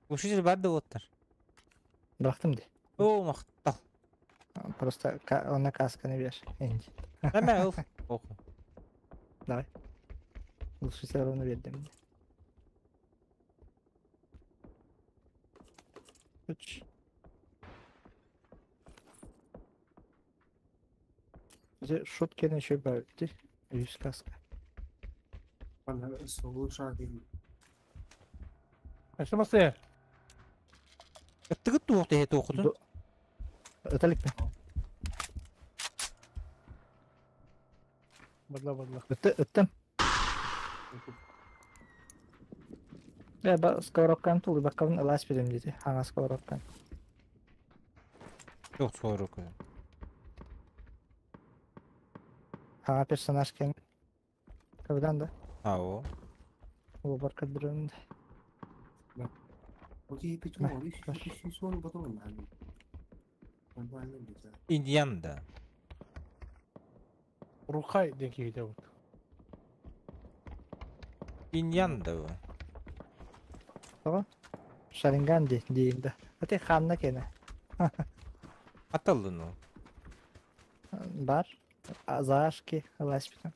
Глушитель барды оттар. Бырахтым ди. О, мактал. Просто она каска не бер. Энди. Эме ыл. Оху. Давай. Глушитель ровно бердим. Үч. Шутки еще бавить. Үс каска. Manna лучше один. Эште масты. Ыттыгыт туох тэһэ туохутун. Өтелик пе. Бадла бадла. Өттө өттем. Я ба сковородканы тулы баккабын ылас берем деди. Хаңа сковородканы. Жок сковородка. Хаңа персонаж кен. Когда да? А, о. Ол бар кадырында. Окей, почему? Сон потом нормально. Индиан да. Рухай ден киһите бут. Индиан да. Ага. Шаринган ди дейинде. Ате ханна кене. Аталды ну. Бар. Зашки, ласпитан.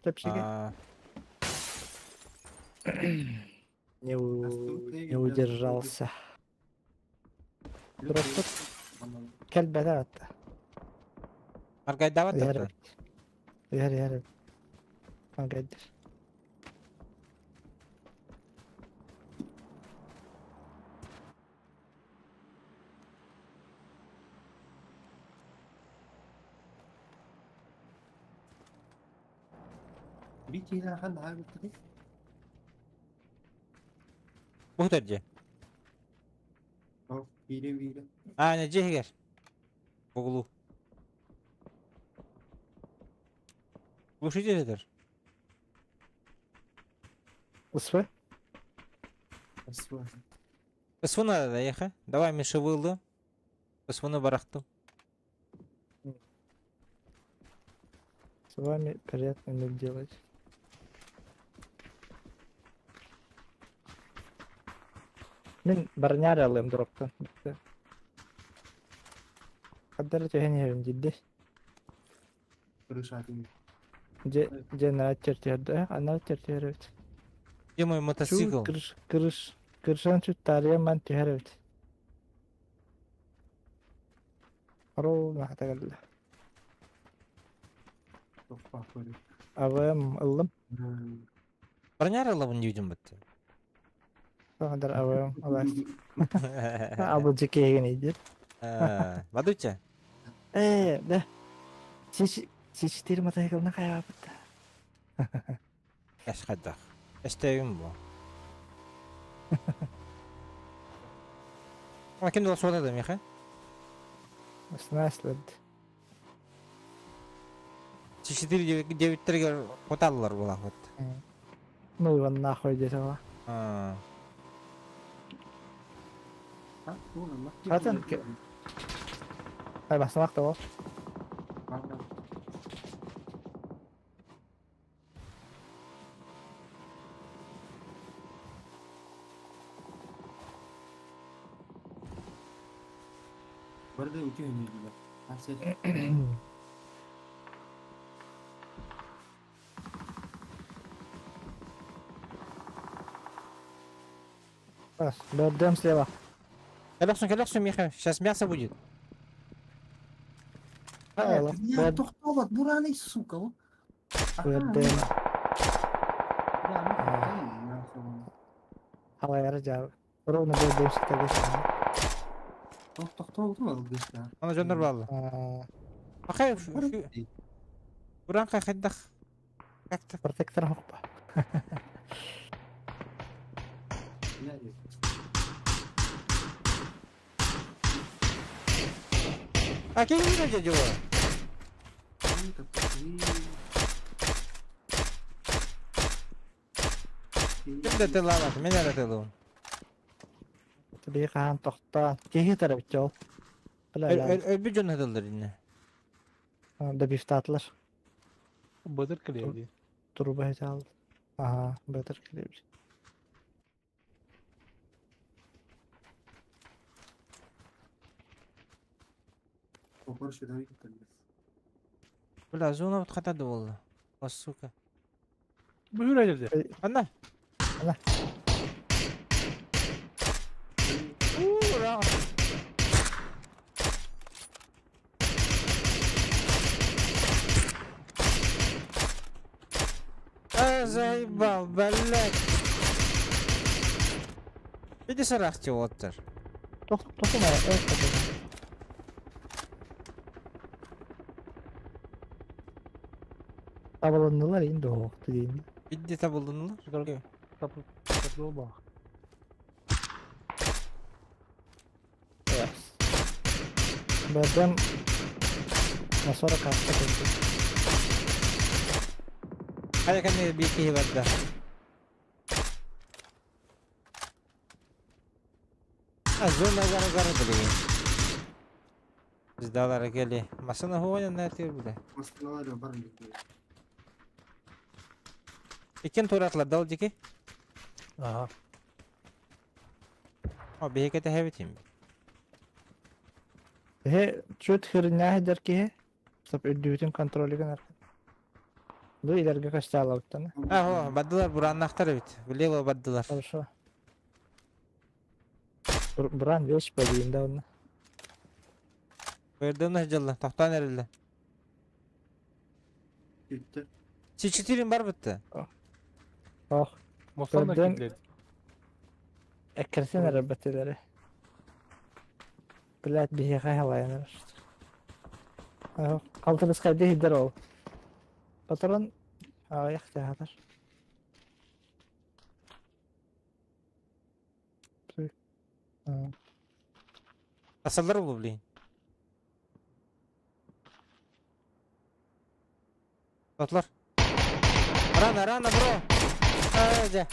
Чэпчэки. Не, не удержался. Дроппут кэлбэтэ атта. Аргайдаабат да? Иһэр иһэр. Аргайдыр. Бу дьэ. А, не дьиһигэр. Бугулу. Глушитель этэр. СВ? СВ. СВ надо, да, ехай. Давай, Миша, вылду. СВ-ны барахтым. С вами приятно иметь делать. Мин барняр алыам дроптан. Хаддар түһэн иһэбин диирди. Дьэ, дьэ наа чертиһэрдэ, анаа чертиһэр эбит. Где мой мотоцикл? Крыш, крыш, крышан чуть таарыйан ман түһэр эбит. Ровно хата кэллэ. АВМ ыллым. Броняр ылабын диибитин бытты. Саҕадар АВМ ылаас. Абылдьы киһигин идир. Бадуча? Э, да. С4 мотоциклына хайаабыт. Эс хайдах. Эстээбин бу. А ким да суота да миха? Снайслед. С4 девиттергер хоталлар буолаахпыт. Ну его нахуй десела. Атын Ай басмак да ол. БРДМ слева. Кэлэхсин, кэлэхсин, Миха, сейчас мясо будет. Тохтообот, бураный, сука. БРДМ. Халайара жаа. Ровно БРДМ ситтер. Ана дьоннор баалла. Ахай, Буран хайдах. Как-то. Протектор хоппа. А кем не дела? Ким да тылаабат, мен эрэ тылыбын. Бии хаан тохтоон. Киһи тарабыт ол. Өлбүт дьон ытыллар инне. Добивтаатылар. Быдыр килиэби. Туруба хитаал. Ага, быдыр килиэби. Бля, зона хата да буолла. О, сука. Бүүрэ жерде. Анна. Анна. Ура! А, заебал, блядь. Иди сарахти, оттар. Тохтома, э, Табылыннылар инде оохту дейм. Бидди табылыннылар. Табыл БРДМ на 40 авто кэлбит. Хайа кэннигэр биир киһи барда. А зона гара гара билигин. Сдалара кели. Масына хуонен нэтир биле. Иккен туратлар дал дики. Ага. О, биһиги тэһэбитим. Эһэ, чөт хырыннаа дэр киһи. Стоп, үрдүбүтүн контролигын аркын. Бу илэргэ көстө А, о, бардылар, бураннахтар эбит. Влево бардылар. Хорошо. Буран вещь подиин да онно. Бырдымна жылла, тохтоон эрэллэ. Gitti. С4 бар бытты. Ох. Мостан Көрдөн кирлет. эккерсен эрэр бэтилери. Блять, биһиэхэ халайан эрэр. Алтырыс кайда хидер ол. Патрон аяқ театр. Асаллар болу, блин. Татлар. Рано, рано, бро. А, дя.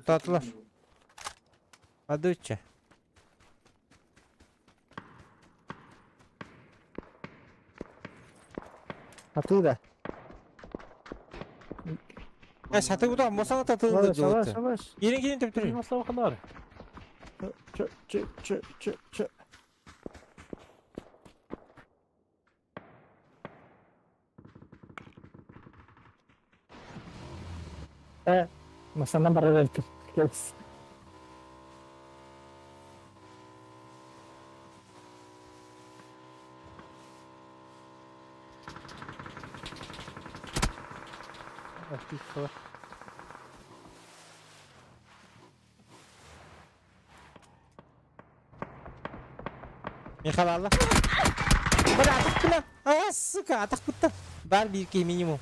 Татлар. Адуча. Атыда. Я саты буда, мосана татылды Саваш, жолты. саваш. Ерин келин төп түрі. Маслава ханар. Чö, чö, чö, чö, чö. Э, масанан барар эбиппин. Келс. Отлично. Михаил Алла. Бля, атақ бля. А, сука, атақ бітті. Бар bir iki minimum.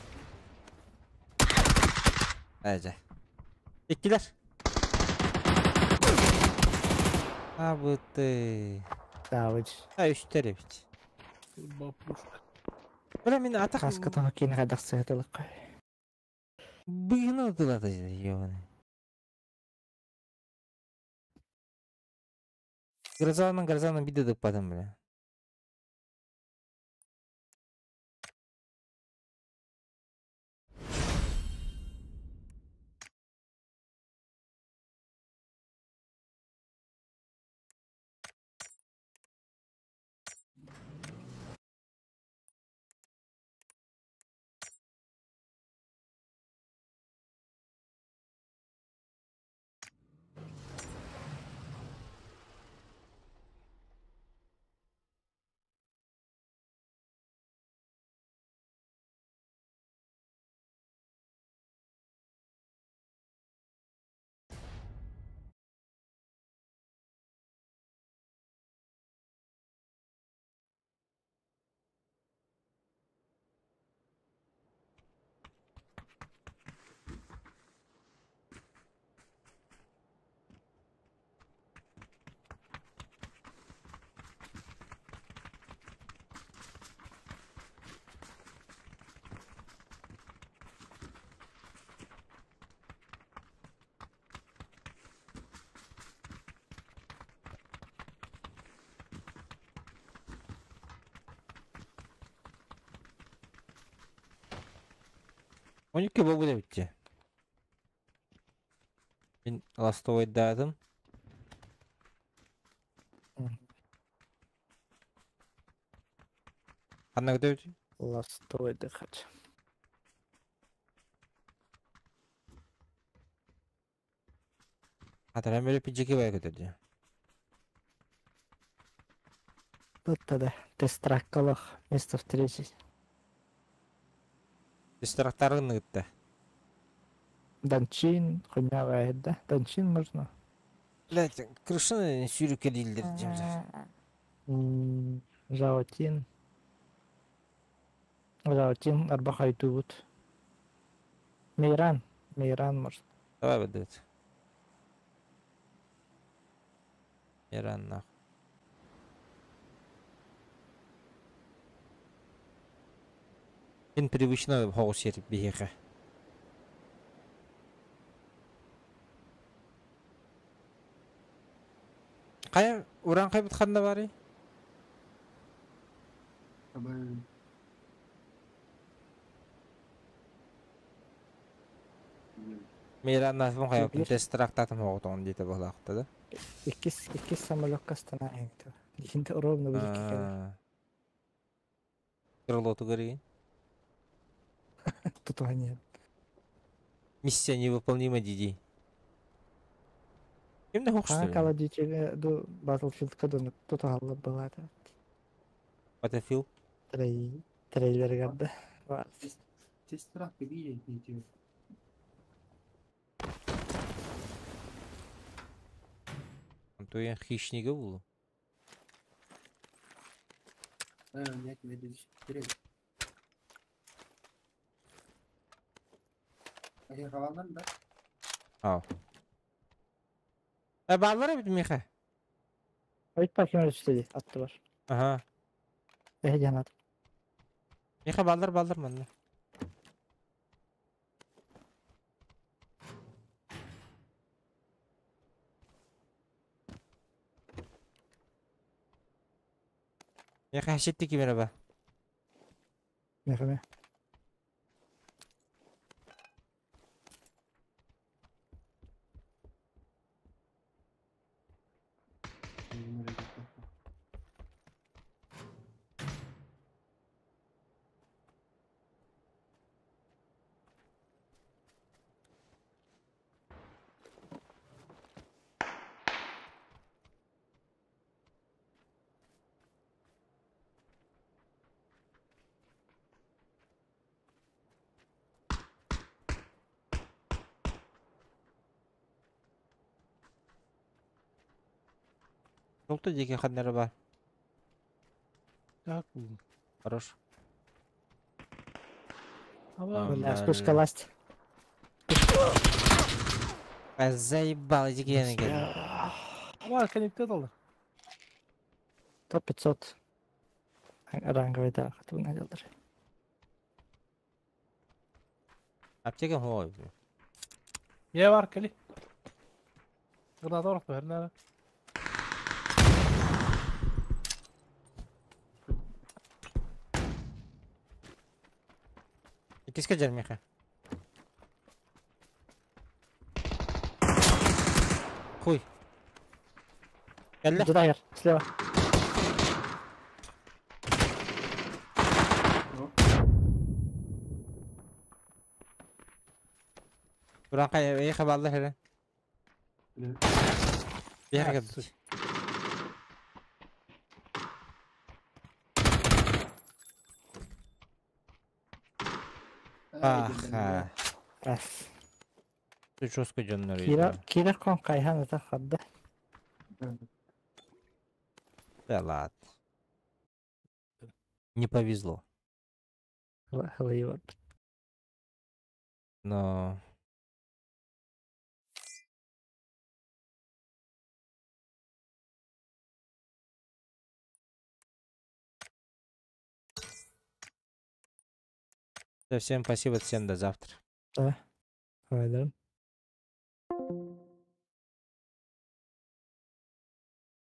Әже. Иккилер. А, бытты. Давыч. А, үштер эбит. Бабушка. Бля, мен атақ... Каска тоно кийин кайдах сыгытылык. Быгына тылаты, ёбаный. Грозаның, грозаның биде дықпадым, бля. 12 болбу да битти. Мен ластовойдадым. Ханна көтөбүт? Ластовой дыхать. Атаран бөлө пиджеки бай көтөрдү. Тут тогда тестраккалах место встречи. Дистрактарын гытта. Данчин, хуйня да? Данчин можно. Блять, крышаны сүйрүккө дейлер жемзер. Жаотин. Жаотин, Арбахайтубут. Мейран. Мейран, может. Давай выдавить. Мейран нахуй. Мен привычно хоғыс еріп бейхе. Қая, уран қай бұтқанда бары? Абай. Мира назван хайаппын Биир. тест трактатым оҕотоҕун диэтэ быһалаахта да. Иккис, иккис самолекка астана эҥтэ. Дихинте ровно бу дикки кэлэр. Крылотугар игин. Тутуһан иһэн. Миссия невыполнима диди. Ким да Хаҥа что ли? Call of Duty-га ду Battlefield-ка ду тутуһаллар былаата. Battlefield. Трей, трейлеригэр да. Бар. Сестра видите. Антуя хищнига булу. Нет, не да? Ау. Э, баллар эбит миха. Ойт паркин үстedi атты бар. Ага. Эһэ диэн ат. Миха баллар баллар манна. Миха хашетти кимере ба. Миха Желтый дикий ханнера ба. Так. Хорош. Аба. Бля, спуска ласть. А заебал эти гены. Аба, коннектед алды. Топ 500. Ранговый да, хатыбын адылдар. Аптека хой. Я бар, кели. Граната орох бәрін Киска жер миха. Хуй. Кэллэ. Туда слева. Буран кай эйха баллар хере. Бияр кэлбит. Аха. Раз. Ты жестко дьоннор Кира, Кира кон кайхан ата хадда. Да ладно. Не повезло. Хлыйвар. Но... Да, всем спасибо, всем до завтра. Да. Давай, да.